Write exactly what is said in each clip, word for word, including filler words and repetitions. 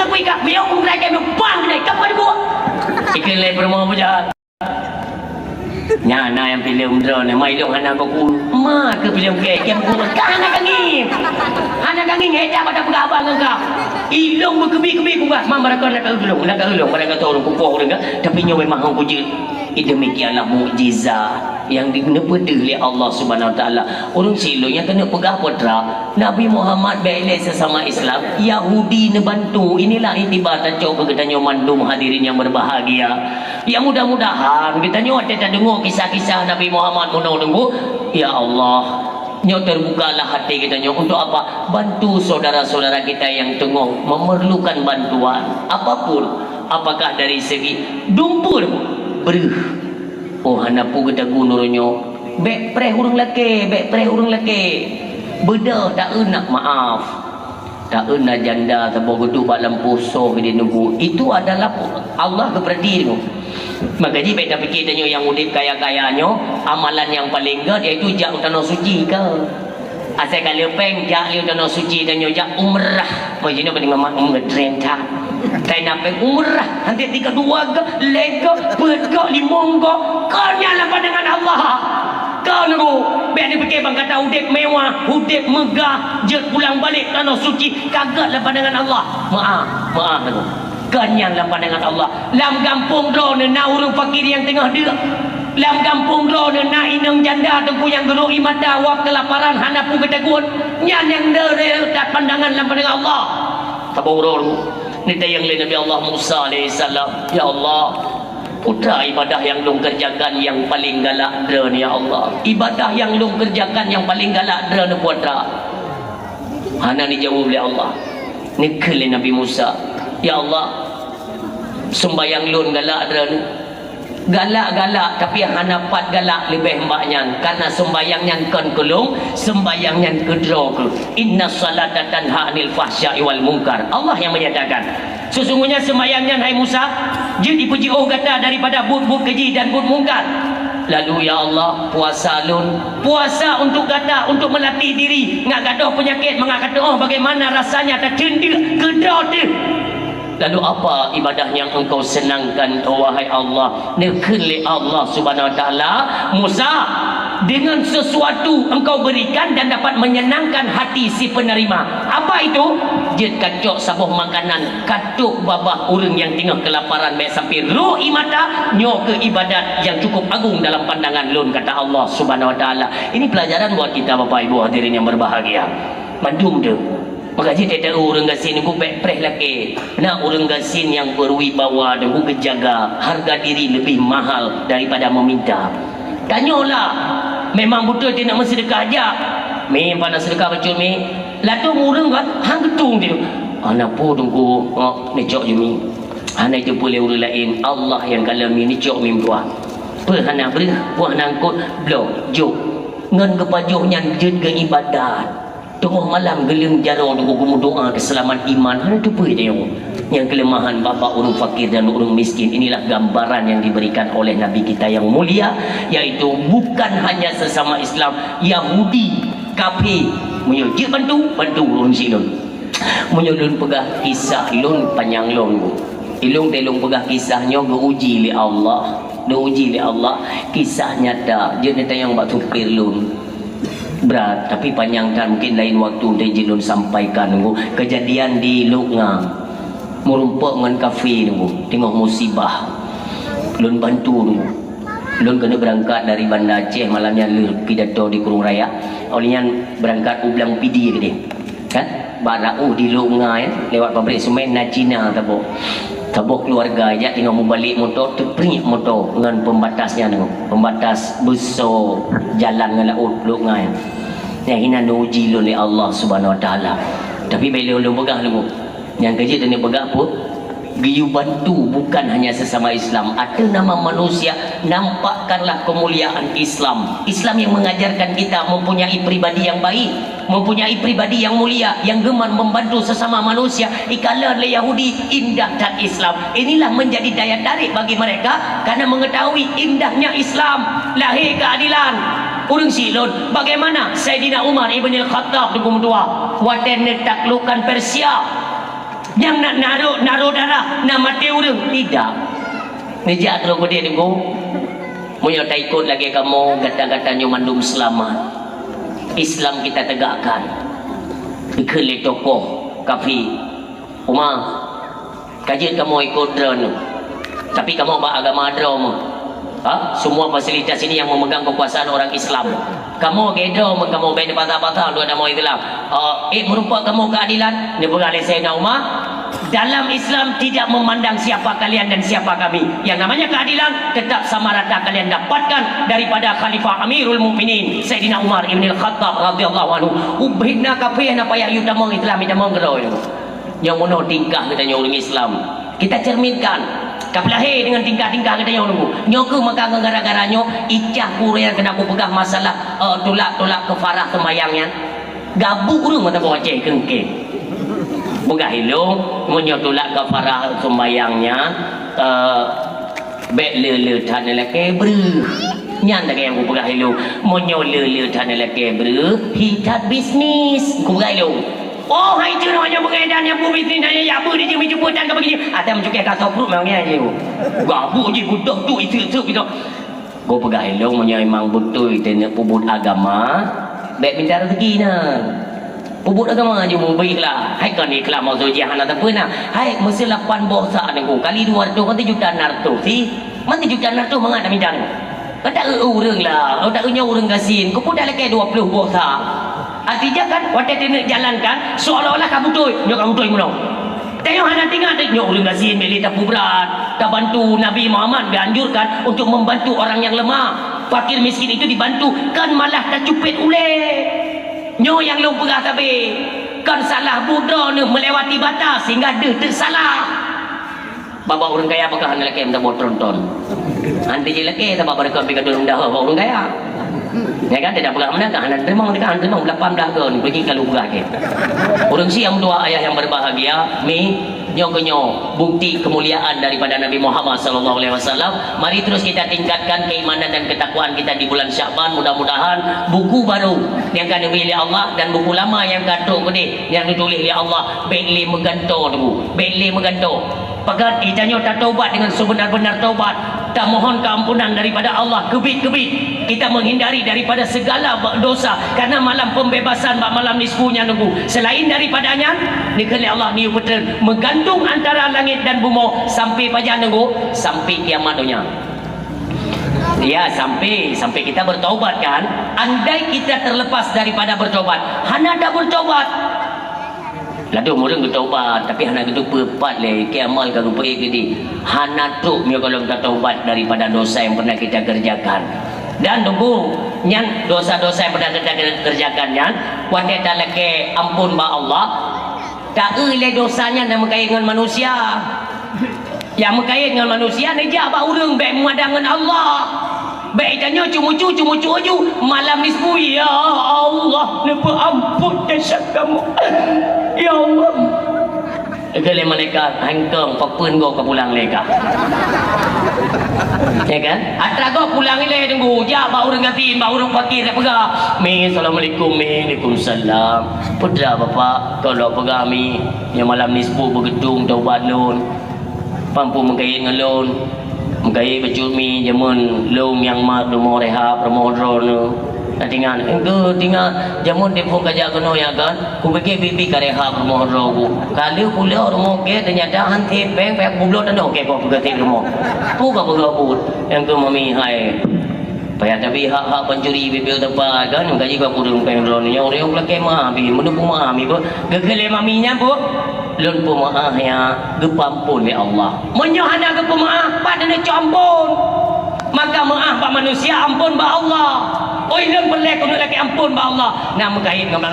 Wih, kak, miyueb keu gerai kèe, miyueb pang gerai, kap ka dibuek. Ikheun lé peurumoh bujang. Nyan na nyang filem droeneuh, ma ilong hana kok ku. Ma keu filem kèe, kèe ku. Ka hana kangin. Hana kangin, eh, dak pada peugah abang ngon kau. Ilong beukeubi-keubi ku bah, ma barangkasoe na ka ulong, na ka ulong, barangkasoe ureueng kupoh ureueng ka. Tapi nyoe memang hong kujeuet. Demikianlah mukjizat nyang di-, neupeudeuh lé Allah Subhanahu Wa Taala. Ureueng silôn nyang keuneuk peugah peue teuma, Nabi Muhammad bèk lé sesama Islam, Yahudi neubantu. Inilah iktibar tacok keu geutanyoe mandum hadirin yang berbahagia. Ya, mudah-mudahan geutanyoe watèe tadeungoe kisah-kisah Nabi Muhammad meunoe teungku, ya Allah, nyoe terbukalah hati geutanyoe untuk apa? Bantu saudara-saudara kita yang teungoh memerlukan bantuan apapun, apakah dari segi dumpur, breuh. Oh, hana peue geutagun uroe nyoe. Bèk preh ureueng lakèe, bèk preh ureueng lakèe. Beudôh taeu nak maaf. Taeu na janda saboh geuduek bak lampôh soe di nunggu. Itu adalah Allah geupeurati nyoe. Maka jih bèk tapike tanyoe nyang udép kaya-kaya nyoe, amalan nyang paleng gèt yaitu jak u Tanoh Suci ka. Asai ka lheuh pèng, jak lé u Tanoh Suci tanyoe jak umrah. Meujihnyoe bak teungoh mak ngeutren that. Kai na pèng umrah, hanté tiga dua ga, lhèe ga, peuet ga, limong ga, kon nyan lam pandangan Allah. Kon nyoe, bèk neupike bang gata udép mewah, udép meugah, jeuet pulang balek Tanoh Suci, ka gèt lam pandangan Allah. Meu'ah, meu'ah nyoe. Kon nyan lam pandangan Allah. Lam gampông droeneuh na ureueng fakir nyang teungoh deuk. Lam gampông droeneuh na inong janda teungku nyang geurok ie mata, wab keulaparan, hana peue geutagun. Nyan nyang deureuh that pandangan lam pandangan Allah. Saboh uroe neutanyong lé Nabi Allah Musa alaihissalam, "Ya Allah, peue teuma ibadah nyang lôn keureujakan nyang paleng galak Droeneuh, ya Allah? Ibadah nyang lôn keureujakan nyang paleng galak Droeneuh peue teuma?" Hana neujaweueb lé Allah. Neukheun lé Nabi Musa, "Ya Allah, seumbahyang lôn galak Droeneuh." Galak-galak, tapi hana pat galak leubeh bak nyan, karena seumbahyang nyan kon keu lôn, seumbahyang nyan keu droe keuh. "Inna salata tanha 'anil fahsya'i wal munkar." Allah yang menyatakan, "Sesungguhnya seumbahyang nyan, hai Musa, jeuet jipeujiôh gata daripada buet-buet keujih dan buet mungkar." Lalu, "Ya Allah, puasa lôn, puasa untuk gata, untuk melatih diri, ngat gadôh peunyakét, mangat ka teu'oh bagaimana rasanya taceundeuk keu droe teuh." Lalu, "Apa ibadah nyang Engkau senangkan, oh wahai Allah?" Neukheun lé Allah Subhanahu Wa Taala, "Musa, dengan sesuatu Engkau berikan dan dapat menyenangkan hati si penerima." Apa itu? Jeuet kacok saboh makanan, katôb babah ureueng nyang teungoh keulaparan, bèk sampai rhot ie mata, nyoe keuh ibadat nyang cukup agung dalam pandangan lôn, kata Allah Subhanahu Wa Taala. Ini pelajaran buat kita, Bapak Ibu hadirin yang berbahagia. Mandum tu. Maka jih teuh ureueng gasien nunggu bèk preh lakèe. Na ureueng gasien nyang berwibawa nunggu geujaga harga diri lebih mahal daripada meminta. Tanyoe lah, memang beutôi teuh nak meuseudeukah jak. Mi, pana seudeukah bacut mi. Ladôm ureueng kan, han geutung teuh. Hana peue teungku, oh, neucok jih mi. Hana jeuet peue lé ureueng laén, Allah nyang kalon mi, neucok mi meutuah. Peue hana breuh, peue hana eungkôt, bloe, jok. Ngon geupajoh nyan jeuet keu ibadat. Teungoh malam geuleueng jaroe teungku geumeudoa keu seulamat iman, hana teupeue tanyoe. Nyang keuleumahan bak-bak ureueng fakir dan ureueng miskin, inilah gambaran yang diberikan oleh Nabi kita yang mulia, yaitu bukan hanya sesama Islam, Yahudi, kafé, meunyoe jeuet bantu, bantu ureueng sidroe. Meunyoe lôn peugah kisah lôn panyang lôn, Bu. Ilôn teuh lôn peugah kisah nyoe geuuji lé Allah. Geuuji lé Allah, kisah nyata. Jeuet neutanyong bak supir lôn. Brat, tapi panyang that, mungkin lain waktu teuh jeuet lôn sampaikan, Bu. Kejadian di Lhok Nga. Meurumpok ngon kafé, Bu. Teungoh musibah. Lôn bantu, Bu. Lôn keuneuk beurangkat dari Banda Aceh malam nyan lheueh pidato di Krueng Raya. Óh lheueh nyan beurangkat u Blang Pidie keudeh. Kan? Bak rot di Lhok Nga, ya, lewat pabrik semen na Cina saboh. Saboh keuluwarga jak teungoh mubalek moto, teupriek moto ngon pembatas nyan, pembatas beusoe jalan ngon laôt Lhok Nga, ya. Nyang hinan neuuji lôn lé Allah Subhanahu Wa Taala. Tapi bèk lôn, lôn peugah lôn. Nyang keujeuet teuneuk peugah peue? Geuyue bantu bukan hanya sesama Islam. Ateueh nama manusia, nampakkanlah kemuliaan Islam. Islam yang mengajarkan kita mempunyai pribadi yang baik, mempunyai pribadi yang mulia, yang gemar membantu sesama manusia. Ikalon lé Yahudi, indah that Islam. Inilah menjadi daya tarik bagi mereka karena mengetahui indahnya Islam. Lahé keadilan. Ureueng silôn, bagaimana Saidina Umar ibn al-Khattab teungku meutuah watèe neutaklukkan Persia? Nyang na, na rôh, na rôh darah, na maté ureuëng, tidak. Neujak droe keudeh Teungku. Meunyoe taikot lagée kamoe, gata-gata nyoe mandum seulamat. Islam kita tegakkan. Dikheun lé tokoh kafé, "Uma, ka jeuet kamoe ikot droeneuh. Tapi kamoe bak agama droe meuh." Ha? Semua fasilitas ini yang memegang kekuasaan orang Islam. Kamoe geudoe meuh, kamoe bèk neupata-pata dua nama Islam. Oh, eh, meurumpok kamoe keadilan? Neupeugah lé Saidina Umar, "Dalam Islam tidak memandang siapa kalian dan siapa kami. Yang namanya keadilan tetap sama rata kalian dapatkan daripada Khalifah Amirul Mukminin Saidina Umar Ibnil Khattab radhiyallahu anhu." Ubit na kafé na payah yue tamong Islam, yue tamong keudroe. Nyang meunoe tingkah geutanyoe ureuëng Islam. Kita cerminkan. Ka peulahé deungon tingkah-tingkah geutanyoe Teungku. Nyoe keuh maka ngon gara-gara nyoe icah kureueng keunan kupeugah masalah, eh, tulak-tulak kafarah seumbahyang nyan. Gabuk ureuëng mata boh Aceh keungkeng. Peugah ilong, meunyoe tulak kafarah seumbahyang nyan, eh, bèk le-le that neulakée breuh. Nyan lagée nyang kupeugah ilong, meunyoe le-le that neulakée breuh, hi that bisnis. Kupeugah ilong. Oh, hai jeuet nyoe beungai dan nyang bu bisnis hana jak beu di jeuem jumpa tan ka bagi. Até meucukée ka soprut memang nyan jih. Gabuk jih budoh tu itu-itu gitu. Gob peugah ilong meunyoe memang beutôi teuneuk peubuet agama, bèk minta rezeki na. Peubuet agama jih meubiet lah. Hai kon ikhlas maksud jih hana teupeu na. Hai meuseu lapan boh sa Teungku kali dua ratus kan teujuta enam ratus sih. Man teujuta enam ratus mangat na minta. Kan tak eu ureuëng lah. Oh tak eu nyoe ureuëng gasien. Keupeue tak lakée dua puluh boh sa. Artinya kan watée teuneuk jalankan seolah-olah ka beutôi. Nyoe ka beutôi meunoe. Tanyoe hana teuingat deh, nyoe ureuëng gasien bèk lé tapeubrat, tabantu. Nabi Muhammad geuanjurkan untuk membantu orang yang lemah, fakir miskin itu dibantu, kon malah tacupet ulée. Nyoe nyang lôn peugah sabe, kon salah buet droeneuh meulewati batas sehingga deuh teuk salah. Bak-bak ureuëng kaya pakon hana lakée meutabah tronton. Hana jilakée sabab barokon pih ka deuh meudah bak ureuëng kaya. Ya kan, tidak peugah meunan kan, hana teurimong, hana teurimong, lapan blah kon, bagi kalu peugah ke. Ureuëng si yang dua ayah yang berbahagia, mi, nyoe keu nyoe, bukti kemuliaan daripada Nabi Muhammad sallallahu alaihi wasallam. Mari terus kita tingkatkan keimanan dan ketakwaan kita di bulan Syakban. Mudah-mudahan buku baru yang ka neubri lé Allah dan buku lama yang ka trok keudeh, yang ditulis lé Allah, bèk lé meugantoe Teungku, bèk lé meugantoe. Pakat geutanyoe tataubat dengan sebenar-benar taubat, tamohon keampunan daripada Allah keubiet-keubiet. Kita menghindari daripada segala dosa, karena malam pembebasan bak malam nisfu nyan Teungku. Selain daripada nyan, dikheun lé Allah neuyue peutreun meugantung antara langét dan bumoe sampai pajan Teungku, sampai kiamat donya. Ya, sampai sampai kita bertaubat kan. Andai kita terlepas daripada bertaubat, hana ada bertaubat. Ladôm ureuëng geutaubat, tapi hana geuteupeue pat lé, kiamat ka geupeuék keudeh. Hana trok meunyoe gohlom tataubat daripada dosa yang pernah kita kerjakan. Dan Teungku, nyan dosa-dosa yang pernah kita kerjakan nyan, watée talakée amphon bak Allah, taeu lé dosa nyan nyang meukait ngon manusia. Nyang meukait ngon manusia neujak bak ureuëng bèk meuada ngon Allah. Bèk tanyoe ceumucu-ceumucu aju malam nisfu, "Ya Allah, neupeuamphon desya kamoe. Ya Allah." Keu lé malaikat, "Hai engkong, pakon gob ka pulang lé kah?" Ya kan? Atra gob pulang ilée Teungku, jak bak ureuëng gasien, bak ureuëng fakir, peugah, "Mi, assalamualaikum, Mi." "Waalaikumsalam." "Peue teuma Bapak?" "Kon lôn peugah, Mi, nyoe malam nisfu beugeutung taubat lôn." "Pakon meukawen ngon lôn?" "Meukawen bacut, Mi, jameun lôn nyang mat rumoh rehab, rumoh droeneuh." "Na tingat?" "Engkeu tingat, jameun teupeu ka jak keunoe nyan kan, kupike bibi ka rehab rumoh droe ku. Ka lheueh pulo rumoh kèe, teunyata han sép péng, payah kubloe tanoh kèe kok peugah sép rumoh." "Peue ka peugah buet?" "Engkeu Mami hai." Payah tabi hak-hak pancuri bibel teumpat kan, gaji bak ureuëng péng droeneuh nyoe, ureuëng lakée meuah bih, meuneu peumeuah bih beuh. Geukheun lé Mami nyan beuh, "Lôn peumeuah ya, geupeuamphon lé Allah." Meunyoe hana geupeumaah, pat neucok amphon? Maka meuah bak manusia, amphon bak Allah. Oi lôn peureulée keuneuk lakée amphon bak Allah. Nah, meukait ngon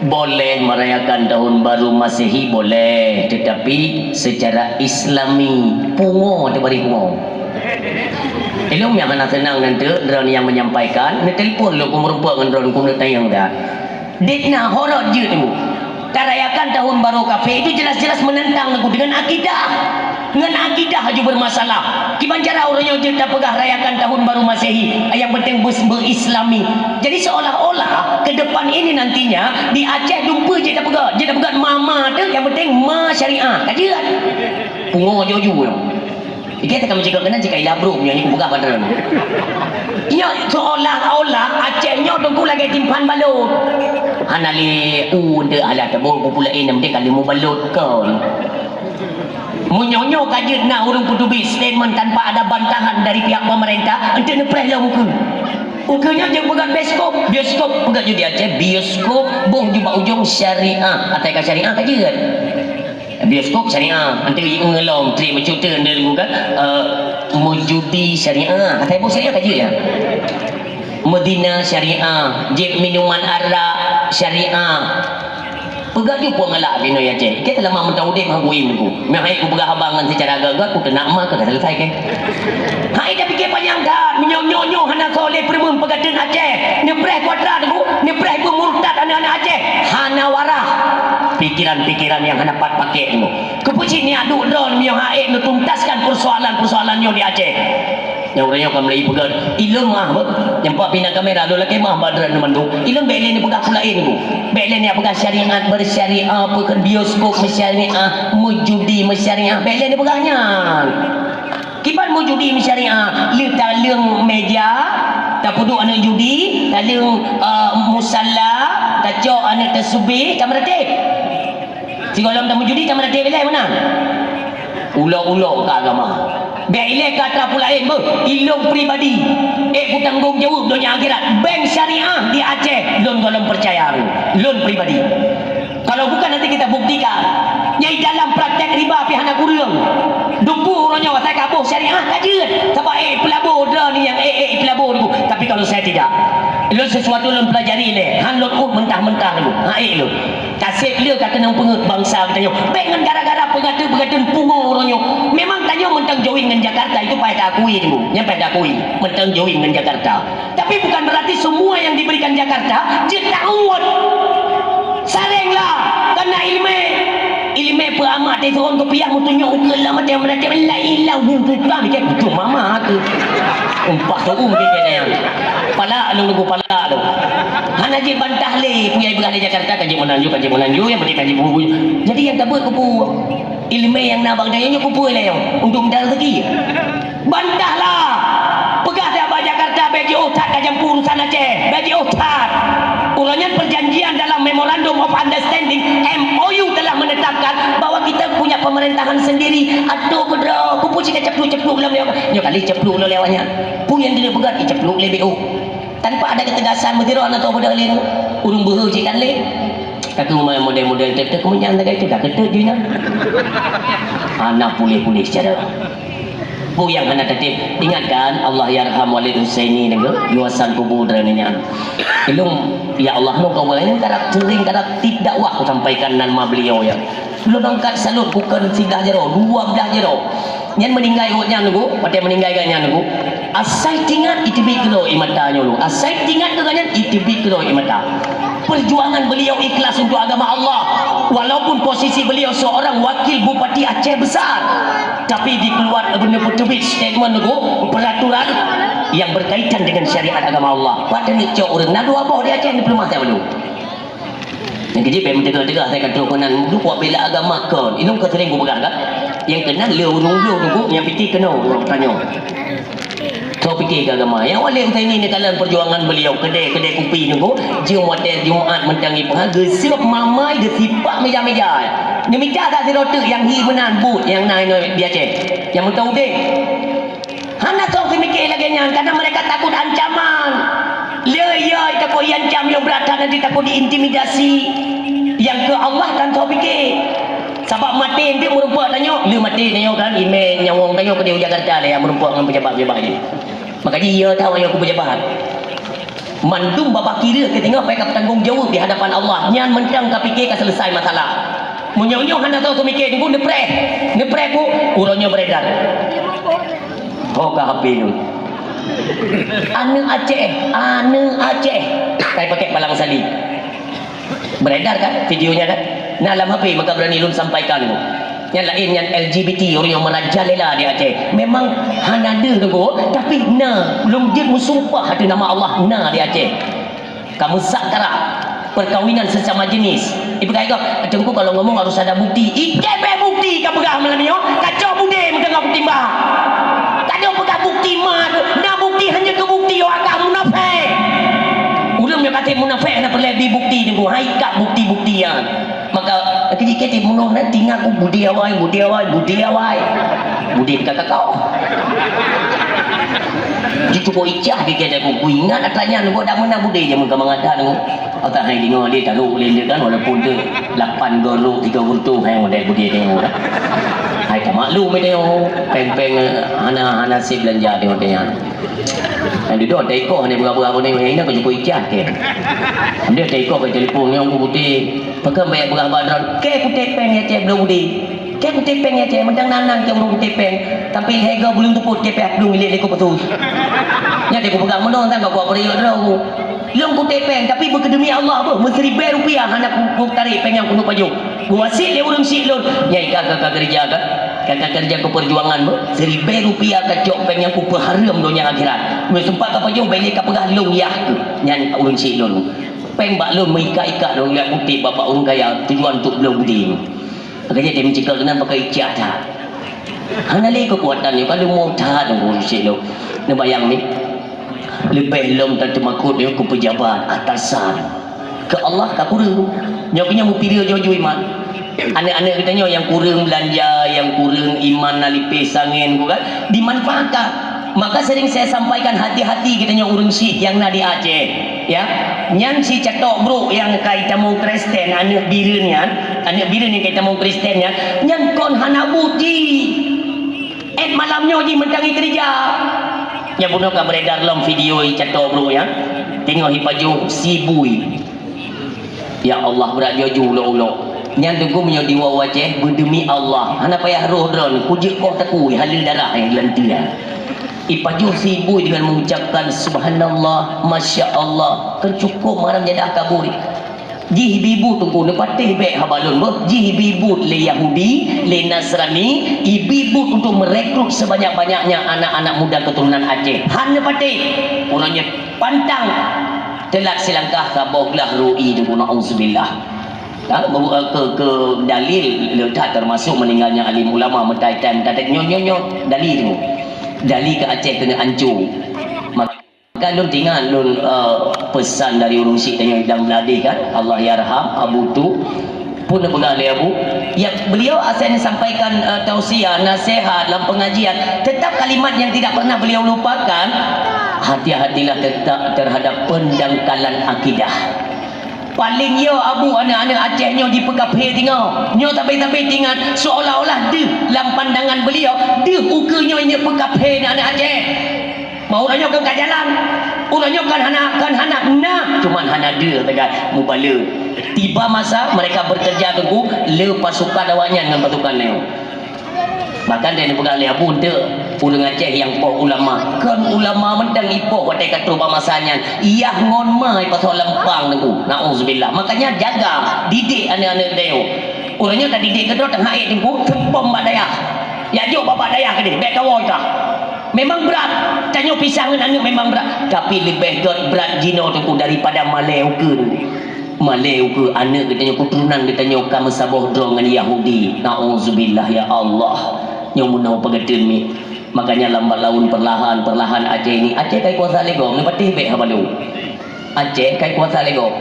Boleh merayakan tahun baru Masehi, boleh, tetapi secara Islami, pungo teuh bari pungo. Ilong nyang hana seunang nanteuk droe nyang menyampaikan, neutelepon lôn, kumeurumpok ngon droe, keuneuk tanyong dah. Dek na horot jeuet nyoe. Tarayakan tahun baru kafé itu jelas-jelas menentang Teungku dengan akidah. Ngon akidah aju bermasalah. Kiban cara ureuëng nyoe jeuet tapeugah rayakan tahun baru Masehi, nyang penting beu-, beu-Islami. Jadi seolah-olah ke depan ini nantinya di Aceh dumpeue jeuet tapeugah, jeuet tapeugah mama tu, nyang penting ma syariah. Ka jeuet. Pungo joju nyoe. Ike teukam jika kena jika ilah bro nyoe ni kupeugah padahal. Nyoe seolah-olah Aceh nyoe teungku lagèe timpan balot. Hana lé u dek alah tabo bubula inam dek kali mubalot kon. Meunyoe-nyoe ka jeuet na ureuëng peuteubiet statement tanpa ada bantahan dari pihak pemerintah, enteuk neupreh lom ukeue. Ukeue nyoe jeuet peugah bioskop, bioskop peugah jeuet di Aceh, bioskop boh ju bak ujong syariah, atai ka syariah ka jeuet. Bioskop syariah, enteuk ngelom, tri meucuta endeuk kan, eh, meujudi syariah, atai boh syariah ka jeuet ya. Medina syariah, jép minuman arak syariah. Peugah ju puang galak keunoe ya, Cek. Kita lama meuteudeh mah buim ku. Meuhai ku peugah abang ngon secara gagah ku teunak ma keu selesai ke. Hai dah fikir panjang that, meunyoe nyoe nyoe hana soleh peureumeun peugateun Aceh. Neupreh kuadrat ku, neupreh ku murtad aneuk-aneuk Aceh. Hana warah. Pikiran-pikiran yang hana pat pakai tu. Keupeue cit niat duek droe meunyoe hai neutuntaskan persoalan-persoalan nyoe di Aceh. Nyang ureuëng nyoe ka mulai peugah, ilôn mah beuh, nyang pak pina kamera lôn lakée mah bak droeneuh mandum. Ilôn bék lé neupeugah peue laén ku. Bék lé neupeugah syariat bersyariah, peue keu bioskop meusyariah, meujudi meusyariah, bék lé neupeugah nyan. Kiban meujudi meusyariah, lé taleueng meja, tapeuduek aneuk judi, taleueng, eh, musala, tacok aneuk tasubih, ka meuratéb. Sigohlom tameujudi ka meuratéb ilée meunan. Ulok-ulok ka agama. Bék ilée ka atra peue laén beuh, ilôn pribadi. Ék kutanggong jaweueb donya akhirat. Bank syariah di Aceh, lôn gohlom peucaya lôn pribadi. Kalau bukan nanti kita buktikan. Nyai dalam praktek riba pih hana kureueng. Dumpeue uroe nyoe asai ka boh syariah ka jeuet. Sabab ék peulabo droe ni nyang ék-ék peulabo tu. Tapi kalau saya tidak. Lôn sesuatu lôn pelajari lé, han lôn uet mentah-mentah dulu. Ha ék lôn. Kaseb le ka keunong peungeut bansa geutanyoe. Bék ngon gara-gara peugateun-peugateun pungo uroe nyoe. Memang tanyoe mantong join ngon Jakarta, itu payah taakui tu. Nyan payah taakui. Mantong join ngon Jakarta. Tapi bukan berarti semua yang diberikan Jakarta jeuet taawot. Sareng lah, kana ileumé. Ileumé peuamat teuon keupiah meutunyok ukeue lam até meuratéb la ilaha illallah, bukan ke butuh mama tu. Umpah tu um dia nyan. Palak lôn nunggu palak tu. Hana jibantah lé, peue nyang ipeugah di Jakarta ka jeuet meunan ju, ka jeuet meunan ju, nyang penting ka jeuet bubu. Jadi nyang tabeuet kubu. Ileumé nyang na bak geutanyoe nyoe kubu lé nyoe, untuk minta rezeki. Bantahlah. Peugah dak bak Jakarta bék jiôh that ka jampu urusan Aceh. Bék jiôh that. Uroe nyan perjanjian dalam Memorandum of Understanding, M O U, telah menetapkan bahwa kita punya pemerintahan sendiri. Aduh, beudroe, peue-peue cit ka ceplok-ceplok lom lé. Nyoe kali ceplok lom lé awak nyan. Peue nyang dipeugah, iceplok lé B O. Tanpa ada ketegasan, meusidroe na toh beudôh lé. Ureueng beuhe cit kan lé. Ka keu model-model teuk-teuk meunyan lagèe teuh, ka keuteuk jih nyan. Hana puléh-puléh cara. Peue nyang hana tatém, ingat kan, Allah yarham Walid Husaini nyoe, luasan kubu droeneuh nyan. Ilôn, ya Allah, lôn ka ulèe nyoe karab seuring karab tiep dakwah kusampaikan nan ma beliau nyan. Lôn angkat salut bukon siblaih jaroe, dua blaih jaroe. Nyan meuninggai awak nyan nunggu, watèe meuninggai gobnyan nunggu. Asai tingat iteubiet keudroe ie mata nyoe nunggu. Asai tingat keu gobnyan iteubiet keudroe ie mata. Perjuangan beliau ikhlas untuk agama Allah. Walaupun posisi beliau seorang wakil bupati Aceh Besar, tapi dikeluar, beuna peuteubiet statement nunggu, peraturan yang berkaitan dengan syariat agama Allah. Padahai cok ureueng na dua boh di Aceh ni peuleumah tak perlu. Nyang keujeuet bèk meuteugah-teugah, asai ka trok keunan, duek bela agama kon. Ilôn ka sering kupeugah kan? Nyang keunan le ureueng bloe nunggu, nyang pike keunoe ureueng tanyoe. Kau pike keu agama. Nyang Walid Husaini neukalon perjuangan beliau, keudè-keudè kupi nunggu, jeuem watèe Jumat mantong ipeuha, geuseurup mamai geusipak meja-meja. Neumita that sidroe teuk nyang hi meunan buet nyang na inoe di Aceh. Nyang mantong udép. Hana soe seumiké lagèe nyan, karena mereka takut ancaman. Le yo takut iancam, yo brat that nanti takut diintimidasi. Nyang keu Allah tan soe piké. Sabab maté enteuk meurumpok tanyoe, le maté tanyoe kan, imè nyawöng tanyoe keudéh u Jakarta lé, meurumpok ngon pejabat-pejabat nyan. Maka jih yo tahu yo keu pejabat. Mandum babah kiri keu teungoh payah ka peutanggong jaweueb di hadapan Allah. Nyan mantong ka piké ka selesai masalah. Meunyoe nyoe hana soe seumiké, nunggu neupreh. Neupreh ku, uroe nyoe beredar. Ho ka H P nyoe. Aneuk Aceh, aneuk Aceh. Kai pakai palang salib. Beredar kan videonya kan? Nah, lam H P maka berani lôn sampaikan tu. Nyang laén nyan L G B T, ureuëng nyang merajalela di Aceh. Memang hana deuh teungku, tapi na, lôn jeuet meusumpah ateueh nama Allah, na di Aceh. Ka meusak karab, perkawinan sesama jenis. Ipeugah gob, "Teungku kalau ngomong harus ada bukti." Ikei bèk bukti ka peugah malam nyoe, kacok budé meuteungoh peutimba. Ka dong peugah bukti ma, na bukti hana keu bukti, wah ka munafék. Ureuëng nyang kata munafék hana peureulée bukti teungku, hai ka bukti-bukti nyan. Maka, kejik-kejik munoh na tinggai ku budi awai, budi awai, budi awai. Budi ka kakau. Jitu ko icah di kena ku, ku ingat atra nyan, ku dak meunan budi je meuka mangata tu. Otak hai dingo dia taruh ulih dia kan, walaupun tu lapan gol tiga guntuh hai model budi dia. Hai tak maklum dia. Peng-peng hana, hana sip belanja dia model nyan. Yang duduk ada ikut ni berapa-berapa ni, ini aku jumpa icah ke. Dia ada ikut ke telefon ni, aku putih. Pekan banyak berapa drone. Ke putih peng ya cek belum budi. Ke putih peng ya cek, mentang nanang ke belum putih peng. Tapi lego belum tuput ke peh belum milik lego betul. Nya dia aku pegang menung kan, aku apa dia drone aku. Lôn kuték péng, tapi beukeudemi Allah beuh, meusiribèe rupiah hana ku, kutarék péng nyang keuneuk pajoh. Kuwasiet lé ureuëng syiek lôn, nyai ka, ka, ka keureuja ka, ka, ka keureuja keu peurjuangan beuh, siribèe rupiah kacok péng nyang kupeuhareuem donya akhirat. Meuseumpah kapajoh, bèk lé kapeugah lôn yah keuh, nyan ureuëng syiek lôn. Péng bak lôn meuikat-ikat lôn jak kuték bak, bak ureuëng kaya, tujuan untuk bloe budi. Makanya dia mencekal keunan pakai ijazah. Hana lé keukuatan nyoe, ka leumo that ureuëng syiek lôn. Neubayang ni, leubeh lom tateumakot nyoe keu pejabat, atasan. Keu Allah ka kureueng. Nyoe keuh nyoe meupireue jujui mat. Aneuk-aneuk geutanyoe nyang kureueng beulanja, nyang kureueng iman na lipéh sangen, ku kan, dimanfaatkan. Maka sering saya sampaikan, hati-hati geutanyoe ureuëng syiek nyang na di Aceh, ya. Nyan si catok brok nyang ka itamong Kristen, aneuk bireuen nyan, aneuk bireuen nyang ka itamong Kristen nyan, nyan kon hana buet jih. Ét malam nyoe jih meutangi keureuja. Nyang bunoe ka beredar lom video icatok brok nyan, teungoh ipajoh si bui. Ya Allah, brat jih ju ulok-ulok. Nyan teungku meunyoe di woe Aceh, beudemi Allah. Hana payah roh droeneuh, kujeuet koh takue, haleue darah nyang geulanteue. Ipajoh si bui dengan mengucapkan, "Subhanallah, Masya Allah." Kan cukup maram jadah kabui. Jih ibi buet teungku, neupatéh bèk haba lôn beuh. Jih ibi buet lé Yahudi, lé Nasrani, ibi buet untuk merekrut sebanyak-banyaknya anak-anak muda keturunan Aceh. Han neupatéh. Uroe nyoe pantang. Teulat silangkah saboh glah rui teungku, naudzubillah. Ha, meu-, eh, keu, keu dalil le that termasuk meninggalnya alim ulama meutai-tai meutai nyoe, nyoe, nyoe dalil teungku. Dalil keu Aceh keuneuk anco. Maka lôn teuingat lôn, eh, peusan dari ureuëng syiek tanyoe Idam Beladih kan, Allahyarham Abu Tu. Pun neupeugah lé Abu, ya, beliau asai neusampaikan, eh, tausiah, nasihat lam pengajian, tetap kalimat yang tidak pernah beliau lupakan, hati-hatilah tetap terhadap pendangkalan akidah. Paléng yo Abu aneuk-aneuk Aceh nyoe jipeukaphé teungoh. Nyoe tabe-tabe teuingat seolah-olah deuh lam pandangan beliau, deuh ukeue nyoe nyang peukaphé aneuk-aneuk Aceh. Mau uroe nyoe kan ka jalan. Uroe nyoe kan hana, kan hana, nah, cuman hana deuh teuka mubaleue. Tiba masa mereka bekerja teungku, le pasukan awaknyan ngon pasukan nyoe. Bahkan dan peugah lé Abu Ente, ureuëng Aceh nyang poh ulama, kon ulama mantong ipoh watèe ka troh bak masa nyan, yah ngon ma ipasoe lempang teungku. Nauzubillah. Makanya jaga, didik aneuk-aneuk tanyoe. Uroe nyoe tadidik keudroe teuhait teungku, seumpom bak dayah. Yak jok bak, bak dayah keudeh, bèk kawoe ka. Memang brat, tanyoe pisah ngon aneuk memang brat, tapi leubeh gèt brat jinoe teungku daripada malèe ukeue. Malèe ukeue aneuk geutanyoe, keuturonan geutanyoe ka meusaboh droe ngon Yahudi. Nauzubillah ya Allah. Nyoe meunoe peugeuteuet mi. Makanya lambat laun perlahan-perlahan Aceh ini, Aceh kai kuasa lé gob, neupatéh bèk haba lôn. Aceh kai kuasa lé gob.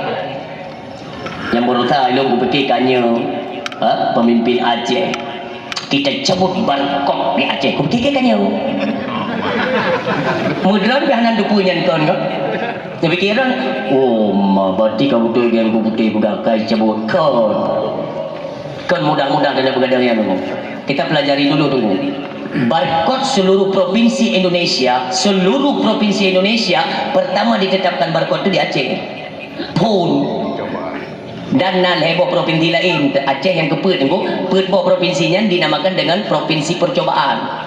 Nyang beurasa ilôn kupikir ka nyoe, ha, pemimpin Aceh. Kita cabut barkot di Aceh. Kupikir ka nyoe. Mudron pih hana teupeu nyan kon, kan? Kupikir kan, oh, ma, berarti ka beutôi nyan kupikir peugah kai cabut kon. Kon mudah-mudah dan pegadang nyan. Kita pelajari dulu tunggu. Barkot seluruh provinsi Indonesia, seluruh provinsi Indonesia pertama ditetapkan barkot itu di Aceh. Phôn. Dan na lhèe boh provinsi laén, Aceh nyang keupeuet teungku, peuet boh provinsi nyan dinamakan dengan provinsi percobaan.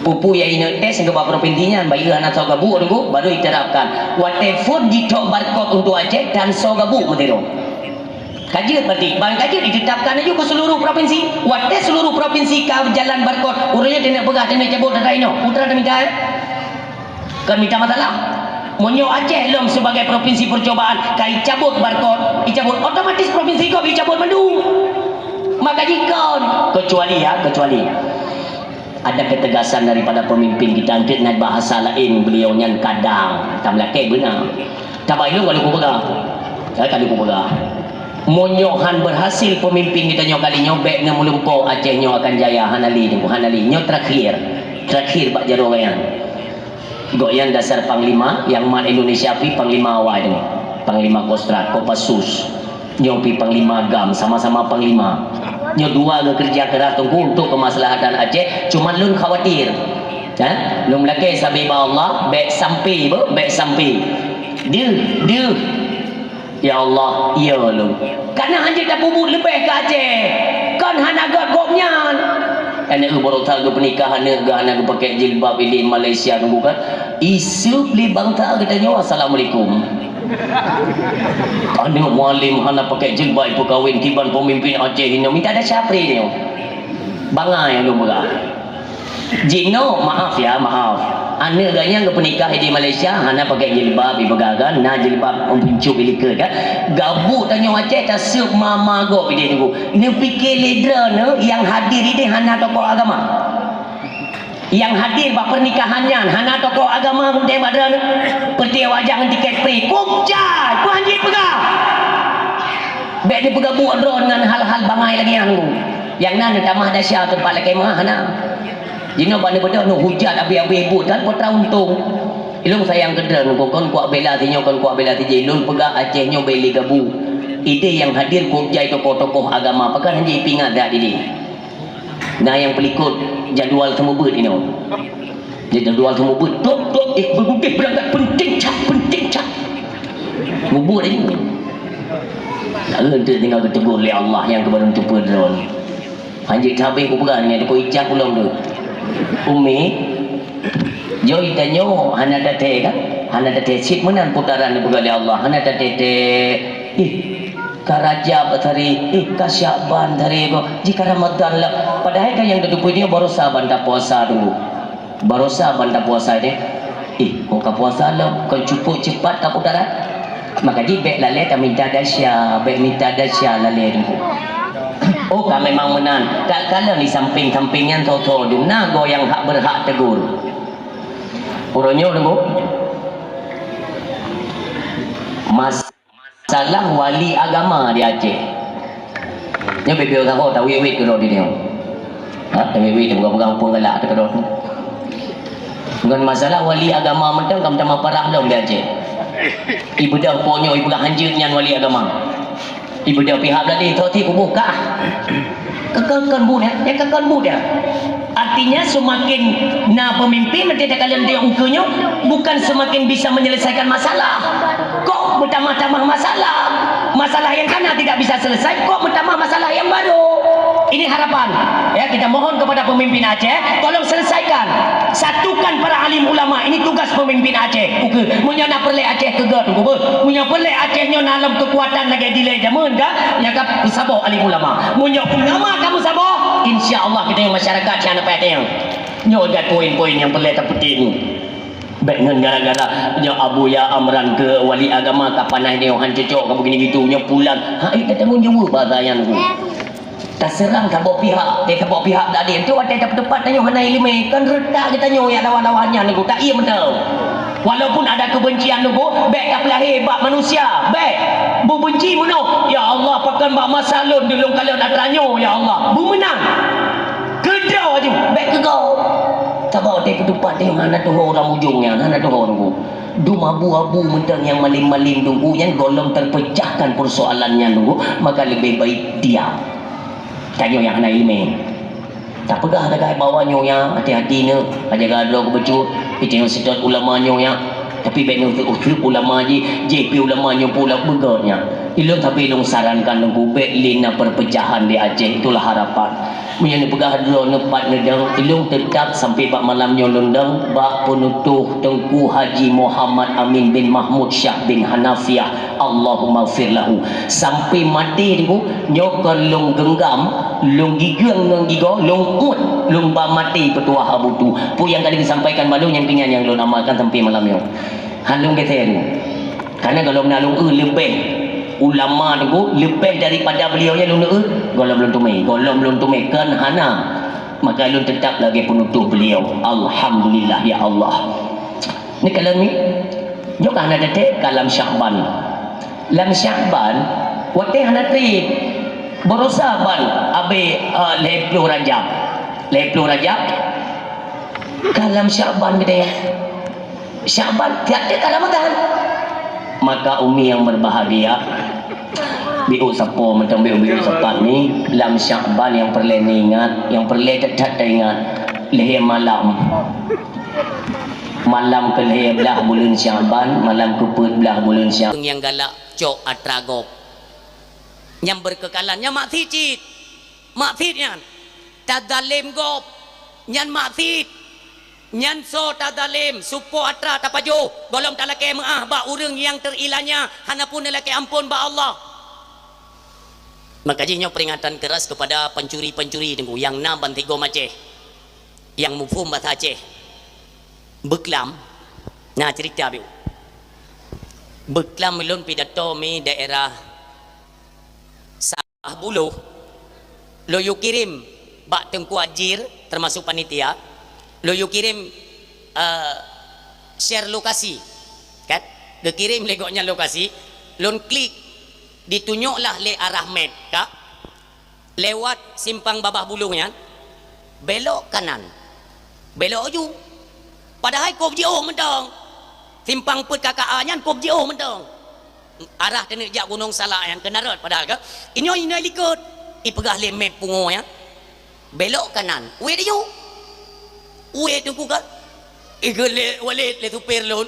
Peue-peue nyang inong tes keu bak provinsi nyan, bayeue hana soe gabuek teungku, baru diterapkan. Watèe phôn jicok barkot untuk Aceh dan soe gabuek meusidroe. Ka jeuet berarti, ban ka jeuet ditetapkan laju keu seluruh provinsi. Watèe seluruh provinsi ka jalan barcode, ureueng nyan teuneuk peugah teuneuk cabot data inoe. Putra teuminta, eh? Kon mita masalah. Meunyoe Aceh lom sebagai provinsi percobaan, ka icabot barcode, icabot, otomatis provinsi gob icabot mandum. Maka jikon, kecuali ya, kecuali ada ketegasan daripada pemimpin kita, eunteuk na bahasa laén beliau nyan kadang, tam lakèe beuna. Tabah ilong ka lheueh kupeugah. Ka lheueh kupeugah. Meunyoe han berhasil pemimpin geutanyoe kali nyoe, bèk neumeulimpau Aceh nyoe akan jaya, hana lé, hana lé. Nyoe terakhir. Terakhir bak jaroe nyan. Gobnyan dasar panglima, nyang mat Indonesia pi panglima awai nyoe. Panglima Kostrad, Kopassus. Nyoe pi panglima GAM, sama-sama panglima. Nyoe dua geukeureuja keras teungku untuk kemaslahatan Aceh, cuma lôn khawatir. Ha? Lôn lakèe sabe bak Allah, bèk sampai, beuh, bèk sampai. Deuh, deuh. Ya Allah, iya lôn. Kana hana tapeubuet leubeh keu Aceh. Kon hana göt gobnyan. Aneuk baroesa geupeunikah, aneuk geuh hana geupakèk jilbab idéh Malaysia nunggu kan. Iseup lé bangsa geutanyoe, assalamualaikum. Aneuk mualim hana pakèk jilbab ipeukawen kiban pemimpin Aceh inoe, mita desya pré nyoe. Bangai lôn peugah. Jinoe, maaf ya, maaf. Aneuk geuh nyan geupeunikah di Malaysia, hana pakèk jilbab, ipeugah kan, na jilbab, um, pincup ilikot kan. Gabuk tanyoe Aceh taseup ma-ma gob idéh nunggu. Neupike lé droeneuh nyang hadir idéh hana tokoh agama. Nyang hadir bak pernikahan nyan hana tokoh agama, geuntée bak droeneuh. Peureute wajah ngon tiket free. Kok jai, peue han jeuet peugah. Bèk neupeugah buet droe ngon hal-hal bangai lagèe nyan. Nyang na neutamah desya teumpat lakèe meu'ah hana. Jinoe bak neubeudôh neuhujat abéh-abéh buet kan kontra untông. Ilôn sayang keudroe nunggu kon kuak bela sinyoe, kon kuak bela sijih. Lôn peugah Aceh nyoe bèk lé gabu. Idéh nyang hadir kok jai tokoh-tokoh agama, pakon han jeuet ipeuingat that idéh. Na nyang peulikot jadual seumeubeuet inoe. Jadi jadual seumeubeuet, dok, dok, eh, beuguteh beurangkat, penting cap, penting cap. Mubuet inoe. Lalu tu tinggal geutegur lé Allah nyang keubeurang tupeue droe. Hanjeuet cabé kupeugah nyan, diko ijak ulôn tu. Umi, joi tanyoe hana taté kan? Hana taté cit meunan putaran dipeugah lé Allah, hana taté-té. Ih, ka Rajab tadi, eh, ka Syakban tadi ko, jih ka Ramadan lah. Padahai kan nyang tateupeue nyoe barosa ban tapuasa dulu. Barosa ban tapuasa deh. Eh, kok ka puasa lom, kon cukup cepat ka putaran. Maka jih bèk lalée taminta dasya, bèk minta dasya lalée dulu. Oh, ka memang meunan. Takalon di samping-samping nyan tho-tho dum na goe nyang hak beurhak tegur. Uroe nyoe dulu. Mas- Masalah wali agama di Aceh. Nyoe bibeu saho tawiet-wiet keudroe di nyoe. Ha, tawiet-wiet bukan-bukan pun galak teuh keudroe. Ngon masalah wali agama mantong ka meutamah parah lom di Aceh. Ibeudôh po nyoe ipeugah hanjeuet nyan wali agama. Ibeudôh pihak tadi, tho ti kuboh kah. Kekon-kon buet, ya? Ya, kekon buet, ya? Artinya, semakin na pemimpin, nanti takalon dia ukeue nyoe, bukan semakin bisa menyelesaikan masalah. Kok bertambah-tambah masalah? Masalah yang kana tidak bisa selesai, kok bertambah masalah yang baru? Ini harapan. Ya, kita mohon kepada pemimpin Aceh, tolong selesaikan. Satukan para alim ulama. Ini tugas pemimpin Aceh. Ukeue, meunyoe na peureulée Aceh keu gét, ukeue. Meunyoe peureulée Aceh nyoe na lom keukuatan lagée dilée jameun ka, nyan ka peusaboh alim ulama. Meunyoe ulama ka meusaboh, insya Allah kita nyoe masyarakat sian apa yang nyoe gat poin-poin nyang peureulée tapeuting. Bék ngon gara-gara nyoe Abuya Amran keu wali agama ka panas nyoe han cocok ka begini gitu nyoe pulan. Ha, eh, ka tanggung jaweueb bahasa nyan tu. Taseurang saboh pihak, eh, saboh pihak tadi tu watée tapeutupat tanyoe hana iéleumé, kan reutak geutanyoe nyang lawan-lawan nyan nyoe, tak ié meunan. Walaupun ada kebencian nyoe, bék tapeulahé bak manusia, bék. Beubenci meunoe, "Ya Allah, pakon bak masa lôn dilông kalon atra nyoe, ya Allah." Beumeunang. Keudroe aju, bék keugoe. Saboh watée peutupat tanyoe hana tuho urang ujong nyan, hana tuho nyoe. Dum abu-abu meunan nyang malém-malém nyoe nyan gohlom terpecahkan persoalan nyan nyoe, maka leubeh baik diam. Tanyoe nyang hana iéleumé. Tapeugah lagée bahwa nyoe nyan, hati-hati neuh, ka jaga droe keu bacut, pi tanyoe seutôt ulama nyoe nyan. Tapi bék neuh uteuk-uteuk ulama jih, jih pi ulama nyoe pula beugét nyan. Ilôn tapi lôn sarankan nyoe bék lé na perpecahan di Aceh, itulah harapan. Meunyoe neupeugah droeneuh pat neudong, ilong teutap sampai bak malam nyoe lôn dong bak peunutôh Teungku Haji Muhammad Amin bin Mahmud Syah bin Hanafiah. Allahumma ghfir lahu. Sampai maté Teungku, nyoe kon lôn genggam, lôn gigeung ngon gigoe, lôn uet, lôn ba maté peutuah Abu Tu. Peue nyang ka lheueh sampaikan bak lôn nyang keu nyan nyang lôn amalkan sampai malam nyoe. Han lôn geser. Karena gohlom na lôn eu leubeh ulama Teungku, leubeh daripada beliau nyan lôn eu, gohlom lôn teumé, gohlom lôn teumé, kon hana. Maka lôn teutap lagée peunutôh beliau. Alhamdulillah ya Allah. Ni kalau ni, nyoe ka hana teutek ka lam Syakban. Lam Syakban, watée hana treb. Barosa ban abée, eh, lhée ploh Rajab. Lhée ploh Rajab, ka lam Syakban geude. Syakban tiap-tiap ka Ramadan. Maka umi yang berbahagia, biuk sapo mantong biuk-biuk sapat ni, lam Syakban yang peureulée ingat, yang peureulée that-that teuingat, lhée malam. Malam keu lhée blah buleuen Syakban, malam keu peuet blah buleuen Syakban. Nyang galak cok atra gob. Nyang beukeukalan, nyang maksiet cit. Maksiet nyan. Tazalém gob. Nyan maksiet. Nyan soe tazalém, supo atra tapajoh, gohlom talakée meuáh bak ureuëng nyang teurilanya, hana pun neulakée amphon bak Allah. Maka jih nyoe peringatan keras kepada pencuri-pencuri Teungku nyang na ban sigom Aceh, nyang muphom basa Aceh. Beuklam, na cerita biu. Beuklam lôn pidato mi daerah Bah Buloh, lôn yue kirém bak Teungku Ajir, teumasuk panitia, lôn yue kirém, eh, share lokasi, kan? Geukirém lé gobnyan lokasi, lôn klik, ditunyoklah lé arah map, ka? Lewat simpang Babah Buloh nyan, belok kanan, belok aju. Padahai kôb jiôh mantong. Simpang peuet K K A nyan kôb jiôh mantong. Arah teuneuk jak Gunong Salak nyan keunan rot padahai ka. Inyoe, inyoe likot. Ipeugah lé map pungo nyan. Belok kanan. Wéh diyuh. Wéh Teungku kan. Igeulek walét lé supir lôn.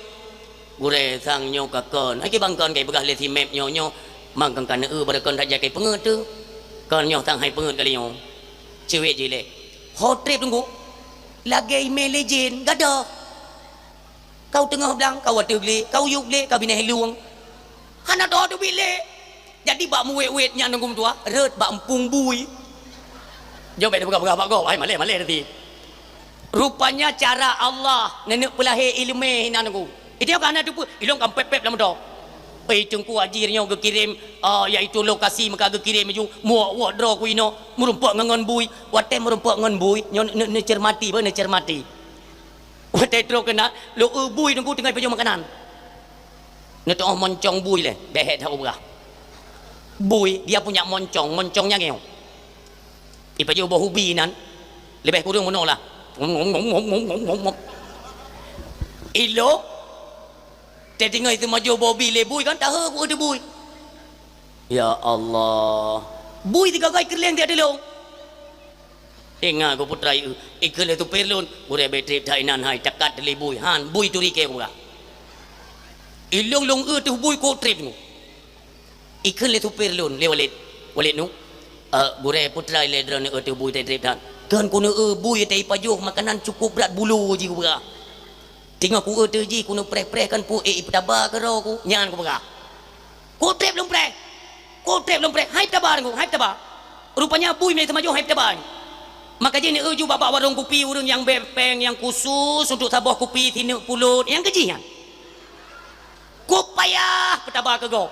Gurée sang nyoe ka kon. Hai kibang kon kai peugah lé si map nyoe nyoe. Mang kon ka neu-eu baru kon that jak kai peungeut tu. Kon nyoe sang hai peungeut kali nyoe. Cewek jilek. Ho treb Teungku. Lagée imé lejen gadoh. Kau teungoh blang, kau ateueh glé, kau yub glé, kau binéh lueng. Hana tho teubiet lé. Jadi bak muwét-wét nyan Teungku meutuah, rhot bak eumpung bui. Jom bék neupeugah-peugah bak gob, hai malée-malée teuti. Rupanya cara Allah neuneuk peulahé ileumé inan Teungku. Itu ka hana teupeue, ilong ka pép-pép lam moto. Eh, Teungku Ajir nyoe geukirém, ah, yaitu lokasi meuka geukirém aju, muwok-wok droe ku inoe, meurumpok ngon, ngon bui. Watée meurumpok ngon bui, nyoe ne-, ne-, neucermati, beu neucermati. Watée trok keunan, lôn eu bui Teungku teungoh ipajoh makanan. Neuteu'oh moncong bui lé, deuh that ubah. Bui, dia punya moncong, moncong nyang ngeue. Ipajoh boh ubi nan, leubeh kureueng meunoe lah. Ilok, teudeungoe teumajoh boh ubi lé bui kan, tahe ku eu bui. Ya Allah. Bui sigagai keureuléng tiep teulông. Ingat ku putra ieu, ikheun lé supir lôn, gurée bék treb that inan hai, takat lé bui, han, bui turi kée ku peugah. Ilong lôn eu teuh bui kok treb nyoe. Ikheun lé supir lôn, lé Walid, Walid nu, eh, gurée putra ilée droeneuh eu teuh bui treb that. Kheun ku neu eu bui teuh ipajoh makanan cukup brat bulo jih ku peugah. Teungoh ku eu teuh jih ku neupreh-preh kan pu ék ipeutaba keudroe ku, nyan ku peugah. Ku treb lôn preh. Ku treb lôn preh. Hai peutaba Teungku, hai peutaba. Rupanya bui meunyoe teumajoh hai peutaba. Maka jih neueu ju bak, bak warong kupi ureuëng nyang bée péng nyang khusus untuk saboh kupi sineuk pulot nyang keujih nyan. Ku payah peutaba keu gob.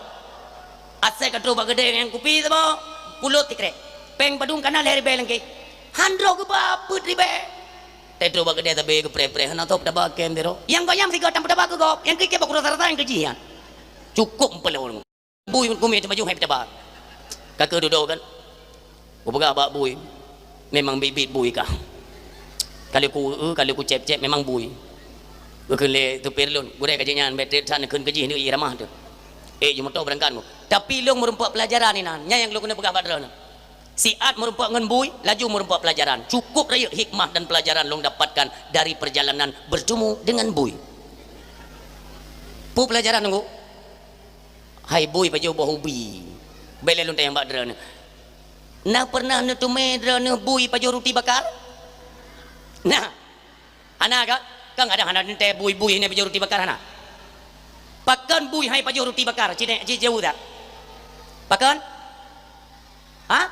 Asai ka troh bak keudée nyang kupi saboh pulot sikrek. Péng padum kana lhée ribée langkée. Han droe geuba peuet ribée. Teutroh bak keudée sabe geupreh-preh hana tho peutaba kém sidroe. Nyang gob nyang sigoe tam peutaba keu gob. Nyang keu ikée bak ku rasa-rasa nyang keujih nyan. Cukup meupeulo. Bui kumiet teumaju hai peutaba. Ka keuh dudoe kan. Kupeugah bak bui, memang biet-biet bui kah. Ka lheueh ku eu, ka lheueh ku cép-cép memang bui. Geukheun lé supir lôn, gurée ka jih nyan bék treb that neukheun keujih neuk ié ramah teuh. Ék ju moto beurangkat ku. Tapi lôn meurumpok peulajaran inan, nyan nyang lôn keuneuk peugah bak droeneuh. Siat meurumpok ngon bui, laju meurumpok peulajaran. Cukup rayeuk hikmah dan peulajaran lôn dapatkan dari perjalanan bertemu dengan bui. Peue peulajaran Teungku? Hai bui pajoh boh ubi. Bék lé lôn tanyong bak droeneuh. Na pernah neuteumé droeneuh bui pajoh ruti bakar? Na. Hana ka? Kan ada hana teuntée bui-bui nyan pajoh ruti bakar hana? Pakon bui hai pajoh ruti bakar? Cit, cit jaweueb that. Pakon? Ha?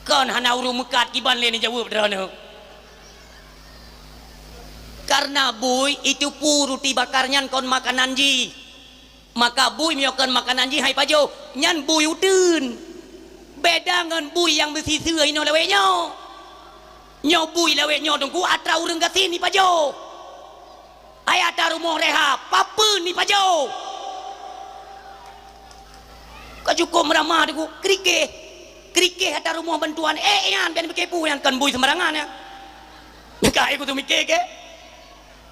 Kon hana ureuëng meukat kiban lé neujaweueb droeneuh. Karena bui itu pu ruti bakar nyan kon makanan jih. Maka bui meunyoe kon makanan jih hai pajoh, nyan bui uteuen. Beda ngon bui nyang meusiseue inoe lawét nyoe. Nyoe bui lawét nyoe teungku atra ureuëng gasien ipajoh. Hai atra rumoh rehab, papeuen ipajoh. Ka cukôp meuramah teungku, krikeh. Krikeh atra rumoh bantuan, eh nyan, ben beukepu nyan kon bui sembarangan nyan. Ka ikut mikir ke?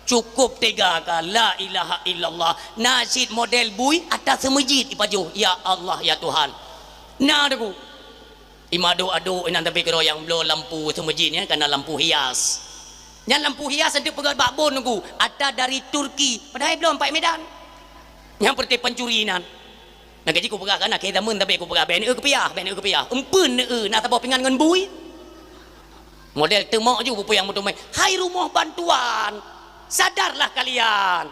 Cukôp tega ka, la ilaha illallah. Na cit model bui atra seumeujid ipajoh, ya Allah, ya Tuhan. Na teungku. Imadok-adok inan tapi keudroe nyang bloe lampu seumeujid nyan kana lampu hias. Nyan lampu hias anteuk peugét bak bon teungku, atra dari Turki, padahai bloe pat Medan. Nyang peureuté pancuri inan. Na gaji kupeugah kana keu zaman tapi kupeugah bèk neueu keupiah, bèk neueu keupiah. Empeuen neueu na saboh pingan ngon bui. Model teumok ju peue nyang meuteumé. Hai rumoh bantuan, sadarlah kalian.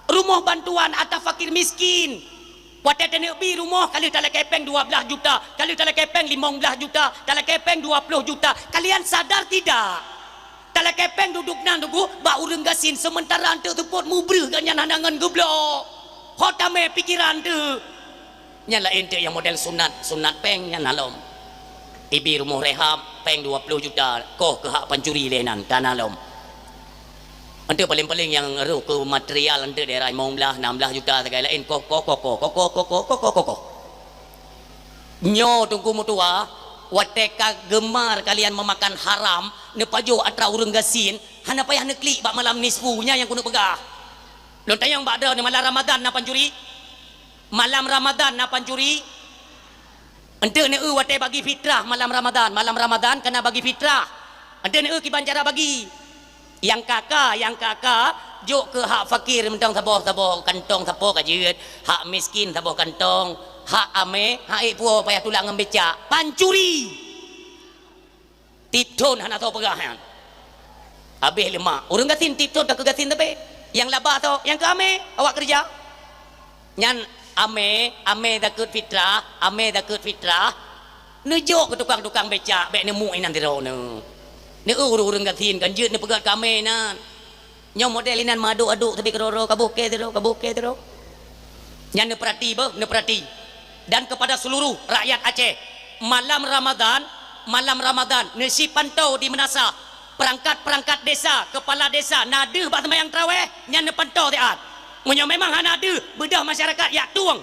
Rumoh bantuan atra fakir miskin. Watée taneuk bi rumoh ka lheueh talakée péng dua blaih juta, ka lheueh talakée péng limong blaih juta, talakée péng dua ploh juta. Kalian sadar tidak? Talakée péng dudoe nan teungku bak ureuëng gasien, seumeuntara anteuk seupôt mubreuh gobnyan hana ngon geubloe. Ho tamé pikeran teuh. Nyan laén teuk nyang model sunat, sunat péng nyan na lom. Ibi rumoh rehab, péng dua ploh juta, koh keuhak pancuri lé nan, ka na lom. Anteuk paléng-paléng nyang rhoh keu material anteuk daerah limong blaih, nam blaih juta sagai laén, koh, koh, koh. Nyoe teungku meutuah, watée ka geumar kalian meumakan haram, neupajoh atra ureuëng gasien, hana payah neuklik bak malam nisfu, nyan nyang keuneuk peugah. Lôn tanyong bak droeneuh malam Ramadan na pancuri? Malam Ramadan na pancuri? Enteuk neueu watée bagi fitrah malam Ramadan. Malam Ramadan kana bagi fitrah. Enteuk neueu kiban cara bagi. Nyang ka-ka, nyang ka-ka, jok keu hak fakir mantong saboh-saboh kantong sapo ka jeuet, hak miskin saboh kantong, hak amé, hak ék puwoe payah tulak ngon becak. Pancuri! Tieb thon hana soe peugah nyan. Habéh leumah. Ureuëng gasien tieb thon takeu gasien sabe. Nyang laba soe, nyang keu amé awak keureuja. Nyan amé, amé zakeuet fitrah, amé zakeuet fitrah. Neujok keu tukang-tukang becak, bék neumuek inan sidroe neuh. Neueu ureuëng-ureuëng gasien kan jeuet neupeugét keu amé nan. Nyoe model inan meuadok-adok sabe keudroe-droe, ka boh kée sidroe, ka boh kée sidroe. Nyan neupeurati beuh, neupeurati. Dan kepada seluruh rakyat Aceh, malam Ramadan, malam Ramadan, neusipantau di meunasah, perangkat-perangkat desa, kepala desa, na deuh bak seumayang tarawéh, nyan neupantau siat. Meunyoe memang hana deuh, beudôh masyarakat jak tueng.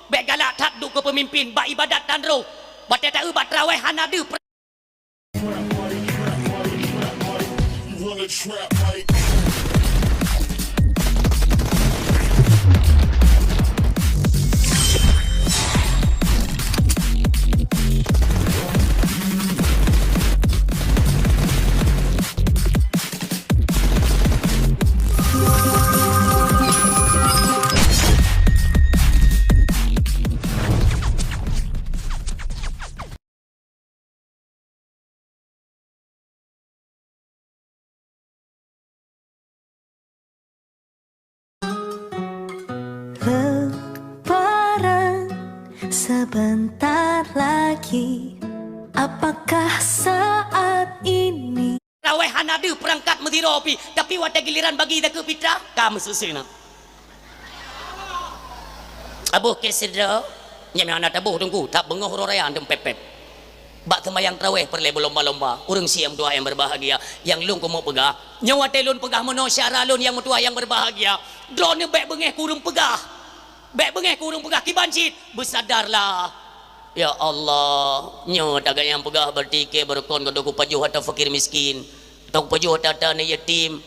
Bék galak that duek keu peumimpén bak ibadat tan roh. Watée taeu bak tarawéh hana deuh. Lebaran sebentar lagi. Apakah saat ini? Tarawéh hana deuh peurangkat meusidroe pih, tapi watée giliran bagi zakeuet fitrah, ka meuseuseu na. Taboh kée sidroe, nyang hana taboh teungku, that beungoh uroe raya dum pép-pép. Bak seumayang tarawéh peureulée beulomba-lomba, ureuëng sie meutuah nyang berbahagia, nyang lôn keumeung peugah. Nyoe watée lôn peugah meunoe syedara lôn nyang meutuah nyang berbahagia, droeneuh bék beungéh keu ureuëng peugah. Bék beungéh keu ureuëng peugah, kiban cit, beusadarlah. Ya Allah, nyoe tagai nyang peugah berarti kée beurukon keu doku pajoh atra fakir miskin, atawa pajoh atra-atra aneuk yatim.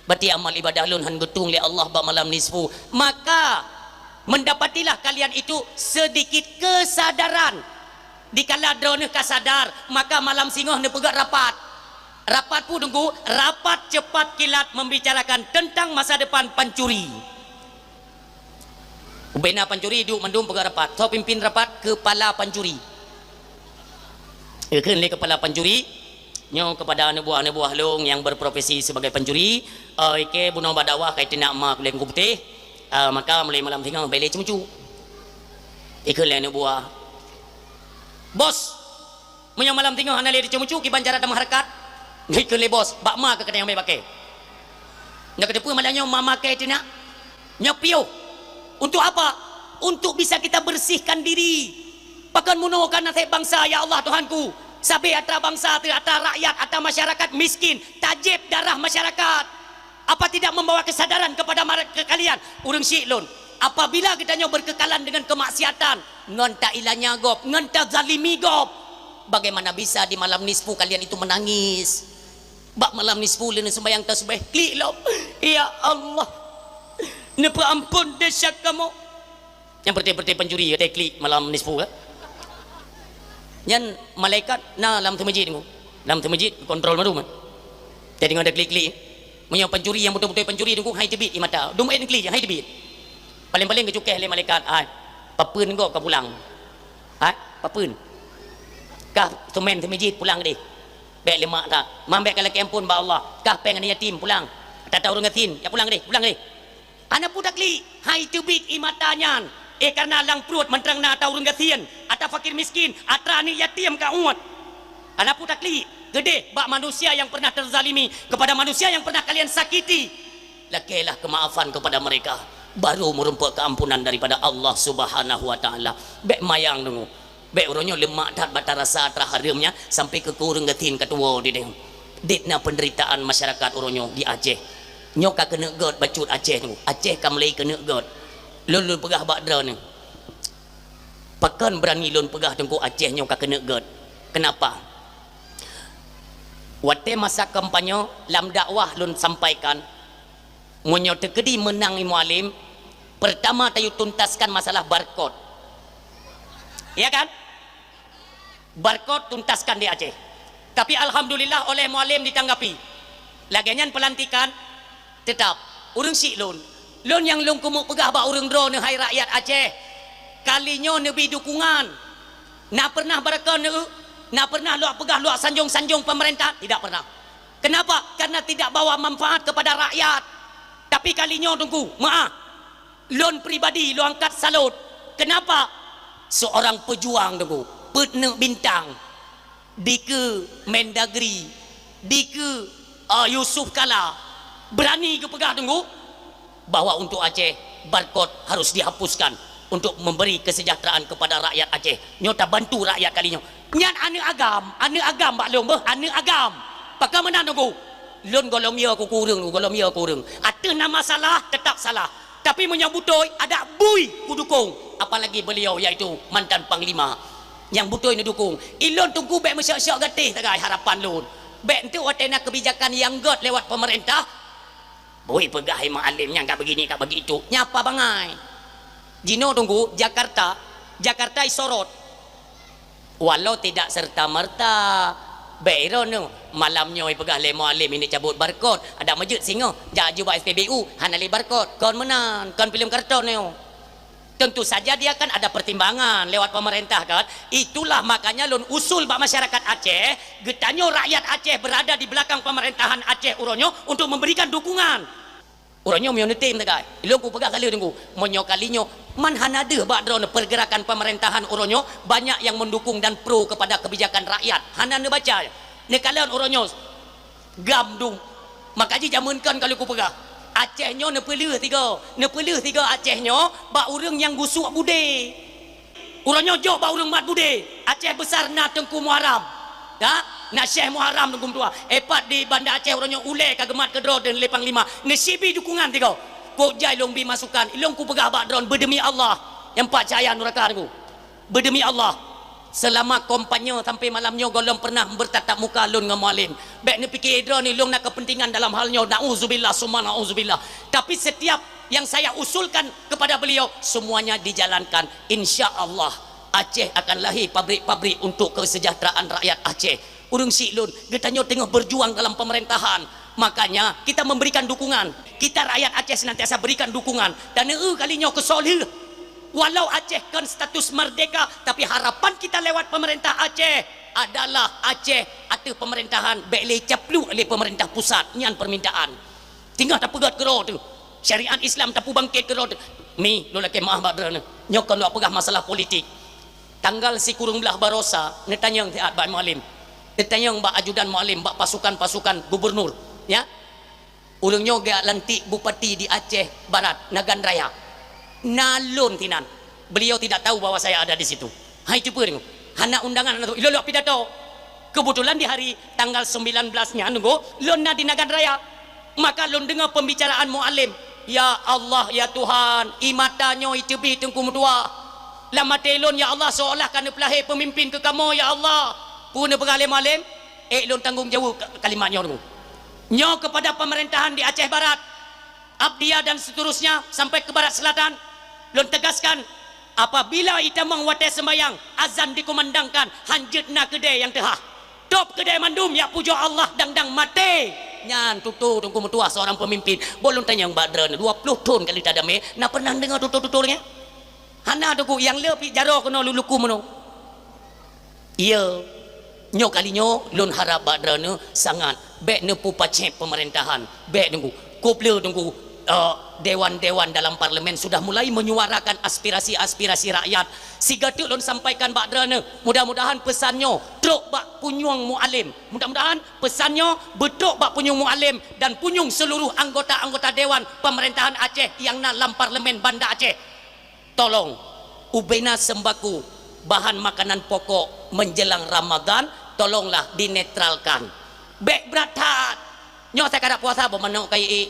Berarti amal ibadah lôn han geutueng lé Allah bak malam nisfu. Maka, mendapatilah kalian itu sedikit kesadaran. Dikala droeneuh ka sadar, maka malam singoh neupeugét rapat. Rapat peue teungku? Rapat cepat kilat membicarakan tentang masa depan pancuri. Ubena pancuri duek mandum peugét rapat. Soe pimpin rapat? Kepala pancuri. Geukheun lé kepala pancuri nyoe kepada aneuk buah-aneuk buah lôn nyang berprofesi sebagai pancuri, "Eh, ikei bunoe bak dakwah ka iteunak ma kulét Teungku Putéh, eh, maka mulai malam singoh bèk lé ceumeucue." Ikheun lé aneuk buah, "Bos, meunyoe malam singoh hana lé ceumeucue, kiban cara tameuhareukat?" Ikheun lé bos, "Bak ma keuh keuneuk mé bakée?" Nyoe kateupeue malam nyoe ma-ma kée teunak? Nyoe piôh. Untuk apa? Untuk bisa kita bersihkan diri. Pakon meunoe ka naseb bansa, ya Allah Tuhanku. Sabé atra bansa teuh, atra rakyat, atra masyarakat miskin, tajép darah masyarakat. Apa tidak membawa kesadaran kepada mare-, ke kalian? Ureuëng syiek lôn, apabila geutanyoe berkekalan dengan kemaksiatan, ngon tailanya gob, ngon tazalimi gob, bagaimana bisa di malam nisfu kalian itu menangis? Bak malam nisfu lheueh neuseumayang tasbih, klik lom, "Ya Allah, neupeuamphon desya kamoe." Nyang peureté-peureté pancuri watée klik malam nisfu, kan? Nyan malaikat na lam seumeujid Teungku. Lam seumeujid kontrol mandum, kan? Jadi ngon ada klik-klik. Meunyoe pancuri nyang beutôi-beutôi pancuri Teungku, hai teubiet ie mata. Dum ék neuklik, hai teubiet. Paléng-paléng geucukéh lé malaikat, "Hai, papeuen gob ka pulang. Hai, papeuen. Kah seumén seumeujid pulang deh. Bèk leumak that. Man bèk ka lakée amphon bak Allah. Kah péng aneuk yatim pulang. Ata-ata ureuëng gasien, ya pulang deh, pulang deh." Hana peue taklik, hai teubiet ie mata nyan. Eh, kareuna lam pruet mantong na ata ureuëng gasien, ata fakir miskin, ata aneuk yatim ka uet. Hana peue taklik, keudeh bak manusia yang pernah terzalimi, kepada manusia yang pernah kalian sakiti. Lakailah kemaafan kepada mereka, baru meureumpok keampunan daripada Allah Subhanahu wa Ta'ala. Bèk mayang deungoe. Bèk uroe nyoe leumak that bak tarasa atra hareuem nyan sampai keu ureuëng gasien ka tuwoe di deh. Dit na peunderitaan masyarakat uroe nyoe di Aceh. Nyoe ka keuneuk gét bacut Aceh nyoe. Aceh ka mulai keuneuk gét. Lôn, lôn peugah bak droeneuh. Pakon beurani lôn peugah Teungku Aceh nyoe ka keuneuk gét? Keunapa? Watée masa kampanye lam dakwah lôn sampaikan, meunyoe teukeudi meunang i Mualem, peurtama tayue tuntaskan masalah barkot. Ya kan? Barkot tuntaskan di Aceh. Tapi alhamdulillah oleh Mualem ditanggapi. Lagée nyan peulantikan, teutap, ureuëng syiek lôn. Lôn nyang lôn keumeuk peugah bak ureuëng droeneuh hai rakyat Aceh, kali nyoe neubi dukungan. Na pernah barkot neueu? Na pernah lôn peugah lôn sanjong-sanjong pemerintah? Tidak pernah. Kenapa? Karena tidak bawa manfaat kepada rakyat. Tapi kali nyoe Teungku, meu'ah. Lôn pribadi lôn angkat salut. Kenapa? Seorang pejuang Teungku, peuet neuk bintang, dikeue Mendagri, dikeue, ah, Yusuf Kala, beurani geupeugah Teungku bahwa untuk Aceh, barkot harus dihapuskan untuk memberi kesejahteraan kepada rakyat Aceh. Nyoe tabantu rakyat kali nyoe. Nyan aneuk agam, aneuk agam bak lôn beuh, aneuk agam. Pakon meunan Teungku? Lôn gohlom yo keu ureuëng, gohlom yo keu ureuëng. Ateueh nama salah, teutap salah. Tapi meunyoe beutôi, adak bui kudukong, apalagi beliau yaitu mantan panglima. Nyang beutôi neudukong. Ilôn Teungku bèk meusyok-syok gatéh sagai harapan lôn. Bèk enteuk watée na keubijakan nyang gét lewat pemerintah, bui peugah hai Mualem nyan ka begini, ka begitu. Nyapa bangai. Jinoe Teungku, Jakarta, Jakarta isorot. Walau tidak serta-merta, bèk droeneuh malam nyoe peugah lé Mualem ini cabut barkot, adak meujeuet singoh, jak aju bak S P B U, hana lé barkot, kon meunan, kon filem karton nyoe. Tentu saja dia kan ada pertimbangan lewat pemerintah kan. Itulah makanya lôn usul bak masyarakat Aceh, geutanyoe rakyat Aceh berada di belakang pemerintahan Aceh uroe nyoe untuk memberikan dukungan. Uroe nyoe meunyoe neutem sagai, ilôn kupeugah ka lheueh Teungku, meunyoe kali nyoe man hana deuh bak droeneuh pergerakan pemerintahan uroe nyoe banyak yang mendukung dan pro kepada kebijakan rakyat. Hana neubaca, neukalon uroe nyoe gam dum. Maka jih jameun kon ka lheueh kupeugah, Aceh nyoe neupeuleueh tiga, neupeuleueh tiga Aceh nyoe bak ureuëng nyang gusuk budé. Uroe nyoe jok bak ureuëng mat budé, Aceh Besar na Teungku Muharram. Ka? Na Syekh Muharram Teungku meutuah. Eh, pat di Banda Aceh uroe nyoe ulée ka geumat keudroe deungon lé panglima. Neusibi dukungan tiga. Kok jai lôn bi masukan, ilôn kupeugah bak droeneuh beudemi Allah, nyang pat cahya nuraka Teungku. Beudemi Allah, seulama kampanye sampai malam nyoe gohlom pernah bertatap muka lôn ngon Mualem. Bèk neupike droeneuh lôn na kepentingan dalam hal nyoe. Nauzubillah summa nauzubillah. Tapi setiap yang saya usulkan kepada beliau, semuanya dijalankan. Insya Allah, Aceh akan lahir pabrik-pabrik untuk kesejahteraan rakyat Aceh. Ureuëng syiek lôn, geutanyoe teungoh berjuang dalam pemerintahan. Makanya, kita memberikan dukungan. Kita rakyat Aceh senantiasa berikan dukungan. Dan eu kali nyoe keusoe lheueh. Walau Aceh kon status merdeka, tapi harapan kita lewat pemerintah Aceh adalah Aceh ateueh pemerintahan bék lé caplok lé pemerintah pusat, nyan permintaan. Singoh tapeugét keudroe teuh. Syariat Islam tapeubangkét keudroe teuh. Mi, lôn lakée meu'ah bak droeneuh. Nyoe kon lôn peugah masalah politik. Tanggal sikureueng blaih barosa, neutanyong siat bak Mualem. Neutanyong bak ajudan Mualem, bak pasukan-pasukan gubernur, ya. Ureuëng nyoe geujak lantik bupati di Aceh Barat, Nagan Raya. Na lôn sinan. Beliau tidak tahu bahwa saya ada di situ. Hai, cuba deungoe. Hana undangan, hana tahu. Ilôn lôn pidato. Kebetulan di hari tanggal sembilan belas nyan, deungoe, lôn na di Nagan Raya. Maka lôn deungoe pembicaraan Mualem. Ya Allah, ya Tuhan, ie mata nyoe iteubiet Teungku meutuah. Lam até lôn, ya Allah, seolah ka neupeulahé pemimpin keu kamoe, ya Allah. Peue neupeugah lé Mualem? Ék lôn tanggong jaweueb ka-, kalimat nyoe deungoe. Nyoe kepada pemerintahan di Aceh Barat, Abdia dan seterusnya sampai ke Barat Selatan, lôn tegaskan, apabila itamong watée sembahyang, azan dikumandangkan, hanjeuet na keudée nyang teuhah. Top keudée mandum, jak pujoe Allah dang-dang maté. Nyan tutoe Teungku meutuah seorang pemimpin. Boh lôn tanyong bak droeneuh, dua ploh thon ka lheueh tadamé, na pernah deungoe tutoe-tutoe lagée nyan? Hana, Teungku, nyang le pih jaroe keunoe luluku meunoe. Iya, nyoe kali nyoe lôn harab bak droeneuh sangat, bék neupupacéb pemerintahan, bék Teungku. Kop le Teungku, eh, dewan-dewan dalam parlemen sudah mulai menyuarakan aspirasi-aspirasi rakyat. Sigoe teuk lôn sampaikan bak droeneuh, mudah-mudahan peusan nyoe trok bak punyueng Mualem. Mudah-mudahan peusan nyoe beutrok bak punyueng Mualem dan punyueng seluruh anggota-anggota dewan pemerintahan Aceh nyang na lam parlemen Banda Aceh. Tolong, ubena sembako, bahan makanan pokok menjelang Ramadan, tolonglah dinetralkan. Bék brat that. Nyoe asai ka dak puasa boh manok kayée.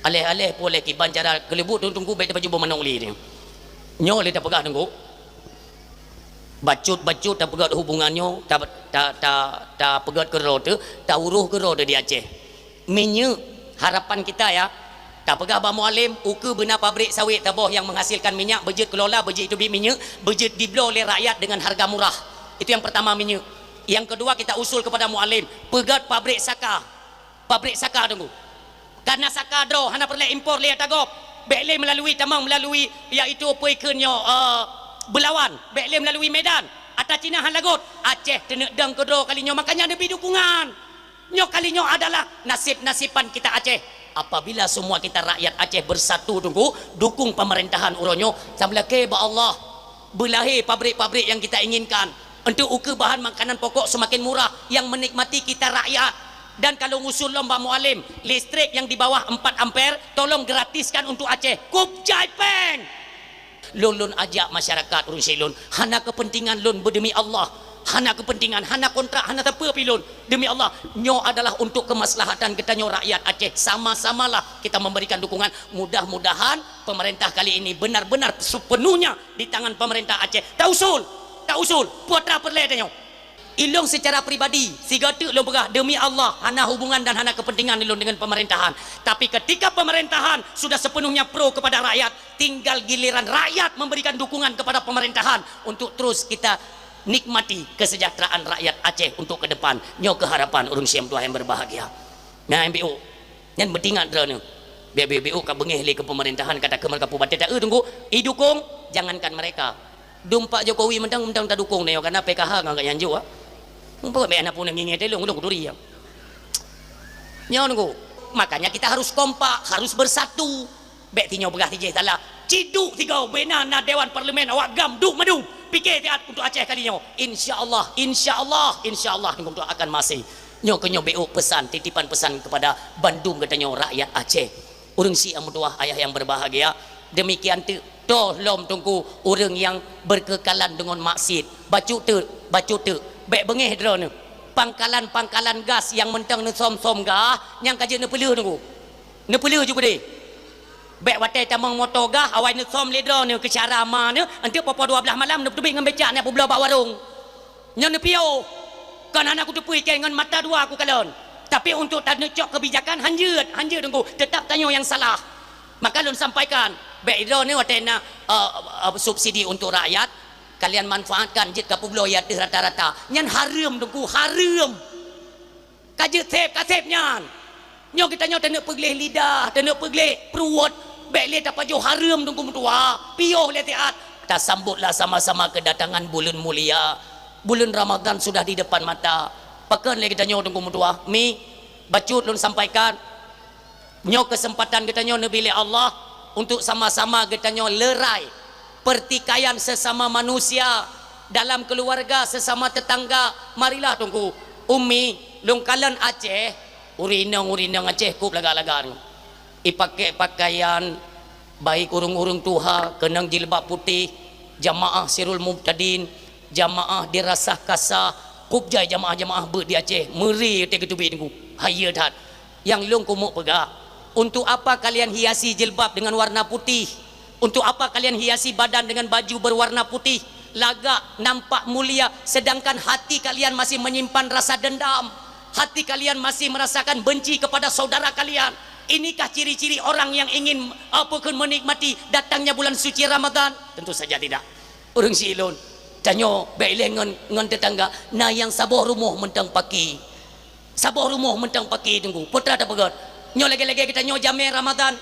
Aléh-aléh pih lé kiban cara keuleubuk Teungku bék tapajôh boh manok lé nyoe. Nyoe lé tapeugah Teungku. Bacut-bacut tapeugét hubungan nyoe, ta-, ta-, ta-, tapeugét keudroe teuh, tauroh keudroe teuh di Aceh. Minyeuk, harapan kita ya, tapeugah bak Mualem, ukeue beuna pabrik sawét saboh nyang menghasilkan minyak, beujeuet keulola, beujeuet iteubiet minyeuk, beujeuet dibloe lé rakyat dengan harga murah. Itu yang pertama, minyeuk. Yang kedua, kita usul kepada Mualem, peugét pabrik saka. Pabrik saka Teungku. Karena saka droe hana peureulée impor lé ata gob. Bék lé melalui tamong melalui, yaitu peue kheun nyoe, eh, Belawan. Bék lé melalui Medan. Ata Cina hana lagot. Aceh teuneuk dong keudroe kali nyoe, makanya neubi dukungan. Nyoe kali nyoe adalah nasib-nasiban kita Aceh. Apabila semua kita rakyat Aceh bersatu Teungku, dukung pemerintahan uroe nyoe, sameulakée bak Allah, beulahé pabrik-pabrik yang kita inginkan, untuk ukeue bahan makanan pokok semakin murah yang menikmati kita rakyat. Dan kalau ngusul lom bak Mualem, listrik yang di bawah empat ampere tolong gratiskan untuk Aceh. Kop jai péng! Lôn, lôn ajak masyarakat ureuëng syiek lôn, hana kepentingan lôn beu demi Allah, hana kepentingan, hana kontrak, hana sapeue pih lôn. Demi Allah, nyoe adalah untuk kemaslahatan geutanyoe rakyat Aceh. Sama-samalah kita memberikan dukungan. Mudah-mudahan pemerintah kali ini benar-benar sepenuhnya di tangan pemerintah Aceh. Tausul, tausul, putra peureulée tanyoe. Ilôn secara pribadi, sigoe teuk lôn peugah, demi Allah, hana hubungan dan hana kepentingan ilôn dengan pemerintahan. Tapi ketika pemerintahan sudah sepenuhnya pro kepada rakyat, tinggal giliran rakyat memberikan dukungan kepada pemerintahan untuk terus kita nikmati kesejahteraan rakyat Aceh untuk ke depan. Nyoe keuh harapan ureuëng syiek tuha yang berbahagia. Nah, M B O, nyan beutingat droeneuh. Biar-biar M B O ka beungéh lé keu pemerintahan, kata keumal ka pubaté ta-eu Teungku, idukung, jangankan mereka. Dum Pak Jokowi mantong, mantong tadukung nyoe, karena P K H ngon gak nyan jua. Mumpung bék na pun ngingé teuh lôn, lôn kuturi ya. Nyoe Teungku. Makanya kita harus kompak, harus bersatu. Bék tinyoe peugah tijéh salah. Ciduk sigoe bena na Dewan Parlemen awak gam duek mandum. Pike siat untuk Aceh kali nyoe. Insya Allah, insya Allah, insya Allah Teungku akan masih. Nyoe keuh nyoe B O pesan, titipan pesan kepada bandum geutanyoe rakyat Aceh. Ureuëng syiek nyang meutuwah, ayah yang berbahagia, demikian teuk toh lom Teungku ureuëng nyang berkekalan deungon maksiet. Bacut teuk, bacut teuk, bék beungéh droeneuh. Pangkalan-pangkalan gas nyang mantong neusom-som gah, nyang ka jeuet neupeuleueh Teungku. Neupeuleueh ju keudeh. Bék watée tamong moto gah, awai neusom lé droeneuh keu cara ma neuh, enteuk poh-poh dua blaih malam neuteubiet ngon becak neupubloe bak warong. Nyoe neupiôh. Kon hana kuteupeue ikei ngon mata dua kukalon. Tapi untuk taneucok kebijakan, hanjeuet, hanjeuet Teungku. Tetap tanyoe nyang salah. Maka lôn sampaikan, bék droeneuh watée na, eh, eh, subsidi untuk rakyat, kalian manfaatkan jeuet kapubloe ateueh rata-rata. Nyan hareuem Teungku, hareuem. Ka jeuet sép, ka sép nyan. Nyoe geutanyoe taneuk peugleh lidah, taneuk peugleh pruet. Bék lé tapajoh hareuem Teungku meutuah, piôh lé siat. Tasambotlah sama-sama keudatangan buleuen mulia. Buleuen Ramadhan sudah di depan mata. Pakon lé geutanyoe Teungku meutuah? Mi, bacut lôn sampaikan. Nyoe keuseumpatan geutanyoe neubi lé Allah untuk sama-sama geutanyoe leurai peurtikaian sesama manusia dalam keuluwarga, sesama teutangga. Marilah Teungku, Umi, lôn kalon Aceh, ureueng inong-ureueng inong Aceh kôb lagak-lagak nyoe. Ipaké pakaian, baik ureueng-ureueng tuha keunong jilbab putéh, jamaah sirul mubtadin, jamaah dirasah kasah, kôb jai jamaah-jamaah beuet di Aceh, meuri teuh geuteubiet Teungku. Hayeue that. Nyang lôn keumeung peugah, untuk apa kalian hiasi jilbab dengan warna putih? Untuk apa kalian hiasi badan dengan baju berwarna putih? Lagak nampak mulia, sedangkan hati kalian masih menyimpan rasa dendam. Hati kalian masih merasakan benci kepada saudara kalian. Inikah ciri-ciri orang yang ingin, apa kheun, menikmati datangnya bulan suci Ramadan? Tentu saja tidak. Ureueng siklon, tanyoe bék ilée ngon, ngon teutangga, na nyang saboh rumoh mantong paké. Saboh rumoh mantong paké Teungku. Peue teuma tapeugah? Nyoe lagée-lagée geutanyoe jamé Ramadan.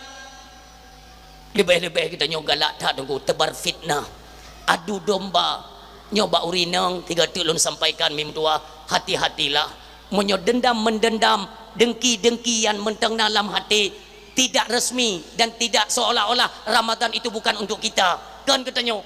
Leubeh-leubeh geutanyoe galak that Teungku, teubar fitnah, adu domba. Nyoe bak ureueng inong, tiga teuk lôn sampaikan, Mi meutuah, hati-hatilah. Meunyoe dendam-meundendam, dengki-dengki nyang mantong na lam até, tidak resmi dan tidak seolah-olah Ramadan itu bukan untuk kita. Kon geutanyoe.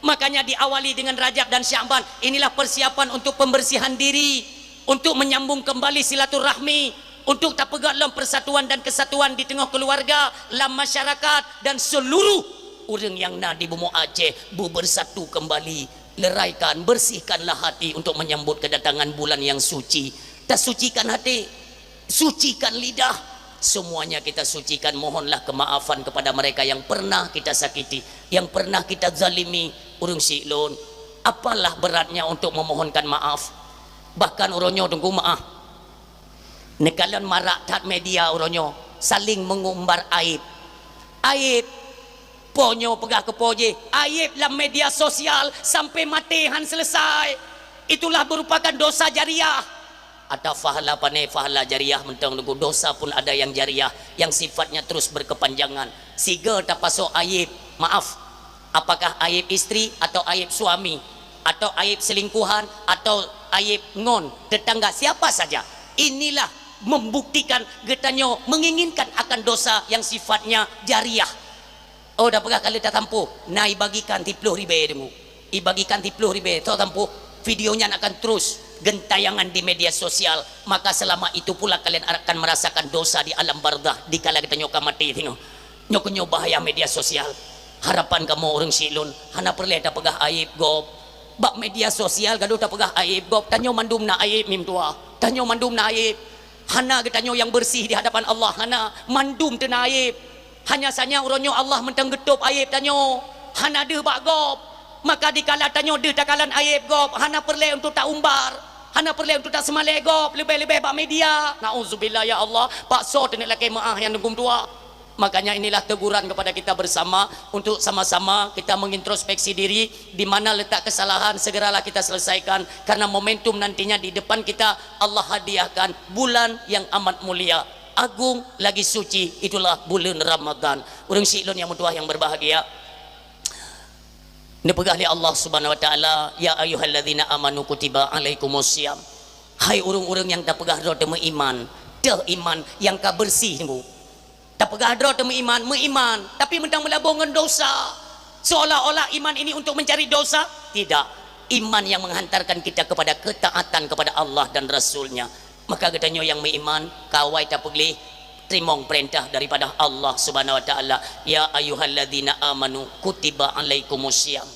Makanya diawali dengan Rajab dan Sya'ban. Inilah persiapan untuk pembersihan diri, untuk menyambung kembali silaturahmi, untuk tapeugöt lom persatuan dan kesatuan di teungoh keuluwarga, lam masyarakat, dan seluruh ureuëng nyang na di bumoe Aceh beubersatu kembali. Leraikan, bersihkanlah hati untuk menyambut kedatangan bulan yang suci. Tasucikan hati, sucikan lidah. Semuanya kita sucikan. Mohonlah kemaafan kepada mereka yang pernah kita sakiti, yang pernah kita zalimi. Ureuëng siklon, apalah beratnya untuk memohonkan maaf? Bahkan uroe nyoe Teungku, maaf, neukalon marak that media uroe nyoe, saling mengumbar aib. Aib. Po nyoe peugah keu po jih, aib lam media sosial sampai maté han selesai. Itulah merupakan dosa jariah. Ada pahala pané, pahala jariah mantong Teungku. Dosa pun ada yang jariah, yang sifatnya terus berkepanjangan. Sigoe tapasoe aib, maaf, apakah aib istri atau aib suami, atau aib selingkuhan, atau aib ngon tetangga, siapa saja. Inilah membuktikan geutanyoe menginginkan akan dosa yang sifatnya jariah. Oh, dah peugah ka lheueh tatampuh, na ibagikan siplôh ribèe Teungku. Ibagikan siplôh ribèe, soe tampuh, video nyan akan terus gentayangan di media sosial. Maka selama itu pula kalian akan merasakan dosa di alam barzakh, dikala geutanyoe ka maté singoh. Nyoe keuh nyoe bahaya media sosial. Harapan kamoe ureuëng siklon, hana peureulèe tapeugah aib gob. Bak media sosial gadoh tapeugah aib gob, tanyoe mandum na aib, Mi meutuah. Tanyoe mandum na aib. Hana geutanyoe nyang beureuséh di hadapan Allah, hana. Mandum teuna aib. Hanya saja uroe nyoe Allah mantong geutôb aib tanyoe, hana deuh bak gob. Maka dikala tanyoe deuh takalon aib gob, hana peureulèe untuk taumbar, hana peureulèe untuk taseumalèe gob, leubeh-leubeh bak media. Nauzubillah, ya Allah, paksa teuneuk lakèe meu'ah nyang Teungku meutuah. Makanya inilah teguran kepada kita bersama untuk sama-sama kita mengintrospeksi diri, di mana letak kesalahan segeralah kita selesaikan, karena momentum nantinya di depan kita Allah hadiahkan bulan yang amat mulia. Agung lagi suci, itulah buleuen Ramadhan. Ureuëng siklon nyang meutuah nyang berbahagia, neupeugah lé Allah Subhanahu wa Taala, "Ya ayyuhalladzina amanu kutiba alaikumus shiyam." Hai ureuëng-ureuëng nyang tapeugah droe teumeuiman, teuh iman nyang ka beureuséh Teungku. Tapeugah droe teumeuiman, meuiman, tapi mantong meulaboh ngon dosa. Seolah-olah iman ini untuk mencari dosa? Tidak. Iman yang menghantarkan kita kepada ketaatan kepada Allah dan Rasul-Nya. Maka geutanyoe nyang meuiman, ka awai tapeugléh, teurimong peurintah daripada Allah Subhanahu wa Taala, "Ya ayyuhalladzina amanu kutiba alaikumus shiyam."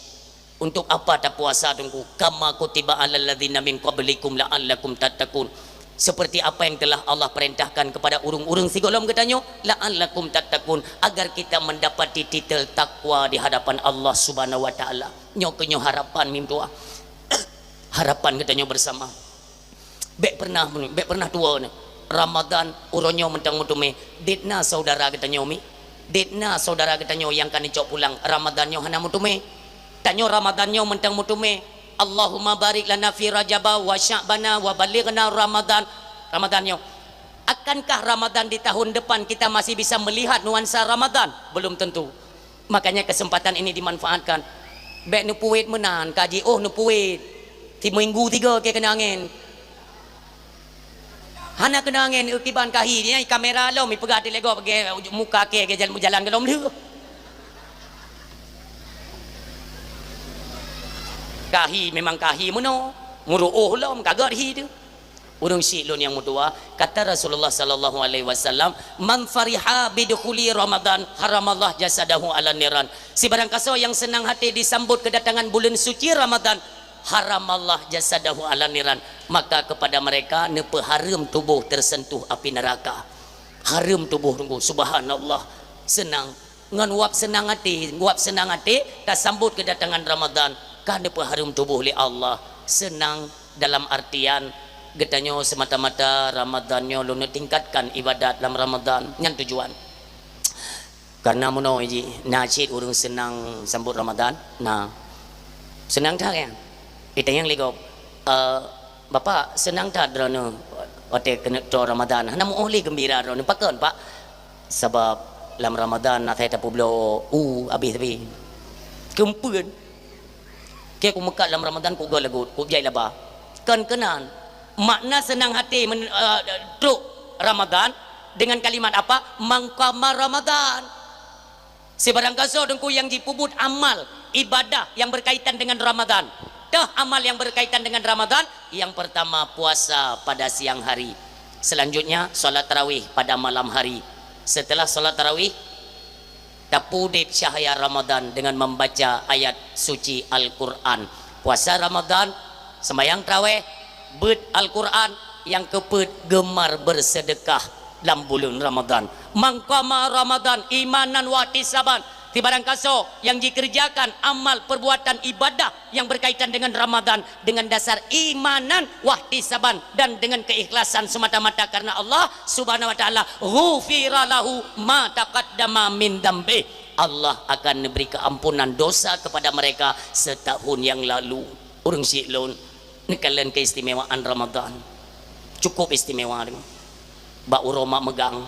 Untuk apa tapuasa Teungku? "Kama kutiba alal ladzina min qablikum la'allakum tattaqun." Seperti apa yang telah Allah perintahkan kepada ureuëng-ureuëng sigohlom geutanyoe, "la'allakum tattaqun", agar kita mendapati titel takwa di hadapan Allah Subhanahu wa Taala. Nyoe keuh nyoe harapan, Mi meutuah. Harapan geutanyoe bersama. Bék pernah, bék pernah tuwoe nyoe. Ramadhan uroe nyoe mantong meuteumé. Dit na saudara geutanyoe Mi? Dit na saudara geutanyoe nyang ka neucok pulang, Ramadhan nyoe hana meuteumé? Tanyoe Ramadhan nyoe mantong meuteumé. Allahumma barik lana fi Rajaba wa Sya'bana wa ballighna Ramadhan. Ramadhan nyoe. Akankah Ramadan di tahun depan kita masih bisa melihat nuansa Ramadan? Belum tentu. Makanya kesempatan ini dimanfaatkan. Bèk neupuwet meunan, ka jiôh neupuwet. Siminggu tiga kèe keunong angèn. Hana keunong angèn, eu, kiban kahi. Nyan kamera lom, ipeugah teulego bagi muka kèe, kèe jalan, jalan golom lheueh. Kahi memang kahi meunoe. Meuruôh lom, ka gèt hi teuh. Ureueng syik lôn nyang meutuwa, kata Rasulullah sallallahu alaihi wasallam, "Man fariha bidukhuli Ramadan, haramallah jasadahu 'alan niran." Sibarang kasoe nyang seunang haté disambot keudatangan buleuen suci Ramadan, haramallah jasadahu 'alan niran, maka kepada mereka neupeuhareuem tuboh teuseuntuh api neuraka. Hareuem tuboh, Teungku, subhanallah, seunang. Ngon wab seunang até, wab seunang até tasambot keudatangan Ramadan, ka neupeuhareuem tuboh lé Allah. Seunang dalam artian geutanyoe seumata-mata Ramadan nyoe lôn tingkatkan ibadat lam Ramadan, nyan tujuan. Karena meunoe jih, na cit ureueng seunang sambot Ramadan, na. Seunang that nyan. Itanyong lé gob, "Eh, Bapak, seunang that droeneuh watèe keuneuk troh Ramadan? Hana meu'oh lé geumbira droeneuh." "Pakon, Pak?" "Sabab lam Ramadan asai tapeubloe u abéh sabe." "Keupeue?" "Keu kumeukat lam Ramadan, kugöt lagot, kujai laba." Kon keunan. Makna seunang haté men-, eh, trok Ramadan dengan kalimat apa? "Man qama Ramadan." Sibarang gasoe Teungku nyang jipeubuet amal ibadah nyang berkaitan dengan Ramadan. Toh amal nyang berkaitan dengan Ramadan, yang pertama puasa pada siang hari. Selanjutnya salat tarawih pada malam hari. Setelah salat tarawih, tapeuudép cahya Ramadan dengan membaca ayat suci Al-Quran. Puasa Ramadan, sembahyang tarawih, beuet Al-Quran, nyang keupeuet gemar bersedekah lam buleuen Ramadan. "Man qama Ramadan imanan wahtisaban." Sibarang gasoe nyang jikeureujakan amal perbuatan ibadah nyang berkaitan dengan Ramadan dengan dasar imanan wahtisaban dan dengan keikhlasan semata-mata karena Allah Subhanahu wa Ta'ala, "ghufira lahu ma taqaddama min dzambih." Allah akan neubri keuampunan dosa kepada mereka setahun yang lalu. Ureueng syik lôn, neukalon keistimewaan Ramadan. Cukup istimewa deungon bak uroe mak meugang.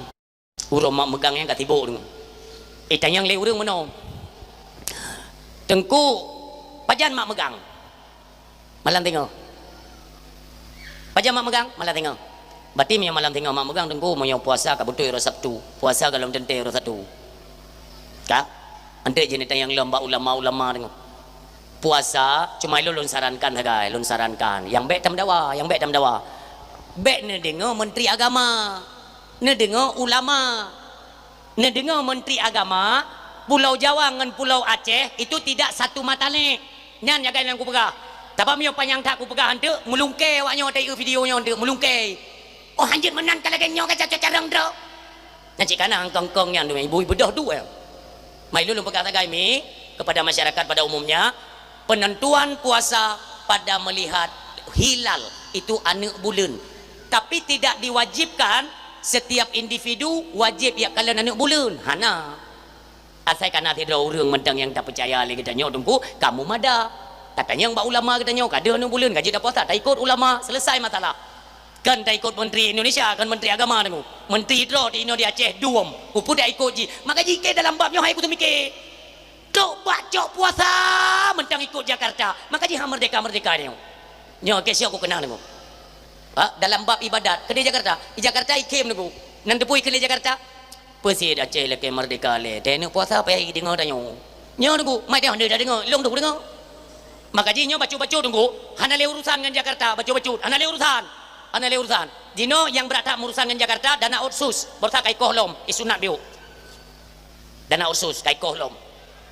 Uroe mak meugang nyan ka sibok deungon. Itanyong lé ureueng meunoe, "Teungku, pajan mak meugang?" "Malam singoh." "Pajan mak meugang?" "Malam singoh." "Berarti meunyoe malam singoh mak meugang, Teungku, meunyoe puasa ka beutôi uroe Sabtu, puasa golom teuntèe uroe Sabtu." Ka? Enteuk jih neutanyong lom bak ulama-ulama deungon. Puasa, cuma ilôn lôn sarankan sagai, lôn sarankan. Nyang bèk tameudawa, nyang bèk tameudawa. Bèk neudeungoe Menteri Agama, neudeungoe ulama, neudeungoe Menteri Agama, Pulau Jawa ngon Pulau Aceh itu tidak satu mata lé. Nyan nyang kupeugah. Tapi meunyoe panyang that kupeugah, enteuk meulungkè awak nyoe tayue video nyoe, enteuk meulungkè. Oh, hanjeuet meunan ka lagèe nyoe ka cocok carông droe. Nyan cit kana kongkong nyan, ibu-ibu doh dua. Mai lôn peugah sagai mi kepada masyarakat pada umumnya, penentuan puasa pada melihat hilal itu aneuk buleuen. Tapi tidak diwajibkan setiap individu wajib jak kalon aneuk buleuen. Hana. Asai kana sidroe ureueng mantong nyang tapeucaya lé geutanyoe Teungku, kamoe mada. Tatanyong bak ulama geutanyoe, ka deuh aneuk buleuen, ka jeuet tapuasa, taikot ulama, selesai masalah. Kon taikot menteri Indonesia, kon menteri agama Teungku. Menteri droe di inoe di Aceh dum, kupeue dak ikot jih. Maka jih keu dalam bab nyoe hai kuteumikir. Trok bak cok puasa mantong ikot Jakarta. Maka jih ha merdeka-merdeka nyoe. Nyoe keu siok kukeunang Teungku. Ha, dalam bab ibadat, keudeh Jakarta. Di Jakarta ikhém Teungku. Nan teupeu ikheun lé Jakarta. Peue sit Aceh lakèe merdeka lé. Teuh neuk puasa payah deungoe tanyoe. Nyoe Teungku, mai teuh hana deungoe, lôn deuh deungoe. Maka jih nyoe bacut-bacut Teungku, hana lé urusan ngon Jakarta, bacut-bacut, hana lé urusan. Hana lé urusan. Jinoe nyang brat that meurusan ngon Jakarta, dana otsus, barosa ka ikoh lom, isunat biôk. Dana otsus, ka ikoh lom.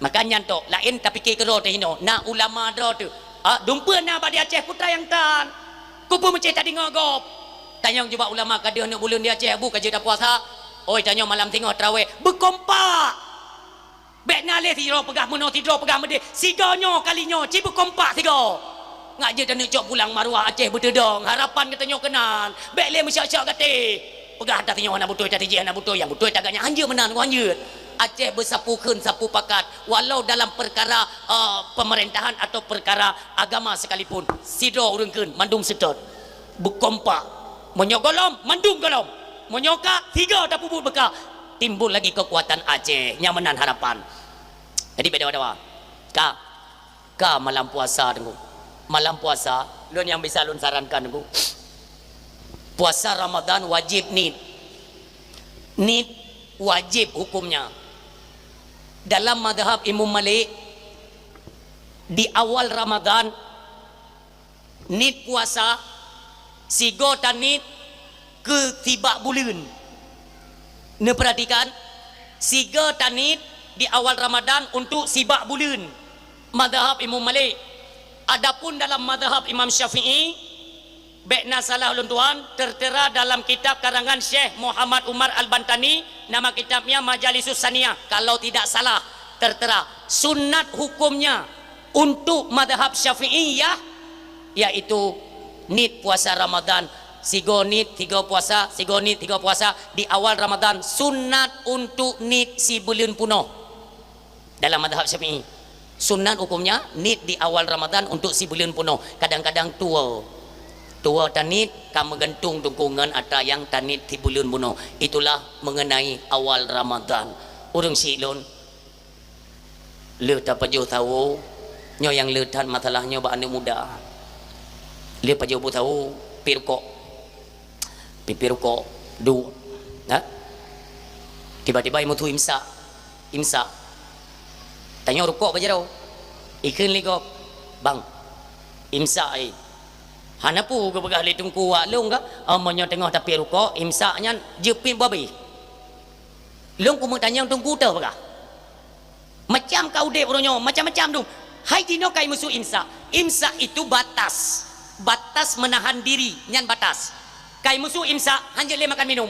Maka nyan tok, laén tapike keudroe teuh inoe, na ulama droe teuh. Ah, dumpeue na bak di Aceh peue nyang tan. Kupeue meucéh tadeungoe gob. Tanyong jubak ulama ka deuh aneuk buleuen di Aceh, bu ka jeuet tapuasa. Oi, tanyoe malam singoh taraweh, beukompak. Bèk na lé sidroe peugah meunoe, sidroe peugah meudéh. Sigoe nyoe kali nyoe, ci beukompak sigoe. Ngat jeuet taneuk cok pulang maruah Aceh beuteudong, harapan geutanyoe keunan. Bèk lé meusyok-syok gaté. Peugah ata sinyoe hana beutôi, ata sijih hana beutôi, nyang beutôi tagak nyan hanjeuet meunan, hanjeuet. Aceh beusapu kheun sapu pakat, walau dalam perkara, eh, pemerintahan atau perkara agama sekalipun, sidroe ureueng kheun, mandum seutôt. Beukompak. Meunyoe gohlom, mandum gohlom. Meunyoe ka, tiga tapeubuet beuka, timbul lagi keukuatan Aceh nyang meunan harapan. Jadi beda dawa. Ka, ka malam puasa Teungku. Malam puasa, lôn nyang bisa lôn sarankan Teungku. Puasa Ramadan wajib niet. Niet wajib hukumnya. Dalam mazhab Imam Malik, di awal Ramadan, niet puasa, sigoe taniet keu sibak buleuen. Neupeuratikan, sigoe taniet di awal Ramadan untuk sibak buleuen. Mazhab Imam Malik. Adapun dalam mazhab Imam Syafi'i, bék na salah ulôn tuan, tertera dalam kitab karangan Syekh Muhammad Umar Al-Bantani, nama kitabnya Majalisus Saniyah, kalau tidak salah, tertera. Sunat hukumnya untuk mazhab Syafi'iyah, yaitu niet puasa Ramadan, sigoe niet, tiga puasa, sigoe niet, tiga puasa di awal Ramadan, sunat untuk niet sibuleuen punoh. Dalam mazhab Syafi'i, sunat hukumnya niet di awal Ramadan untuk sibuleuen punoh. Kadang-kadang tuwo. Tuwo taniet ka meugantung Teungku ngon atra nyang taniet sibuleuen punoh. Itulah mengenai awal Ramadan. Ureuëng syiek lôn, lheueh tapajoh sawo, nyoe nyang le that masalah nyoe bak aneuëk muda. Lheueh pajoh bu sawo, piep rukok. Piep-piep rukok, duek. Ha? Tiba-tiba imeusu imsak. Imsak. Tanyoe rukok bak jaroe. Ikheun lé gob, "Bang, imsak, eh." "Hana peue geupeugah lé Teungku wak lôn ka, oh, meunyoe teungoh tapiep rukok, imsak nyan jeuet piep babeh." Lôn keumeutanyong Teungku toh peugah. Macam ka udeb uroe nyoe, macam-macam dum. Hai jinoe kai meusu imsak. Imsak itu batas. Batas menahan diri, nyan batas. Kai meusu imsak, hanjeuet lé makan minum.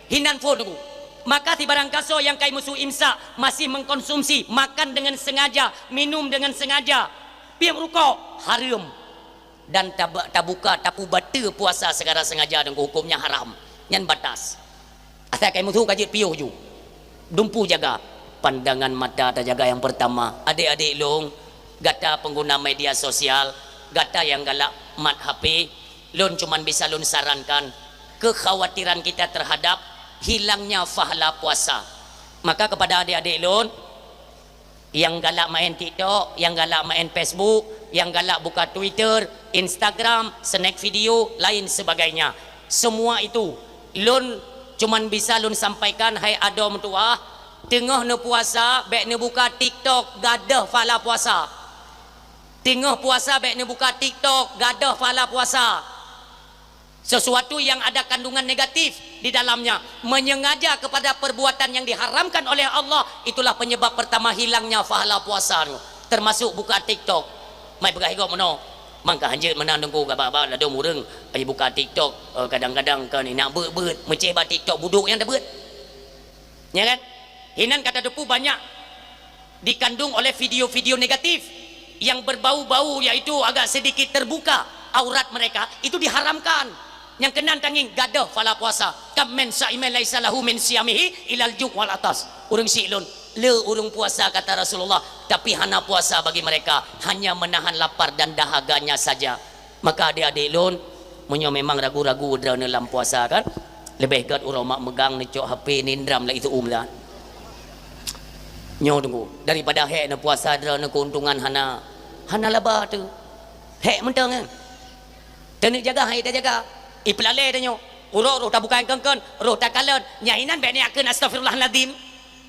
Hinan phon Teungku. Maka sibarang kasoe nyang kai meusu imsak, masih mengkonsumsi, makan dengan sengaja, minum dengan sengaja, piep rukok, hareuem. Dan tab-, tabuka, tapubateue puasa secara sengaja dan hukumnya haram. Nyan batas. Asai kai meusu ka jeuet piôh ju. Dumpu jaga. Pandangan mata tajaga yang pertama. Adik-adik lôn, gata pengguna media sosial, gata yang galak mat H P, lôn cuman bisa lôn sarankan kekhawatiran kita terhadap hilangnya pahala puasa. Maka kepada adik-adik lôn, nyang galak main TikTok, nyang galak main Facebook, nyang galak buka Twitter, Instagram, snack video, lain sebagainya. Semua itu, lôn cuman bisa lôn sampaikan, hai adoe meutuwah, teungoh neupuasa, bék neubuka TikTok, gadôh pahala puasa. Teungoh puasa, bék neubuka TikTok, gadôh pahala puasa. Sesuatu yang ada kandungan negatif di dalamnya, menyengaja kepada perbuatan yang diharamkan oleh Allah, itulah penyebab pertama hilangnya pahala puasa nyoe, termasuk buka TikTok. Mai peugah igoe meunoe, mangka hanjeuet meunan Teungku, kaba-ba ladom ureuëng, ai buka TikTok, eh, kadang-kadang kan inak beuet-beuet, meuceh bak TikTok budok nyang tabeuet. Ya kan? Hinan ka tateupeue banyak dikandung oleh video-video negatif yang berbau-bau, yaitu agak sedikit terbuka aurat mereka, itu diharamkan. Nyang keunan tangieng gadôh pahala puasa. "Kam min saimin laisa lahu min siyamihi ilal ju' wal atas." Ureuëng syiek lôn, le ureuëng puasa kata Rasulullah, tapi hana puasa bagi mereka, hanya menahan lapar dan dahaganya saja. Maka adik-adik lôn, meunyoe memang ragu-ragu droeneuh lam puasa kan, leubeh gét uroe mak meugang neucok H P nindram lagée itu umlan. Nyoe Teungku, daripada hék neupuasa droeneuh keuntungan hana, hana laba teuh. Hék mantong kan. Taneuk jaga hai tajaga. Ipeulalé tanyoe. Uroe roh tabukai keun-keun, roh takalon, nyan inan bék niat kheun astagfirullahalazim.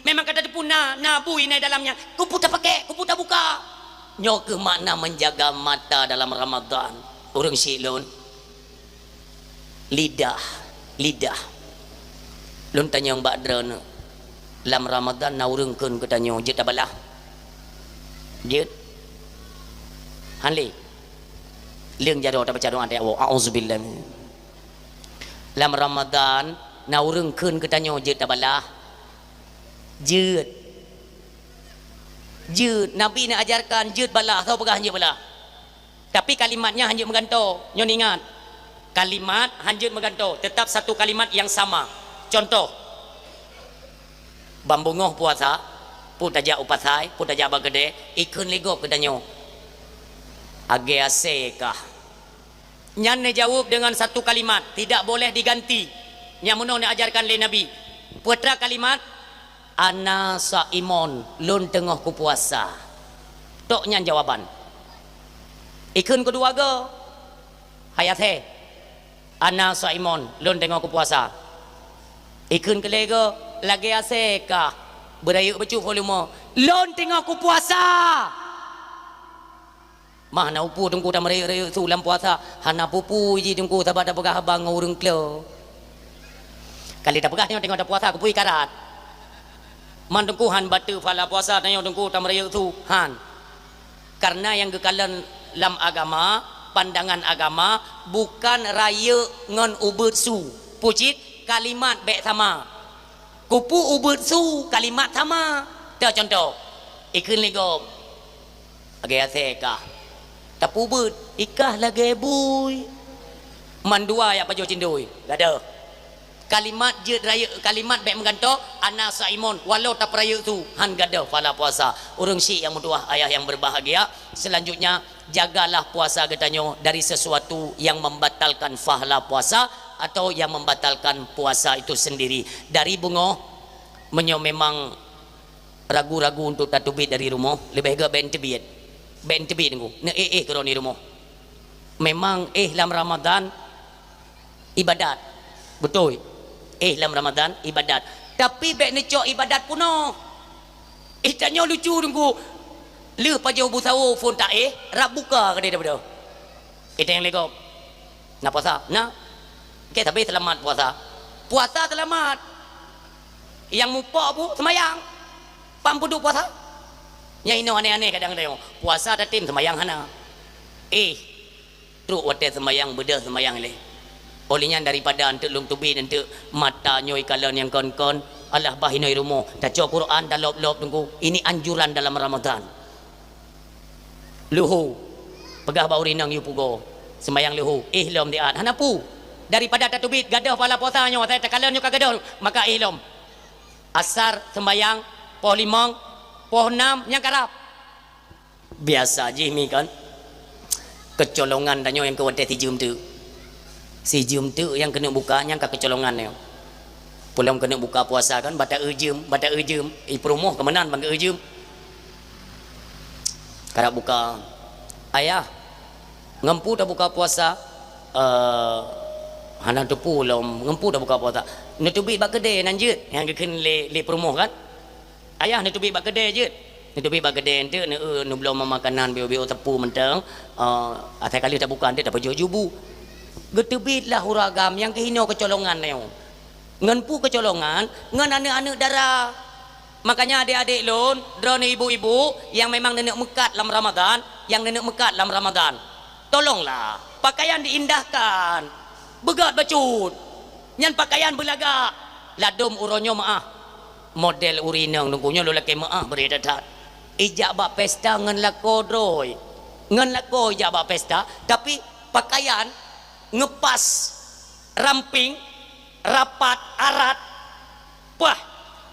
Memang ka tateupeue na, na bui na dalam nyan. Keupeue tapakèk, keupeue tabuka. Nyoe keuh makna menjaga mata dalam Ramadan. Ureuëng syiek lôn. Lidah, lidah. Lôn tanyong bak droeneuh. Lam Ramadan na ureuëng kheun keu tanyoe jeuet tabalah? Jeuet? Han lé. Leueng jaroe tabaca doa teuh, "Auzubillah." Lam Ramadan na ureuëng kheun keu tanyoe jeuet tabalah? Jeuet. Jeuet. Nabi neuajarkan jeuet balah, soe peugah hanjeuet balah. Tapi kalimatnya hanjeuet meugantoe. Nyoe ingat. Kalimat hanjeuet meugantoe, tetap satu kalimat yang sama. Contoh, ban beungoh puasa, peue tajak u pasai, peue tajak bak keudè, ikheun lé gob keu tanyoe, "Agé asèe kah?" Nyan neujaweueb deungon satu kalimat, tidak boleh diganti. Nyang meunoe neuajarkan lé Nabi. Peue treuk kalimat, "Ana shaimun, lôn teungoh kupuasa." Tok nyan jawaban. Ikheun keudua goe, "Hai asèe, ana shaimun, lôn teungoh kupuasa." Ikheun keulhèe goe, lagèe asèe kah, beurayeuk bacut volume, "Lôn teungoh kupuasa." Mah na upu teungku tameureuyek-reuyek su lam puasa, hana pupu ji teungku, saban tapeugah haba ngon ureueng klo. Kali tapeugah nyoe teungoh tapuasa, keupeue karat. Man teungku han bateue pahala puasa tanyoe teungku tameureuyek su, han. Karena nyang geukalon lam agama, pandangan agama, bukan rayeuk ngon ubeut su. Pucit kalimat bèk sama. Keupeue ubeut su kalimat sama. Teucontoh, ikheun lé gob, lagèe asèe kah. Tapeubeut, ikah lagèe bui. Mandua jak pajoh cindoi, gadoh. Kalimat jeuet rayeuk, kalimat bèk meugantoh, "Ana shaimun," walau tapeurayeuk su, han gadoh pahala puasa. Ureueng syik nyang meutuwah, ayah nyang berbahagia, selanjutnya, jagalah puasa geutanyoe dari sesuatu yang membatalkan pahala puasa atau yang membatalkan puasa itu sendiri. Dari beungoh, meunyoe memang ragu-ragu untuk tateubiet dari rumoh, leubeh gèt bèk teubiet. Bèk teubiet, Teungku. Neuéh-éh keudroe di rumoh. Memang éh lam Ramadan ibadat. Beutôi. Éh lam Ramadan ibadat. Tapi bèk neucok ibadat peunoh. Éh, tanyoe lucu, Teungku. Lheueh pajoh bu sawo phôn taéh, rab buka keudéh daripada. Iteng lé gob. Na puasa? Na. Oke, tapi seulamat puasa. Puasa seulamat. Nyang mupok bu seumayang. Pam peuduek puasa? Nyang inoe aneh-aneh kadang-kadang. Puasa tatem seumayang hana. Éh, trok watèe seumayang, beudôh seumayang lé. Óh lheueh nyan daripada eunteuk lôn teubiet, eunteuk mata nyoe ikalon nyang kon-kon, alah bah inoe rumoh, tacok Quran talop-lop Teungku. Ini anjuran dalam Ramadan. Luho, peugah bak ureueng inong yue pugoe, seumayang luho, éh lom diat, hana peue. Daripada tateubiet gadoh pahala puasa nyoe, asai takalon nyoe ka gadoh, maka éh lom. Asar seumayang, poh limong, poh nam nyang karab. Biasa jih mi kan. Keucolongan tanyoe nyang keu watèe sijeuem teuk. Sijeuem teuk nyang keuneuk buka nyang ka keucolongan nyoe. Peulom keuneuk buka puasa kan, bak ta-eu jeuem, bak ta-eu jeuem. I peurumoh keu meunan ban geu-eu jeuem. Karab buka. Ayah, ngon peue tabuka puasa? Eh, hana teupeu lom, ngon peue tabuka puasa? Neuteubiet bak keudè nan jeuet, nyang geukheun lé, lé peurumoh kan? Ayah neuteubiet bak keudè jeuet. Neuteubiet bak keudè eunteuk, neu-, neubloe makanan bio-bio teupeu mantong, eh, asai ka lheueh tabuka eunteuk tapajoh ju bu. Geuteubiet lah ureueng agam nyang keuhinoe keucolongan nyoe. Ngon peue keucolongan? Ngon aneuk-aneuk dara. Makanya adék-adék lôn, droeneuh ibu-ibu nyang memang neuneuk meukat lam Ramadan, nyang neuneuk meukat lam Ramadan. Tolonglah, pakaian diindahkan. Beugöt bacut. Nyan pakaian beulagak. Ladôm uroe nyoe meu'ah. Model ureueng inong Teungku nyoe lôn lakèe meu'ah bri that-that. Ijak bak pesta ngon lakoe droe. Ngon lakoe ijak bak pesta, tapi pakaian ngeupas, ramping, rapat, arat. Pah,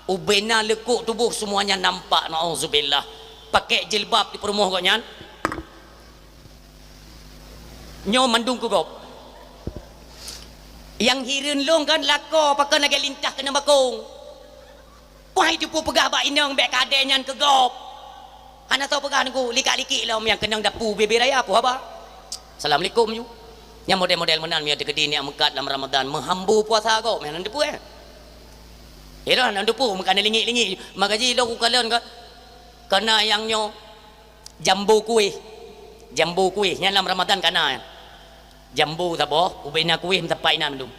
ubena leukok tuboh semuanya nampak, naudzubillah. Pakèk jilbab di peurumoh gobnyan. Nyoe mandum keu gob. Nyang hireuen lôn kan lakoe pakon lagèe lintah keuneuk bakong. Poh hai teupeu peugah bak inong bèk kadé nyan keu gob. Hana soe peugah Teungku, likak-likik lom nyang keunong dapu bie-bie raya, peue haba? Assalamualaikum ju. Nyang model-model meunan meunyoe teukeudi neuk meukat lam Ramadan, meuhambo puasa gob, meunan teupeu, eh. Iroh nan teupeu meukat neulingik-lingik. Maka jih lôn kukalon ka, kana nyang nyoe jambo kueh. Jambo kueh, nyan lam Ramadan kana nyan. Jambo saboh, ubena kueh meusapat inan mandum.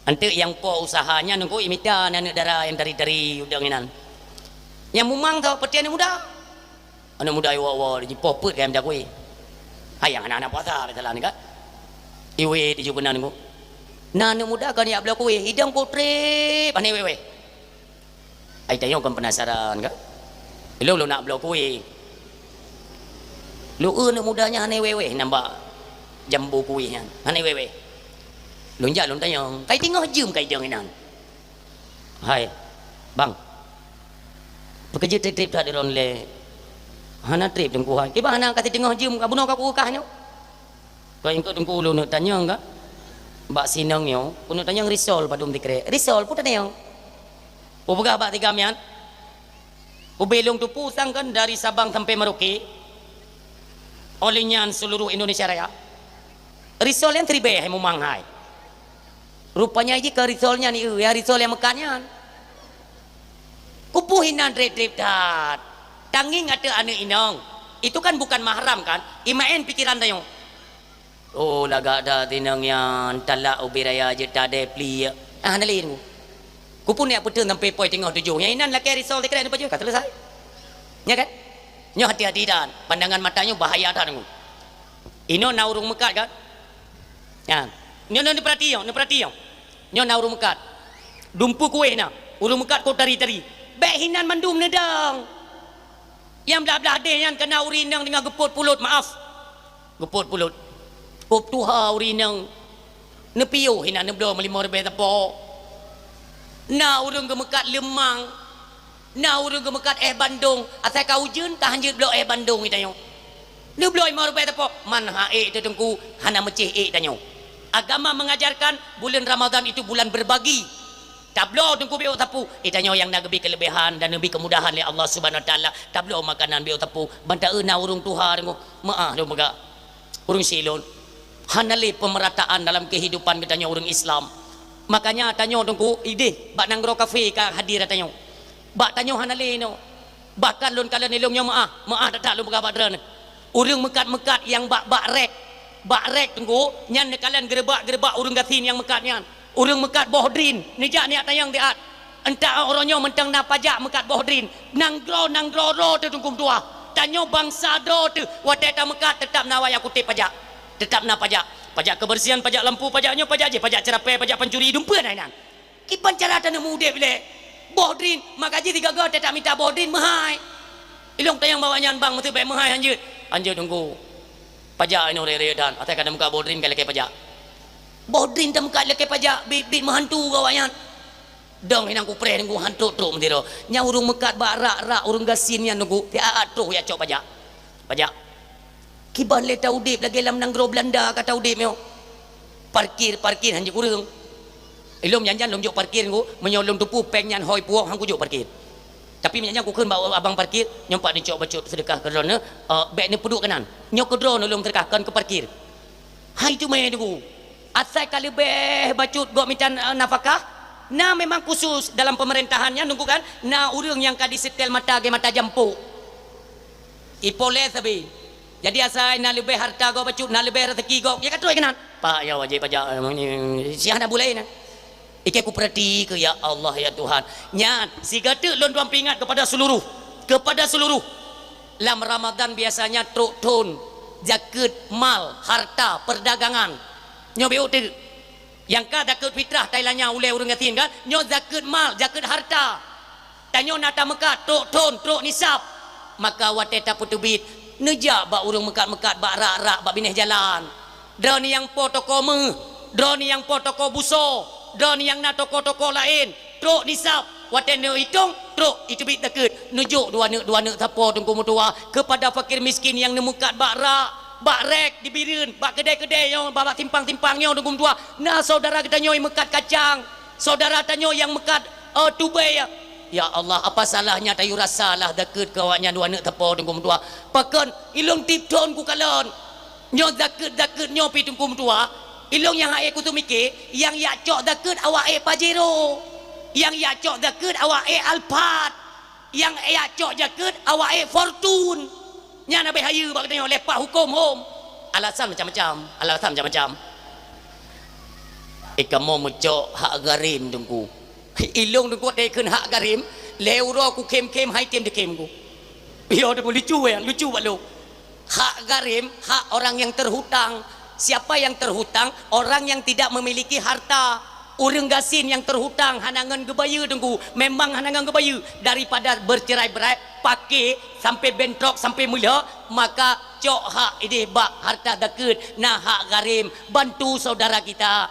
Eunteuk nyang po usaha nyan Teungku imita aneuk dara nyang tari-tari udeueng inan. Nyang mumang tho peuti aneuk muda. Aneuk muda iwoe-woe jipoh peuet keu mita kueh. Hai nyang hana-hana puasa misalnya kan. Iwé tiju keunan Teungku. Na aneuk muda kon jak bloe kueh, idong ku trép hana iwé-wé. Ai tanyoe kon penasaran kan? Ilôn lôn nak bloe kueh. Lôn eu aneuk muda nyan hana iwé-wé nyan bak jambo kueh nyan. Hana iwé-wé. Lôn jak lôn tanyong, "Kai teungoh jeuem kai dong inan?" "Hai, bang. Peukeujeut trép-trép that droeneuh lé?" "Hana trép Teungku hai." "Kiban hana ka teungoh jeuem ka bunoe ka kukeukah nyoe?" Ka ingkot Teungku ulôn neuk tanyong ka. Bak sinong nyoe, keuneuk tanyong risol padum sikrek. Risol peue tanyong? Peugah bak tigam nyan, ubé lôn teupeue sang kan dari Sabang sampai Merauke, oleh nyan seluruh Indonesia Raya. Risol nyang siribèe hai mumang hai. Rupanya jih keu risol nyan, ieu, ya risol nyang meukat nyan. Kupeue hinan trép-trép that. Tangieng ateueh aneuk inong. Itu kan bukan mahram kan? Imaén pikiran tanyoe. Oh, lagak that inong nyan, talak ubé raya jeuet tadé pliek. Ah, hana lé nunggu. Kupeue neujak peuteun sampai poh teungoh tujoh. Nyang inan lakèe risol sikrek neupajoh ka selesai. Nya kan? Nyoe hati-hati dan pandangan mata nyoe bahaya that nunggu. Inoe na ureueng meukat kan? Nyan. Nyoe, nyoe neupeurati nyoe, neupeurati nyoe. Nyoe na ureueng meukat. Dumpeue kuéh na, ureueng meukat kot tari-tari. Bèk hinan mandum neudong. Nyang blah-blah deh nyan ka na ureueng inong teungoh geupot pulot, maaf. Geupot pulot. Ôb tuha ureueng inong. Neupiôh hinan neubloe meulimong ribèe sapo. Na ureueng geumeukat leumang. Na ureueng geumeukat èh bandong, asai ka ujeuen ka hanjeuet bloe èh bandong geutanyoe. Neubloe limong ribèe sapo, man ha ék teuh teungku, hana meucéh ék tanyoe. Agama mengajarkan bulan Ramadan itu bulan berbagi. Tabloe teungku bèk sapeue, eh, tanyoe nyang na geubri keuleubehan dan geubri keumudahan lé Allah Subhanahu Wa Taala. Tabloe makanan bèk sapeue, ban taeu na ureueng tuha teungku, meu'ah lôn peugah. Ureueng si lôn, hana lé pemerataan dalam kehidupan geutanyoe ureueng Islam. Makanya tanyoe teungku idéh bak nanggroe kafé ka hadir tanyoe. Bak tanyoe hana lé nyoe. Bahkan lôn kalon ilôn nyoe meu'ah, meu'ah that-that lôn peugah bak droeneuh. Ureueng meukat-meukat nyang bak, bak rék, bak rék teungku, nyan neukalon geureubak-geureubak ureueng gasien nyang meukat nyan. Ureueng meukat boh drin, neujak neujak tanyong siat. Entah uroe nyoe mantong na pajak meukat boh drin. Nanggroe, nanggroe droe teuh teungku meutuah. Tanyoe bansa droe teuh watèe tameukat teutap na wayah kutéb pajak. Teutap na pajak. Pajak kebersihan, pajak lampu, pajak nyoe, pajak jéh, pajak ceurapèe, pajak pancuri, dumpeue na inan. Kiban cara tanyoe meu-udép ilèe. Boh drin, maka jih sigoe-goe teutap mita boh drin meuhai. Ilôn tanyong bak awaknyan, "Bang, meuseu bèk meuhai hanjeuet?" "Hanjeuet teungku. Pajak inoe raya-raya dan, asai ka tameukat boh drin ka lakèe pajak." Boh drin tameukat lakèe pajak, bit-bit meuhantu keu awaknyan. Dong hinan kupreh teungku han trok-trok meusidroe. Nyan ureueng meukat bak rak-rak ureueng gasien nyan teungku, siat-at troh jak cok pajak. Pajak. Kiban lé taudép lagèe lam nanggroe Beulanda ka taudép nyoe. Parkir, parkir hanjeuet ureueng. Ilôn jan-jan lôn jok parkir teungku, meunyoe lôn teupeu péng nyan hôi puwoe han kujok parkir. Tapi meunyoe nyan kukheun bak abang parkir, nyoe pat neucok bacut seudeukah keu droeneuh, eh, bèk neupeuduek keunan. Nyoe keu droeneuh lôn seudeukah, kon keu parkir. Hai teuma teungku. Asai ka leubeh bacut gob mita, eh, nafakah, na memang khusus dalam pemerintahan nyan teungku kan, na ureueng nyang ka disetel mata lagèe mata jampok. Ipoleh sabe. Jadi asai na leubeh hareuta gob bacut, na leubeh raseuki gob, ya ka trok keunan. Pak, ya wajéb pajak, eh, si hana bulèe na. Ikèe kupeurati keu, ya Allah, ya Tuhan. Nyan, sigoe teuk lôn tuan peuingat kepada seluruh, kepada seluruh. Lam Ramadan biasanya trok thon, zakeuet mal, harta, perdagangan. Nyoe beuh teuk. Nyang ka zakeuet fitrah Thailand nyan ulèe ureueng gasien kan, nyoe zakeuet mal, zakeuet harta. Tanyoe na tameukat trok thon, trok nisab. Maka watèe tapeuteubiet, neujak bak ureueng meukat-meukat bak rak-rak bak binéh jalan. Droeneuh nyang po toko meuh, droeneuh nyang po toko busoe, droeneuh nyang na toko-toko laén, trok nisab. Watèe neuitong, trok iteubiet zakeuet. Neujok dua neuk, dua neuk sapo teungku meutuah kepada fakir miskin nyang neumeukat bak rak, bak rék di Bireuen, bak keudè-keudè nyoe, bak, bak simpang-simpang nyoe teungku meutuah. Na syedara geutanyoe meukat kacang, syedara tanyoe nyang meukat, eh, tubèe. Ya Allah, apa salahnya tayue rasalah zakeuet keu awaknyan dua neuk sapo teungku meutuah. Pakon ilôn tiep thon kukalon. Nyoe zakeuet-zakeuet nyoe pih teungku meutuah, ilôn nyang hase kuseumiké, nyang jak cok zakeuet awak ék Pajero, nyang jak cok zakeuet awak ék Alphard, nyang jak cok zakeuet awak ék Fortuner. Nyan abéh hayeue bak geutanyoe lé pah huköm hom. Alasan macam-macam, alasan macam-macam. Eh, kamoe meucok hak gharém teungku. Ilôn teungku teukeun hak gharém, lhèe uroe kukhém-khém hai tem teukhém ku. Yo, teungku lucu ya, lucu bak lôn. Hak gharém, hak orang yang terhutang. Siapa yang terhutang? Orang yang tidak memiliki harta. Ureueng gasien nyang terhutang hana ngon geubayeue teungku, memang hana ngon geubayeue. Daripada bercerai-berai, paké sampai bentrok, sampai meulhok, maka cok hak idéh bak harta zakeuet, na hak gharém, bantu saudara kita.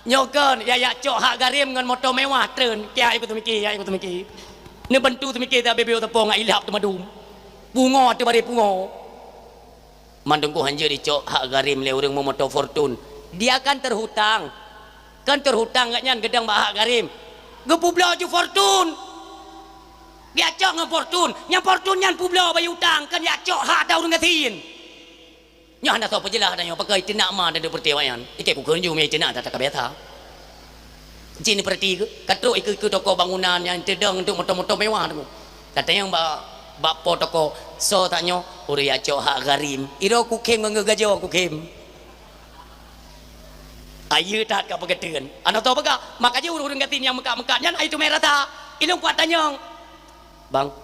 Nyoe kon, ya, ya cok hak gharém ngon moto mewah treun. Kiai beuteumiké, kiai beuteumiké. Neubantu teumiké tabé-bé teupông ilap teumadum. Pungo teubaré pungo. Man teungku hanjeuet dicok hak gharém lé ureueng meumoto Fortuner. Dia kan terhutang. Kan teuhutang gobnyan geudong bak hak gharim. Geupeubloe ju Fortuner. Geujak cok ngon Fortuner. Nyang Fortuner nyan peubloe bayeue utang, kan jak cok hak ata ureuëng gasien. Nyoe hana soe peujeulaih ata nyoe, pakon iteunak ma dan peureute awaknyan. Ikei kukheun ju meuiteunak ata ka biasa. Cit neupeureuti keu, ka trok ikeue-ikeue toko bangunan nyang teudong untuk moto-moto mewah tu. Tatanyong bak, bak po toko, "Soe tanyoe?" "Ureuëng jak cok hak gharim." Iroe kukhém ngon geugajoe kukhém. Ayeue that ka peugeuteun. Hana soe peugah, maka jih ureuëng gasien nyang meukat-meukat nyan ai teumé rasa. Ilôn kuat tanyong. "Bang,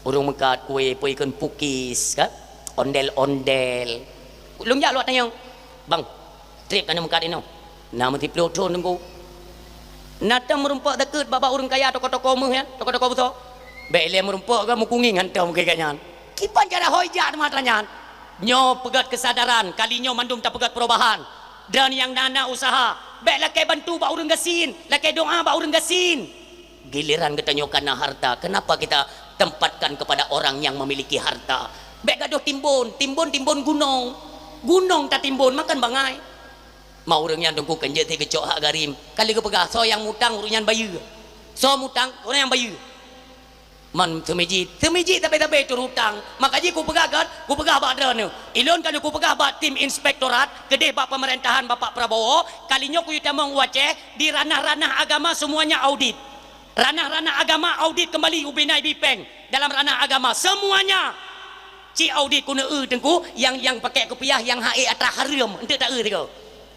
ureuëng meukat kue peue ikheun pukis, kan? Ondel-ondel." Lôn jak lôn tanyong, "Bang, trép ka na meukat inoe?" "Na meusiploh thon, Teungku." "Na tom meurumpok takheut bak-bak ureuëng kaya toko-toko méuh nyan, toko-toko beuso?" "Bék ilée meurumpok, ka meukungieng hantom keu gobnyan." Kiban cara ho ijak teuma atra nyan. Nyoe peugét keusadaran, kali nyoe mandum tapeugét perubahan. Dan nyang na-na usaha, bék lakée bantu bak ureuëng gasien, lakée doá bak ureuëng gasien. Giliran geutanyoe ka na harta, kenapa kita tempatkan kepada orang yang memiliki harta? Bék gadôh timbon, timbon, timbon gunong. Gunong tatimbon, makan bangai. Ma ureuëng nyan Teungku kan jeuet geucok hak gharim. Ka lheueh geupeugah, soe nyang mutang ureuëng nyan bayeue. Soe mutang, ureuëng nyan bayeue. Man seumijit, seumijit sabe-sabe teuhutang. Maka jih kupeugah kan, kupeugah bak droeneuh. Ilôn ka lheueh kupeugah bak tim inspektorat, keudeh bak pemerintahan Bapak Prabowo, kali nyoe kuyue tamong u Aceh, di ranah-ranah agama semuanya audit. Ranah-ranah agama audit kembali ubena ibi péng dalam ranah agama semuanya. Ci audit keuneuk eu Teungku, yang, yang pakai kupiah, yang haé atra hareuem, enteuk ta eu sigoe.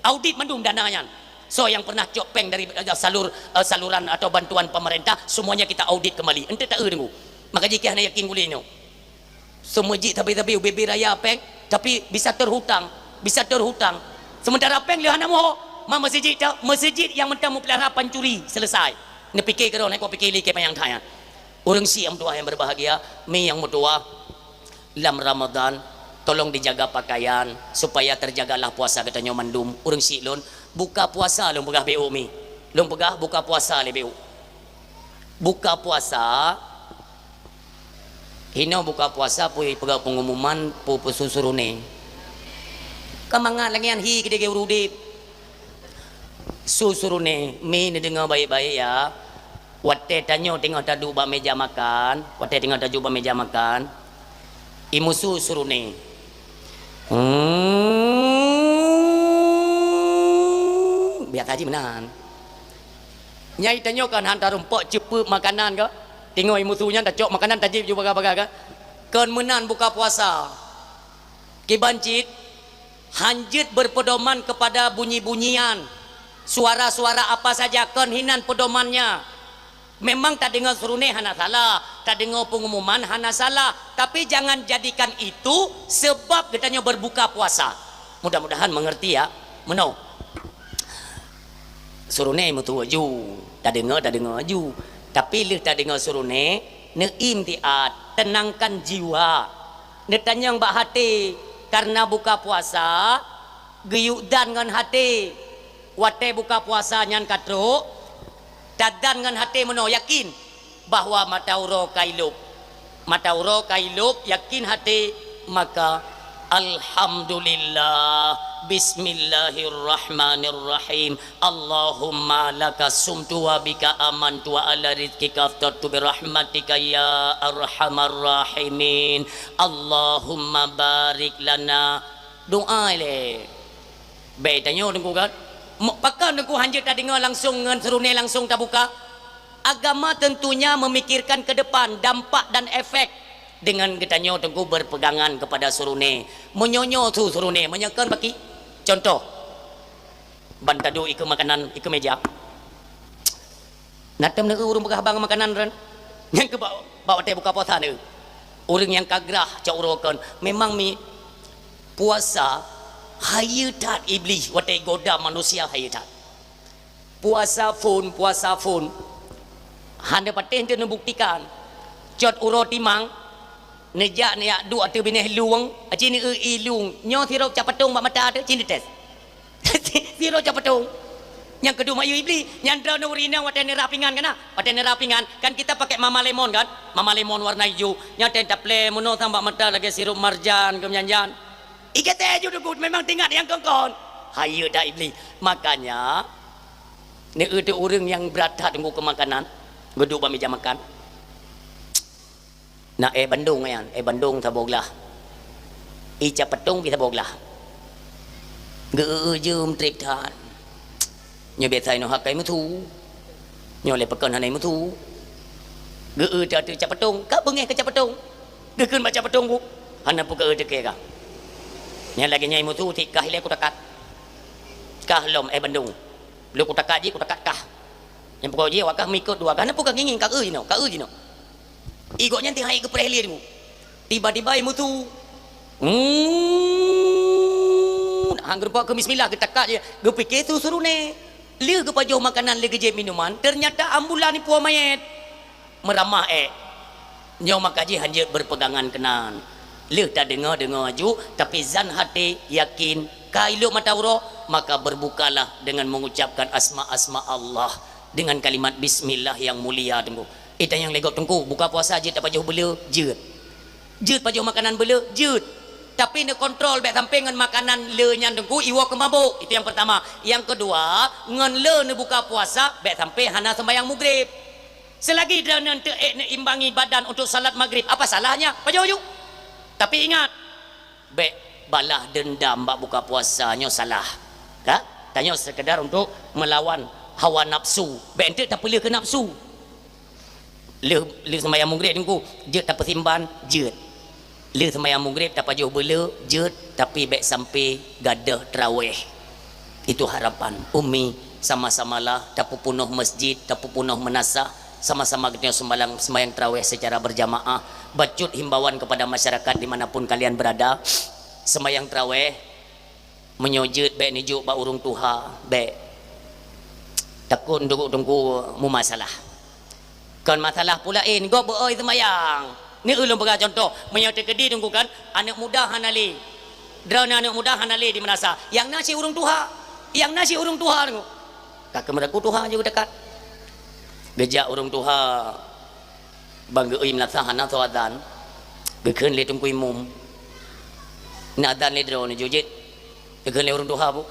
Audit mandum dana nyan. Soe nyang pernah cok péng dari, eh, salur, eh, saluran atau bantuan pemerintah, semuanya kita audit kembali. Enteuk ta eu Teungku. Maka jih keuh hana yakin gulée nyoe. Seumijit sabe-sabe ubé-bé raya péng, tapi bisa terhutang, bisa terhutang. Sementara péng lheueh hana muho, ma meuseujid teuh, meuseujid nyang mantong meupeulihara pancuri, selesai. Neupike keudroe, neukok pike lé keu panyang that nyan. Ureuëng syiek nyang meutuwah nyang berbahagia, mi nyang meutuwah, lam Ramadan, tolong dijaga pakaian, supaya terjagalah puasa geutanyoe mandum. Ureuëng syiek lôn, buka puasa lôn peugah beu mi. Lôn peugah buka puasa lé beu. Buka puasa, hinoe buka puasa peue peugah pengumuman peue-peue su suruné. Ka mangat lagée nyan hi keudeh ureuëng udeb. Su suruné, mi neudeungoe baik-baik ya. Watée tanyoe teungoh taduek bak meja makan, watée teungoh taduek bak meja makan, imusu suruné. Hmm, biasa jih meunan. Nyai tanyoe kan han tarumpok ceupeuek makanan ka? Teungoh imusu nyan tacok makanan tajieb ju bagah-bagah ka? Kon meunan buka puasa. Kiban cit, han jeuet berpedoman kepada bunyi-bunyian, suara-suara apa saja, kon hinan pedomannya. Memang tadeungoe suruné hana salah, tadeungoe pengumuman hana salah, tapi jangan jadikan itu sebab geutanyoe berbuka puasa. Mudah-mudahan mengerti ya. Meunoe. Suruné meutuwö ju, tadeungoe, tadeungoe ju. Tapi lheueh tadeungoe suruné, neuisti'at, tenangkan jiwa. Neutanyong bak até, kareuna buka puasa, geuyue dan ngon até. Watée buka puasa nyan ka trok, tadan ngon até meunoe yakin bahwa mata uroe ka ilôb. Mata uroe ka ilôb, yakin até, maka, "Alhamdulillah, bismillahirrahmanirrahim. Allahumma laka sumtu wa bika amantu wa ala rizqika aftartu bi rahmatika ya arhamar rahimin. Allahumma barik lana." Doa ilée. Bék tanyoe Teungku kan? Mo-, pakon Teungku han jeuet tadeungoe langsong ngon suruné langsong tabuka? Agama tentunya memikirkan ke depan, dampak dan efek. Dengan geutanyoe Teungku berpegangan kepada suruné. Meunyoe nyoe su suruné, meunyoe kon baki. Contoh, ban taduek ikeue makanan, ikeue meja. Na tom neueu ureuëng peugah haba ngon makanan ran. Nyang keu bak, bak watée buka puasa neueu. Ureuëng nyang ka grah cok uroe kon. Memang mi puasa hayeue that Iblih watée goda manusia hayeue that. Puasa phon, puasa phon. Hana patéh teuh neubuktikan. Cot uroe timang, neujak neujak duek ateueh binéh lueng, aci neueu ié lueng. Nyoe sirop cap patong bak mata teuh, ci neutés. Sirop cap patong. Nyang keudua mak yue Iblih, nyan droeneuh ureuëng inong watée neurah pingan kan na? Watée neurah pingan, kan kita pakai Mama Lemon kan? Mama Lemon warna ijo. Nyan watée taplé meunoe sang bak mata lagée sirop marjan keu meujan-jan. Ikeue teh ju dugut memang teuingat nyang kon-kon. Hayeue that Iblih. Makanya, Neu-eu teu ureuëng nyang brat that teungku keu makanan, geuduek bak meja makan. Na éh bandong nyan, éh bandong saboh glah. Ié capetong pih saboh glah. Geu-eu jeuem treb that. Nyoe biasa inoe hai ka imeusu. Nyoe lé pakon hana imeusu. Geu-eu teu capetong, ka beungéh keu capetong. Geukheun bak capetong bu. Hana peue ka eu teuke ka. Nyan lagée nyan imeusu, si kah ilée kutakat. Kah lom éh bandong. Lheueh kutakat jih, kutakat kah. Nyang pokok jih awak kah meuikot dua kah. Hana peue ka ngieng-ngieng, ka eu jinoe, ka eu jinoe. Ié gobnyan teuhai geupreh lé teungku. Tiba-tiba imeusu. Hmm, han geurumpok keu bismillah, geutakat jih. Geupike su suruné. Lheueh geupajoh makanan, lheueh geujép minuman, teunyata ambulan ipuwoe manyét. Meuramah ék. Nyoe maka jih hanjeuet beurpeugangan keunan. Lheueh tadeungoe-deungoe aju, tapi zan haté yakin ka ilok mata uroe, maka berbukalah dengan mengucapkan asma-asma Allah, dengan kalimat bismillah yang mulia teungku. Eh, tanyong lé gob teungku, buka puasa jeuet tapajoh beuleu? Jeuet. Jeuet pajoh makanan beuleu? Jeuet. Tapi neukontrol bék sampai ngon makanan le nyan teungku iwoe keu mabök. Itu yang pertama. Yang kedua, ngon le neubuka puasa bék sampai hana sembahyang mugreb. Selagi droeneuh teuék neuimbangi badan untuk salat magrib, apa salahnya? Pajoh ju. Tapi ingat, bék balah dendam bak buka puasa nyoe salah. Ka? Tanyoe sekedar untuk melawan hawa nafsu. Bék enteuk tapeuleueh keu nafsu. Lheueh, lheueh sembahyang mugreb teungku, jeuet tapeusimban, jeuet. Lheueh sembahyang mugreb tapajoh beuleu, jeuet, tapi bék sampai gadôh trawéh. Itu harapan. Umi, sama-samalah tapeupunoh masjid, tapeupunoh meunasah, sama-sama geutanyoe sembalang sembahyang trawéh secara berjamaah. Bacut himbauan kepada masyarakat di mana pun kalian berada, sembahyang trawéh, meunyoe jeuet bék neujok bak ureuëng tuha, bék. Takot teungku-teungku mumasalah. Kon masalah peue laén, gob beu-oi seumayang. Ni ulôn peugah contoh, meunyoe teukeudi teungku kan, aneuëk muda hana lé. Droeneuh aneuëk muda hana lé di meunasah. Nyang na cit ureuëng tuha. Nyang na cit ureuëng tuha teungku. Ka keumeuraku tuha jeuet geudekat. Geujak ureuëng tuha, ban geu-ui meunasah hana soe azan. Geukheun lé teungku imum. Na azan lé droeneuh jeuet. Geukheun lé ureuëng tuha bu.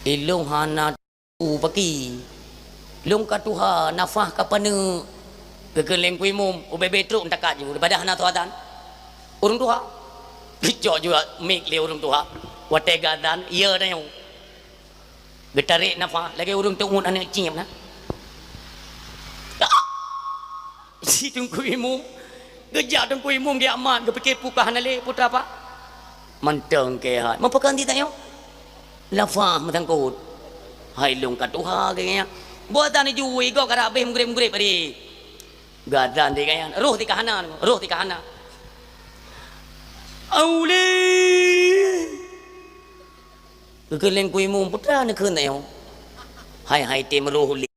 Ilôn hana Upaki. Lôn ka tuha, nafah ka paneuk. Geukheun lé teungku imum, ubé-bé trok takat ju, daripada hana soe azan. Ureuëng tuha. Geucok ju mik lé ureuëng tuha. Watée geuazan, ya tanyoe. Geutarek nafah, lagée ureuëng teungeut aneuëk cieb na. Si teungku imum, geujak teungku imum geujak mat, geupike peue ka hana lé, peue teuma. Mantong keu hai. Meupeukong di tanyoe? Lafah meusangkot. Hai lôn ka tuha keu nyan. Buatan jui gob ka habéh mugreb-mugreb tadi. Geuazan di nyan. Roh di ka hana, roh di ka hana. Aulé. Geukheun lé teungku imum, peue teuma neukheun tanyoe? Hai-hai tem roh lé.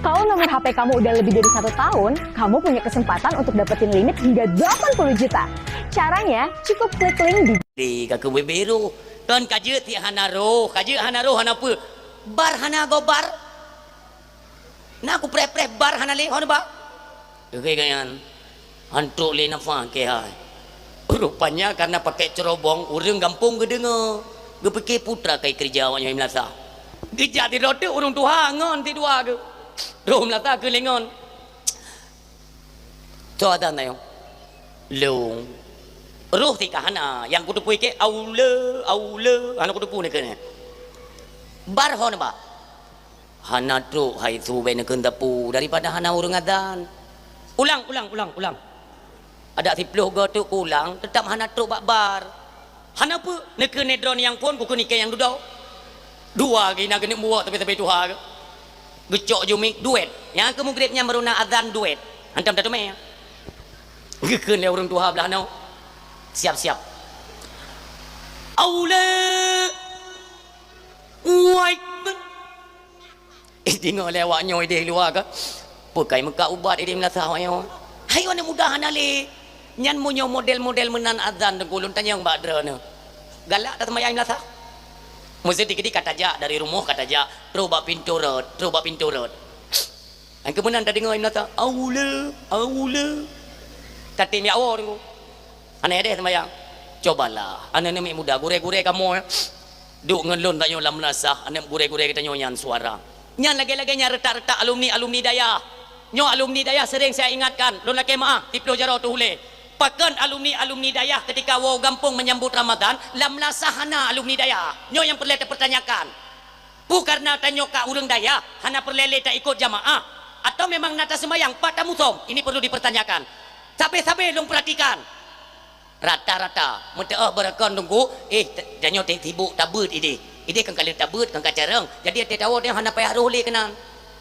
Kalau nomor H P kamu udah lebih dari satu tahun, kamu punya kesempatan untuk dapetin limit hingga delapan puluh juta. Caranya, cukup klik link di Di ka keu beubeurôh. Kon ka jeuet ti hana roh, ka jeuet hana roh, hana peue. Bar hana gobar. Na kupreh-preh bar hana lé, hana ba. Oke, keu nyan. Han trok lé nafah keu hai. Rupanya karena pakai cerobong, ureuëng gampông geudeungoe. Geupike peue teuma kai keureuja awak nyoe meunasah. Geujak sidroe teuk ureuëng tuha ngon sidua geuh. Roh meunasah keu lé ngon. Soe azan tanyoe? Lôn. Roh ti ka hana, nyang kuteupue keu aule, aule, hana kuteupue neukheun. Bar hon ba. Hana trok hai su bék neukheun teupeu daripada hana ureuëng azan. Ulang, ulang, ulang, ulang. Adak siplôh goe teuk kulang, teutap hana trok bak bar. Hana peue, neukheun lé droe nyang phon, kukheun ikei nyang dudoe. Dua geuh na keuneuk muwok tapi-tapi tuha geuh. Geucok ju mik duet. Nyang keu mugreb nyan meuruna azan duet. Hantom tateumé. Geukheun lé ureuëng tuha blah noe. Siap-siap. Aule. Wai. Deungoe lé awak nyoe idéh luwa ka. Peue kai meukat ubat idéh meunasah awak nyoe. Hai aneuëk muda hana lé. Nyan meunyoe model-model meunan azan teungku lôn tanyong bak droeneuh. Galak taseumayang meunasah? Meuseuti keudéh ka tajak dari rumoh ka tajak, trok bak pintoe rot, trok bak pintoe rot. Nyang keu meunan tadeungoe meunasah, aule, aule. Tatem jak woe teungku. Hana idéh seumayang. Cobalah, aneuëk-aneuëk muda gurée-gurée kamoe. Duek ngon lôn tanyoe lam meunasah, aneuk gurée-gurée geutanyoe nyan suara. Nyan lagée-lagée nyan retak-retak alumni-alumni dayah. Nyoe alumni dayah sering saya ingatkan, lôn lakée meuáh, siploh jaroe teuh ulée. Pakon alumni-alumni dayah ketika woe gampông menyambut Ramadan, lam meunasah hana alumni dayah? Nyoe nyang peureulée teupeurtanyakan. Peue kareuna tanyoe ka ureuëng dayah, hana peureulée lé taikot jamaah? Atawa memang na taseumayang pat tamusom? Ini perlu dipertanyakan. Sabe-sabe lôn peuratikan. Rata-rata, meuteuôh beurakon teungku, eh, t-, tanyoe teuh sibuk tabeuet idéh. Idéh kan ka lheueh tabeuet, kan ka carông. Jadi até tawoe deh hana payah roh lé keunan.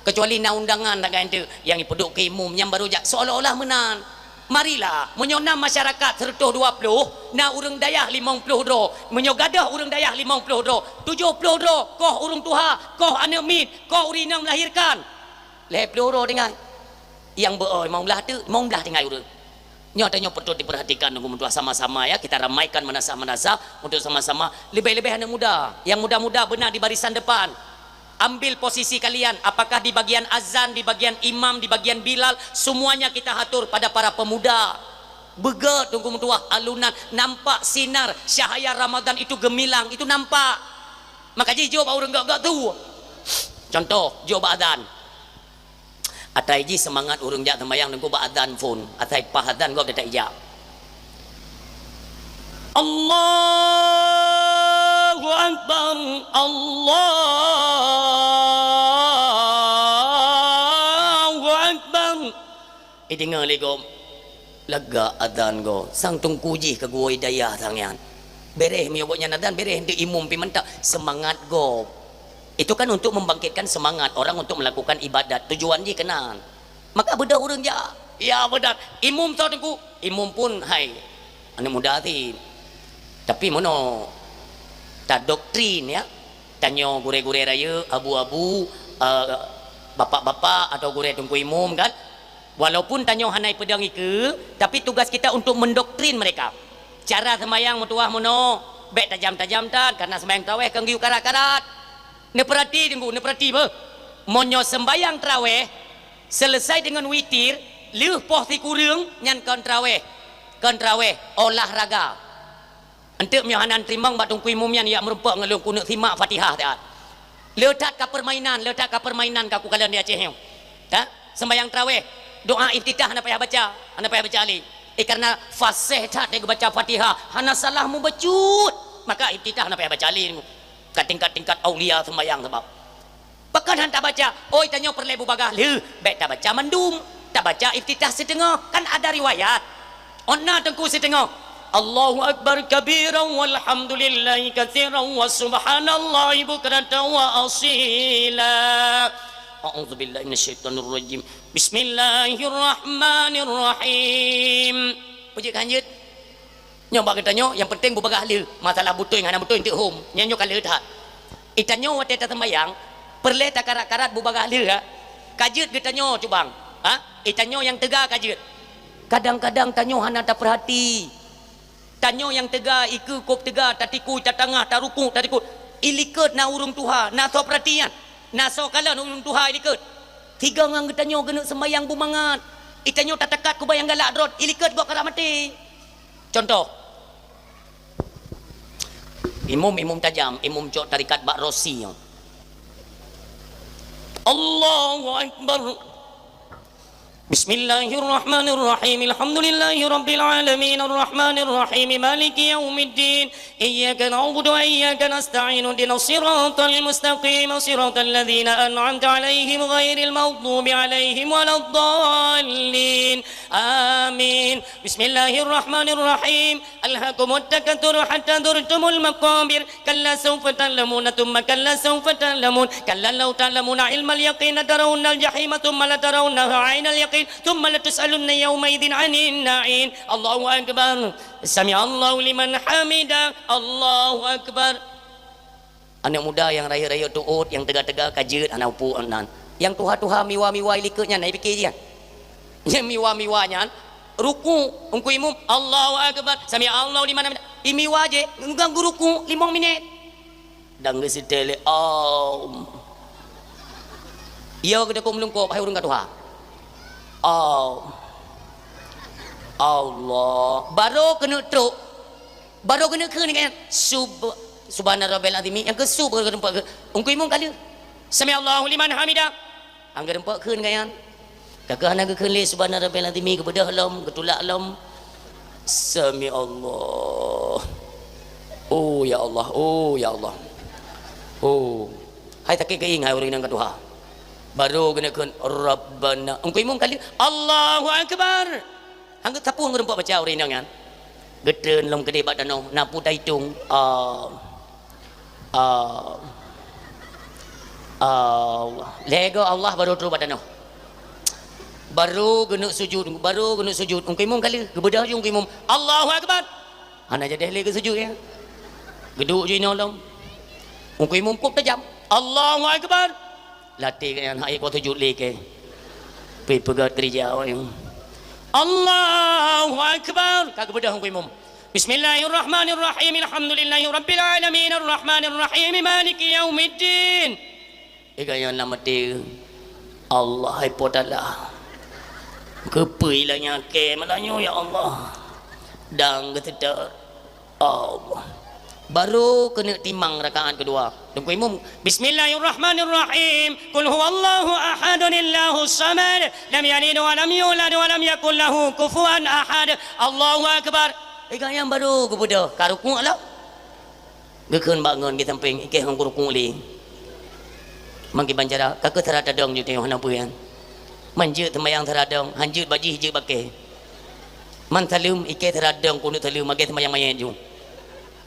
Keucuali na undangan lagée enteuk nyang ipeuduek keu imum nyang barô jak seolah-olah meunan. Marilah, meunyoe na masyarakat seratus dua puluh, na ureuëng dayah limong ploh droe. Meunyoe gadôh ureuëng dayah limong ploh droe, tujoh ploh droe koh ureuëng tuha, koh aneuk miet, koh ureuëng inong melahirkan. Lhée ploh droe tinggai. Nyang beu-o limong blaih teuk, limong blaih tinggai ureuëng. Nyoe tanyoe patôt diperhatikan, teungku meutuah, sama-sama ya, kita ramaikan meunasah-meunasah untuk sama-sama, leubeh-leubeh aneuk muda. Yang muda-muda beuna di barisan depan. Ambil posisi kalian, apakah di bagian azan, di bagian imam, di bagian bilal, semuanya kita atur pada para pemuda. Beugét, teungku meutuah, alunan, nampak sinar cahaya Ramadan itu gemilang, itu nampak. Maka jih jok bak ureuëng gét-gét tu. Contoh, jok bak azan. Atai jih seumangat ureuëng jak seumayang teungku bak azan phon. Asai paih azan gob teujak. Allahu Akbar, Allahu Akbar. Ideungoe lé gob, lagak azan gob, sang teungku jih keu geuwoe dayah sang nyan. Béréh meunyoe gobnyan azan, béréh enteuk imum pi mantap, seumangat gob. Itu kan untuk membangkitkan semangat orang untuk melakukan ibadat. Tujuan jih keunan. Maka beudôh ureuëng jak. Ya, beudôh. Imum soe teungku? Imum pun hai aneuk muda cit. Tapi meunoe tadoktrin ya. Tanyoe gurée-gurée rayeuk, abu-abu, eh, bapak-bapak atau gurée teungku imum kan. Walaupun tanyoe hana ipeudong ikeue, tapi tugas kita untuk mendoktrin mereka. Cara seumayang meutuah meunoe, bék tajam-tajam that, karena seumayang traweh kan geuyue karat-karat. Neupeurati teungku, neupeurati beuh. Meunyoe seumbahyang traweh, seuleusai deungon witir, lheueh poh sikureueng, nyan kon traweh. Kon traweh, olahraga. Enteuk meunyoe hana teurimong bak teungku imum nyan, yak meurumpok ngon lôn keuneuk simak Fatihah that. Le that ka permainan, le that ka permainan ka kukalon di Aceh nyoe. Ha? Seumbahyang traweh, doa iftitah hana payah baca, hana payah baca lé. Eh, karena fasih that geubaca Fatihah, hana salah mubacut. Maka iftitah hana payah baca lé. Ka tingkat-tingkat aulia seumbahyang sabab. Pakon han tabaca? Oi, tanyoe peureulée bubagaih lheueh, bék tabaca mandum. Tabaca iftitah siteungoh, kan ada riwayat. Ôn na teungku siteungoh. Allahu akbar kabiran walhamdulillahi katsiran wa subhanallahi bukratan wa asila. A'udzubillahi minasyaitonirrajim. Bismillahirrahmanirrahim. Peue jeuet ka han jeuet? Nyoe bak geutanyoe, nyang penting bubagaih lheueh. Masalah beutôi ngon hana beutôi, enteuk hom. Nyan nyoe ka lheueh that. Itanyoe watée taseumbahyang, peureulée takarat-karat bubagaih lheueh, ha. Ka jeuet geutanyoe cubang. Ha? Itanyoe nyang teuga ka jeuet. Kadang-kadang tanyoe hana tapeurhati. Tanyoe nyang teuga, ikeue kôb teuga, tatikui, tatangah, tarukuk, tatikui. Ilikot na ureuëng tuha, na soe peurhati nyan. Na soe kalon ureuëng tuha ilikot. Sigoe ngon geutanyoe geuneuk seumbahyang beumangat. Itanyoe tatakat kuba nyang galak droe, ilikot gob karab maté. Contoh, imum-imum tajam, imum cok tarikat bak rosi nyoe. Allahu Akbar. Bismillahirrahmanirrahim. Alhamdulillahirabbil alamin, arrahmanirrahim, maliki yaumiddin. Iyyaka na'budu wa iyyaka nasta'in. Ihdinas siratal mustaqim, siratal ladzina an'amta 'alaihim ghairil maghdubi 'alaihim waladdallin. Amin. Bismillahirrahmanirrahim. Alhakumut takatsur hatta zurtumul maqabir. Kalla sawfa ta'lamuna tsumma kalla sawfa ta'lamun. Kalla law ta'lamuna 'ilmal yaqin latarawunnal jahima tsumma latarawunnaha 'ainal yaqin tsumma latus'alunna yauma'idzin 'anin na'im. Allahu akbar. Sami'allahu liman hamidah. Allahu akbar. Aneuk muda nyang rayeuk-rayeuk tuot, nyang teuga-teuga ka jeuet hana upuk nan. Nyang tuha-tuha miwa-miwa ilikot nyan, na ipike jih nyan. Nyang miwa-miwa nyan, ruku, teungku imum, Allahu Akbar, sami Allahu liman hamidah. Imiwa jih, ganggu ruku limong minét. Dan geuseutée lé, "Aum." Yo geutakot meulungkop, hai ureuëng ka tuha. "Aum. Allah." Barô keuneuk trok. Barô keuneuk kheun kan, sub-, Subhana rabbil azimi, nyang keu su beu geureumpok keu. Ungku imum ka lheueh. Sami'allahu liman hamidah. Nyang geureumpok kheun gobnyan. Ka keuh hana geukheun lé subhana rabbil azimi, geubeudôh lom, geutulak lom. Sami'allah. Oh ya Allah, oh ya Allah. Oh. Hai sakét keuieng hai ureueng inong ka tuha. Barô geuneuk kheun Rabbana. Ungku imum ka lheueh. Allahu akbar. Hana sapeue geureumpok baca ureueng inong nyan. Geutreun lom keudéh bak tanoh, na peue taitong. Ah. Ah. Allah. Lhèe goe Allah barô trôh bak tanoh. Barô geuneuk sujud, barô geuneuk sujud. Ungku imum ka lheueh, geubeudôh ju ungku imum. Allahu akbar. Hana jadeh lé geusujud nyan. Geuduek ju inoe lom. Ungku imum kôp tajam. Allahu akbar. Latèe gobnyan hai keu sujud lé kèe. Pih peugöt keurija awaknyan. Allahu akbar. Ka geubeudôh ungku imum. Bismillahirrahmanirrahim. Alhamdulillahi rabbil alamin. Arrahmanirrahim. Maliki yaumiddin. Ih, gobnyan lam até, Allah hai Po Taala. Keupeue ilèe nyang kèe malam nyoe ya Allah. Dan geuseutôt. Allah. Barô keuneuk timang rakaat keudua. Teungku imum, "Bismillahirrahmanirrahim. Qul huwallahu ahadun Allahus samad. Lam yalid wa lam yulad wa lam yakul lahu kufuwan ahad. Allahu akbar." Ih, gobnyan barô geubeudôh, ka rukuk lom. Geukheun bak ngon di sampéng, ikèe hong rukuk lé. Mangkeubang cara, ka keuh sara tadong ju teuh hana peue nyan. Man jeuet seumayang sara dong, han jeuet bak jih jeuet bak kèe. Man saleuem, ikèe sara dong keuneuk saleuem, lagèe seumayang manyèt ju.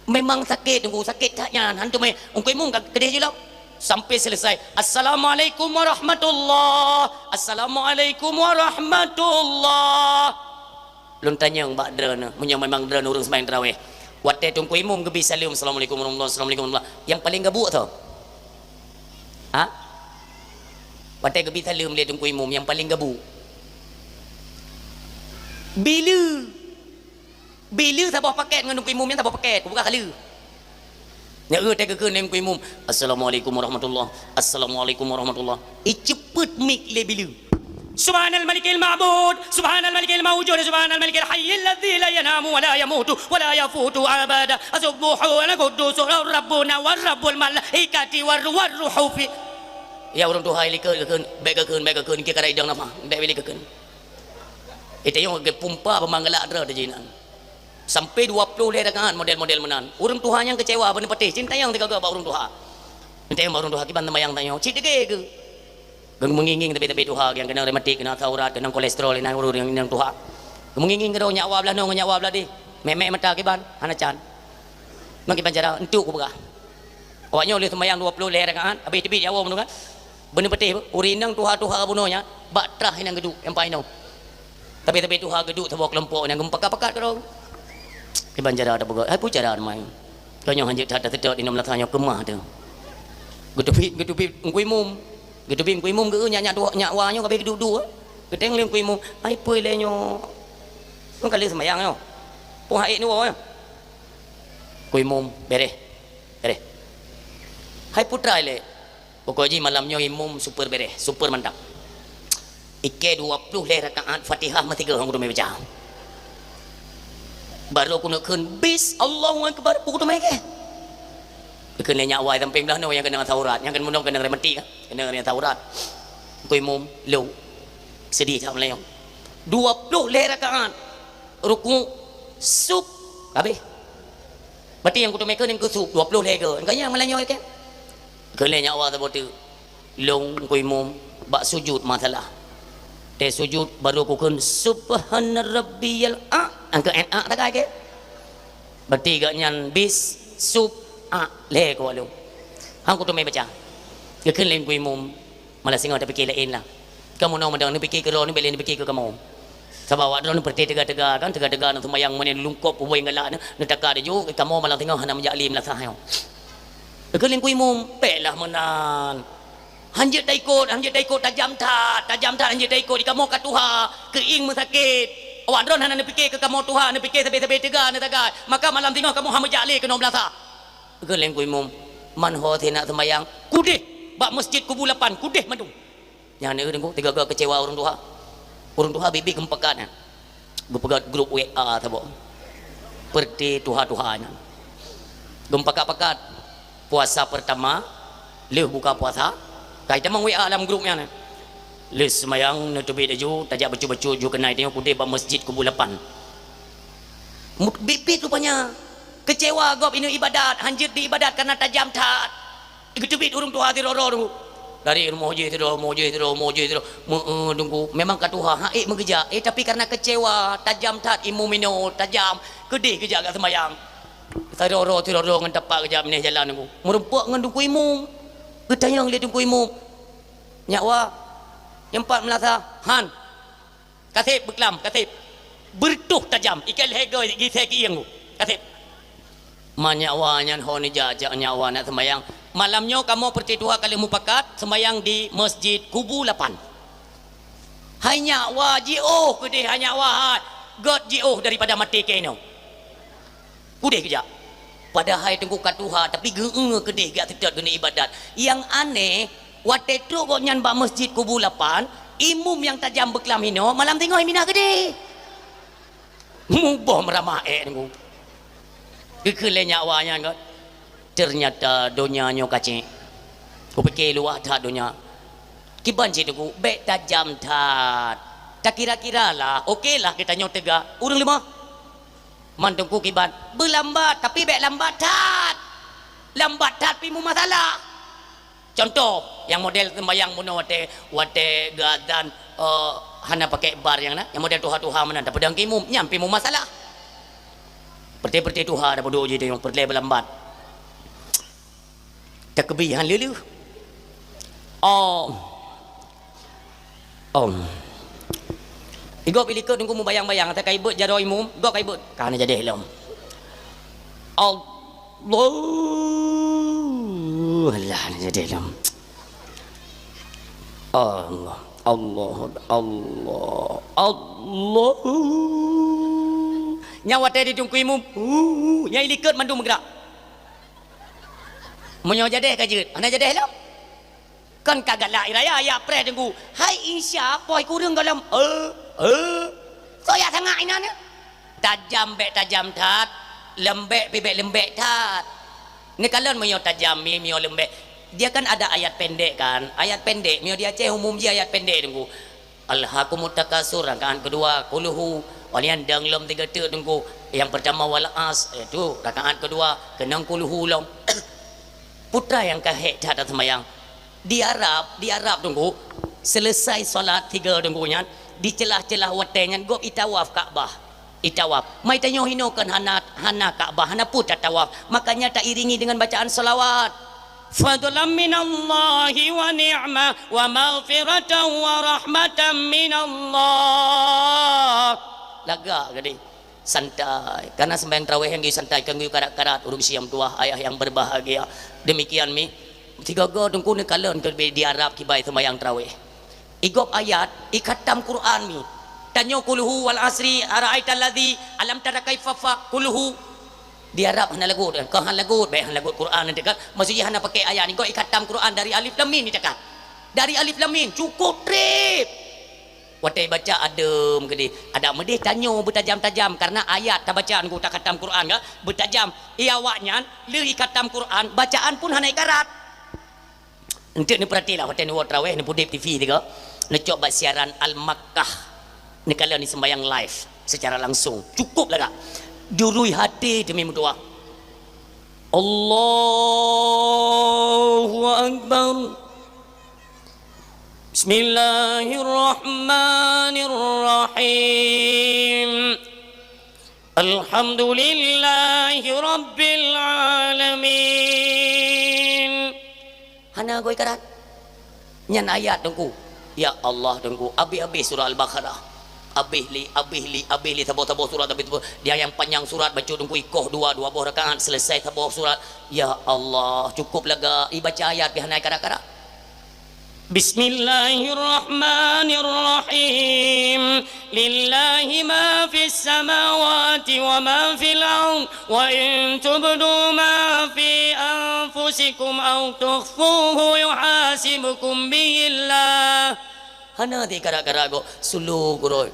Memang sakét, Teungku, sakét that nyan. Han teumé, Ungku Imum ka keudéh ju lom. Sampai selesai. Assalamualaikum warahmatullah. Assalamualaikum warahmatullah. Lôn tanyong bak droeneuh, meunyoe memang droeneuh ureueng seumayang tarawih. Watèe Teungku Imum geubi saleuem, "Assalamualaikum warahmatullah, assalamualaikum warahmatullah." Nyang paleng gabuk soe? Ha? Watèe geubi saleuem lé Teungku Imum, nyang paleng gabuk. Bila Bila saboh pakèt ngon Teungku Imum nyan saboh pakèt, kubuka kali. Nyan eu teuh geukheun lé Teungku Imum, "Assalamualaikum warahmatullah, assalamualaikum warahmatullah." Iceupet mik lé bila. Subhanal malikil ma'bud, subhanal malikil maujud, subhanal malikil hayyil ladzi la yanamu wa la yamutu wa la yafutu abada. As-subbuhu al quddus rabbuna wa rabbul malaikati war ruh, war ruhu fi. Ya ureueng tuha likot geukheun, bèk geukheun, bèk geukheun, keu karai idong nama, bèk bili geukheun. Itayong geupumpa peumanggala droe teuh jinan. Sampai dua ploh lhèe rakaat model-model meunan. Ureueng tuha nyang keucewa, beuneupeutéh, cintayong teugaga bak ureueng tuha. Cintayong bak ureueng tuha, kiban teumayang tanyoe, cit degé geu. Geumeugieng-gieng tapi-tapi tuha, nyang keunong rematik, keunong asam urat, keunong kolesterol, inan ureueng nyang tuha. Geumeugieng-gieng keudroe nyak wa blah nong, nyak wa blah deh. Mèk-mèk mata kiban, hana can. Ngon kiban cara, entuk kupeugah. Awak nyoe lheueh seumayang dua ploh lhèe rakaat, habéh teubiet jawoe meunurot. Beuneupeutéh, ureueng inong tuha-tuha bunoe nyan, bak trah inan geuduek, nyang paih nyoe. Tapi-tapi tuha geuduek saboh keulompok nyang geupakat-pakat keudroe. Kiban cara tapeugah, hai peue cara teuma. Tanyoe hanjeuet that taseutôt inong meunasah nyoe keumah teuh. Geuteubiet, geuteubiet Teungku Imum. Geuteubiet Teungku Imum geu nyak, nyak tuha, nyak wa nyoe ka habéh geuduek-duek. Geutanyong lé Teungku Imum, "Hai peue lé nyoe? Peue ka lheueh seumayang nyoe? Peue hai nyoe?" Teungku Imum, "Beréh. Beréh." "Hai peue teuma lé?" Pokok jih malam nyoe imum super beréh, super mantap. Ikèe dua ploh lhèe rakaat Fatihah meusigoe hong kuteumé baca. Barô kuneuk kheun bis, Allahu Akbar, peue kuteumé kèe. Keuneuk nyak wa sampéng blah nyoe nyang keunong asam urat, nyang keunong, keunong rematik, keunong asam urat. Teungku Imum, lôn. Seudeh that meulayeue. Dua ploh lhèe rakaat. Rukuk, sub, habéh. Berarti nyang kuteumé kheun nyang keu sub, dua ploh lhèe goe. Nyang ka nyan meulayeue kèe. Kheun lé nyak wa saboh teuk, lôn Teungku Imum bak sujud masalah. Teuh sujud barô kukheun subhana rabbiyal a, angka en a tagai kèe. Berarti gobnyan bis sub a lhèe keu lôn. Han kuteumé baca. Geukheun lé Teungku Imum, malah singoh tapike laén lah. Kamoe nyoe meudang neupike keu droeneuh, bèk lé neupike keu kamoe. Sabab awak droeneuh peureté teuga-teuga kan, teuga-teuga neuseumayang meunyoe lungkop ubé galak neu, neutaka laju, kamoe malam singoh hana meujak lé meulasah nyoe. Geukheun lé Teungku Imum, bèk lah meunan. Hanjeuet taikot, hanjeuet taikot, tajam that, tajam that hanjeuet taikot, di kamoe ka tuha, keuieng meusakét. Awak droeneuh hana neupike keu kamoe tuha, neupike sabé-sabé teuga neutagai. Maka malam singoh kamoe hana meujak lé keunoe meulasah. Geukheun lé Teungku Imum, man ho sineuk seumayang, kudeh bak Masjid Kubu Lapan, kudeh mandum. Nyan neu Teungku, teuga-teuga keucewa ureueng tuha. Ureueng tuha biet-biet geumeupakat nyan. Geupeugah grup W A saboh. Peureté tuha-tuha nyan. Geumeupakat-pakat. Puasa pertama, lheueh buka puasa, ka itamong W A lam grup nyan. Lheueh seumayang, neuteubiet laju, tajak bacut-bacut ju keunoe tanyoe keudeh bak Masjid Kubu Lapan. Mut-, bit-bit rupanya. Keucewa gob inoe ibadat, hanjeuet di ibadat kareuna tajam that. Geuteubiet ureuëng tuha sidroe-droe tu. Dari rumoh jih sidroe, rumoh jih sidroe, rumoh jih sidroe. Meu-, eu, Teungku, memang ka tuha, han ék meugeujak. Eh, tapi kareuna keucewa, tajam that imum inoe, tajam. Keudeh geujak ka seumayang. Sidroe-droe, sidroe-droe ngon tapak geujak binéh jalan Teungku. Meurumpok ngon Teungku Imum. Geutanyong lé Teungku Imum. "Nyak Wa, nyoe pat meulasa?" "Han." "Kaseb beuklam, kaseb." Beureutoh tajam, ikat lhèe goe, gisa keuieng Teungku. "Kaseb." "Ma nyak Wa nyan ho neujak, jak nyak Wa nak seumayang. Malam nyoe kamoe peureutôh tuha ka lheueh mupakat seumayang di Masjid Kubu Lapan." "Hai nyak Wa, jiôh keudeh hai nyak Wa hai. Gét jiôh daripada maté keunoe." Keudeh geujak. Padahai Teungku ka tuha, tapi geu-eu keudeh geujak seutôt geuneuk ibadat. Nyang aneh, watèe trok gobnyan bak Masjid Kubu Lapan, imum nyang tajam beuklam inoe, malam singoh minah keudeh. Muboh meuramah ék Teungku. Geukheun lé nyak Wa nyan kan. Teunyata donya nyoe kacék. Kupike luwah that donya. Kiban cit Teungku, bèk tajam that. Takira-kira lah, oke lah geutanyoe teuga. Ureuëng leumah. Man Teungku kiban, beulambat, tapi bèk lambat that. Lambat that pih meumasalah. Contoh, nyang model seumbayang bunoe watèe, watèe geuazan, eh, hana pakai bar nyang na, nyang model tuha-tuha meunan, tapeudong keu imum, nyan pih meumasalah. Peureté-peureté tuha tapeuduek jih, peureté beulambat. Takeubi han lheueh-lheueh. Oh. Om. Igob ilikot Teungku meubayang-bayang, ata ka ibeuet jaroe imum, gob ka ibeuet, ka hana jadeh lom. Allah. Alah, hana jadeh lom. Allah, Allah, Allah, Allah. Nyan watèe di Teungku imum, uh, nyan ilikot mandum meugerak. Meunyoe jadeh ka jeuet, hana jadeh lom. Kan ka galak raya, ya preh Teungku. Hai Isya, poh kureueng gohlom. Eh, eh. Soe jak sangat inan nyan? Tajam bèk tajam that, leumbek pih bèk leumbek that. Neukalon meunyoe tajam, mi-, meunyoe leumbek. Dia kan ada ayat pendek kan? Ayat pendek, meunyoe di Aceh umum jih ayat pendek Teungku. Alhakumut takasur, rakaat keudua, kulhu. Walian dang lom tiga teuk Teungku. Yang pertama wal as, itu rakaat keudua, keunong kulhu lom. Peue nyang ka hék that seumayang. Di Arab, di Arab Teungku, selesai salat tiga Teungku nyan, di celah-celah watèe nyan gob itawaf Ka'bah. Itawaf. Mai tanyoe hinoe kan hana, hana Ka'bah, hana peue tatawaf. Makanya tairingi dengan bacaan salawat. Fadlan minallahi wa ni'mah wa maghfiratan wa rahmatan minallah. Lagak geude. Santai. Karena sembahyang tarawih nyang santai, kan geuyue karat-karat, ureuëng siam tuah, ayah yang berbahagia. Demikian mi. Sigoe-goe Teungku neukalon keu di Arab kiban seumayang tarawih. Igob ayat, ikhatam Quran mi. Tanyoe kulhu wal asri, ara'aital ladzi, alam tara kaifa fa, kulhu. Di Arab hana lagot, keu hana lagot, bèk hana lagot Quran nanti kan. Maksudnya hana pakai ayat ni, igob ikhatam Quran dari alif lam mim ni tekan. Dari alif lam mim, cukup trép. Watèe baca adem keudeh, adak meudeh tanyoe beutajam-tajam karena ayat tabaca Teungku takhatam Quran ka, beutajam. Iya awaknyan lheueh ikhatam Quran, bacaan pun hana ikarat. Enteuk neupeuratilah watèe neuwoe tarawih, neupeudeb T V tiga, neucok bak siaran Al-Makkah. Neukalon ni sembahyang live secara langsung. Cukup lagak. Jurui hati demi meudoa. Allahu Akbar. Bismillahirrahmanirrahim. Alhamdulillahi rabbil alamin. Hana goi karat. Nyan ayat Teungku. Ya Allah Teungku, abéh-abéh surah Al-Baqarah. Abéh li, abéh li, abéh li saboh-saboh surat, abéh tu. Dia yang panjang surat baca Teungku ikoh dua, dua boh rakaat selesai saboh surat. Ya Allah, cukup lagak ibaca ayat pih hana karat-karat. Bismillahirrahmanirrahim. Lillahi ma fis samawati wa ma fil ard. Wa in tubdu ma fi anfusikum aw tukhfuhu yuhasibkum bihillah. Hana teukarat-karat gob, sulu gurôi.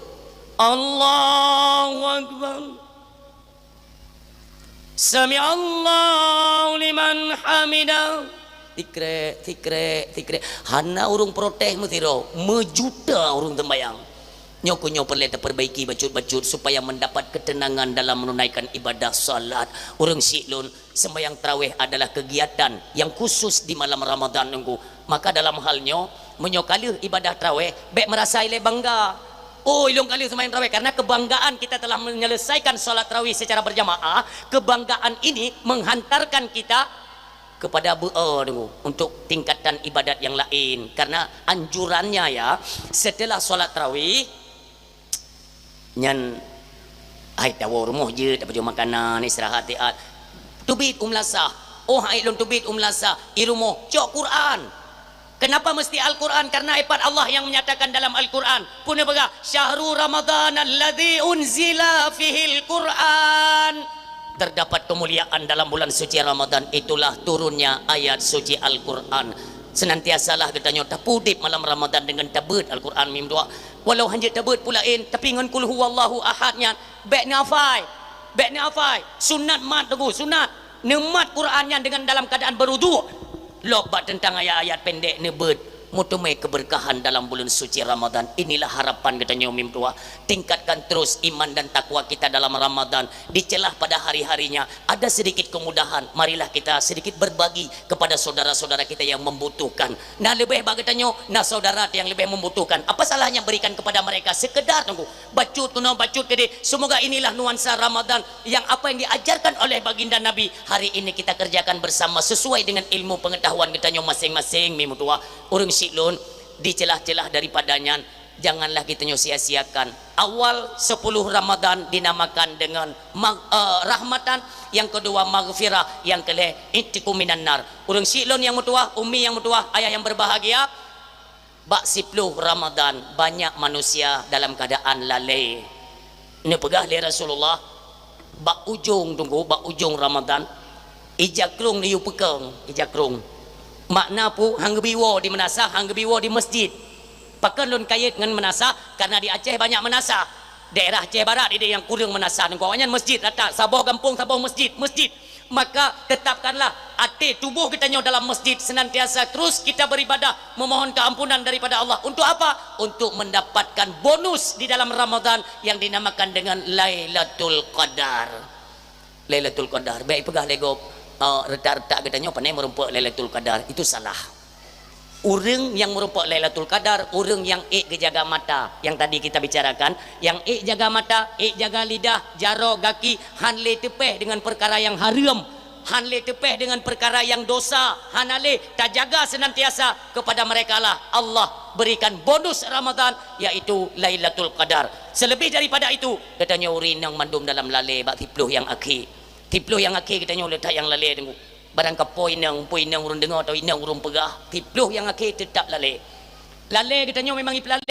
Allahu Akbar. Sami'allahu liman hamidah. Tikrek, tikrek, tikrek. Hana ureuëng protes meusidroe, meujuta ureuëng sembahyang. Nyoe keuh nyoe peureulée tapeurbaiki bacut-bacut supaya mendapat ketenangan dalam menunaikan ibadah salat. Ureuëng syiek lôn, sembahyang tarawih adalah kegiatan yang khusus di malam Ramadan, Teungku. Maka dalam hal nyoe, meunyoe ka lheueh ibadah tarawih, bék meurasa ilée bangga. Oh, ilôn ka lheueh sembahyang tarawih, karena kebanggaan kita telah menyelesaikan salat tarawih secara berjamaah, kebanggaan ini menghantarkan kita kepada beu-, oh, tunggu, untuk tingkatan ibadat yang lain. Karena anjurannya, ya, setelah salat tarawih, nyan, hai tawoe rumoh jeuet, tapajoh makanan, istirahat, tiat. Teubiet u meulasah. Oh, hai lôn teubiet u meulasah, i rumoh cok Quran. Kenapa mesti Al-Quran? Karena ipat Allah yang menyatakan dalam Al-Quran. Pun peugah, "Syahru Ramadan alladzi unzila fihil Quran." Terdapat kemuliaan dalam bulan suci Ramadan, itulah turunnya ayat suci Al-Quran. Senantiasalah geutanyoe tapeuudeb malam Ramadan dengan tabeuet Al-Quran mim dua. Walau hana tabeuet pula in, tapi ngon kul huwallahu ahad nyan, bék neuhafai. Bék neuhafai. Sunat mat teungku, sunat. Neumat Quran nyan dengan dalam keadaan beruduk. Lok bak teuntang ayat-ayat pendek neubeuet, meuteumé keberkahan dalam bulan suci Ramadan. Inilah harapan geutanyoe mim tuha. Tingkatkan terus iman dan takwa kita dalam Ramadan. Dicelah pada hari-harinya, ada sedikit kemudahan. Marilah kita sedikit berbagi kepada saudara-saudara kita yang membutuhkan. Na leubeh bak geutanyoe, na saudara nyang leubeh membutuhkan. Apa salahnya berikan kepada mereka sekedar teungku? Bacut keunoe, bacut keudeh. Semoga inilah nuansa Ramadan yang apa yang diajarkan oleh Baginda Nabi hari ini kita kerjakan bersama sesuai dengan ilmu pengetahuan geutanyoe masing-masing, mim tuha. Ureuëng syiek lôn, dicelah-celah daripada nyan, janganlah geutanyoe sia-siakan. Awal sepuluh Ramadan dinamakan dengan mag-, eh, rahmatan, yang kedua maghfirah, yang kelhée itqu minan nar. Ureuëng syiek lôn nyang meutuwah, umi nyang meutuwah, ayah yang berbahagia, bak siploh Ramadan banyak manusia dalam keadaan lalée. Neupeugah lé Rasulullah, bak ujong teungku, bak ujong Ramadan, ija krong neuyue peukeung, ija krong. Makna peue? Han geubi woe di meunasah, han geubi woe di masjid. Pakon lôn kayét ngon meunasah? Karena di Aceh banyak meunasah. Daerah Aceh Barat ideh nyang kureueng meunasah teungku. Awaknyan masjid rata, saboh gampông saboh masjid, masjid. Maka tetapkanlah até tuboh geutanyoe dalam masjid, senantiasa terus kita beribadah, memohon keampunan daripada Allah. Untuk apa? Untuk mendapatkan bonus di dalam Ramadan yang dinamakan dengan Lailatul Qadar. Lailatul Qadar. Bék peugah lé gob, eh, retak-retak geutanyoe panai meurumpok Lailatul Qadar. Itu salah. Ureuëng nyang meurumpok Lailatul Qadar, ureuëng nyang ék geujaga mata, nyang tadi kita bicarakan, nyang ék jaga mata, ék jaga lidah, jaroe, gaki, han lé teupéh dengan peukara nyang hareuem, han lé teupéh dengan peukara nyang dosa, hana lé, tajaga senantiasa. Kepada merekalah Allah berikan bonus Ramadan, yaitu Lailatul Qadar. Selebih daripada itu, geutanyoe ureuëng inong mandum dalam lalée bak siploh nyang akhé. Siploh nyang akhé geutanyoe le that nyang lalée teungku. Barang ka po inong, po inong ureuëng deungoe atau inong ureuëng peugah, siploh nyang akhé teutap lalée. Lalée geutanyoe memang ipeulalée.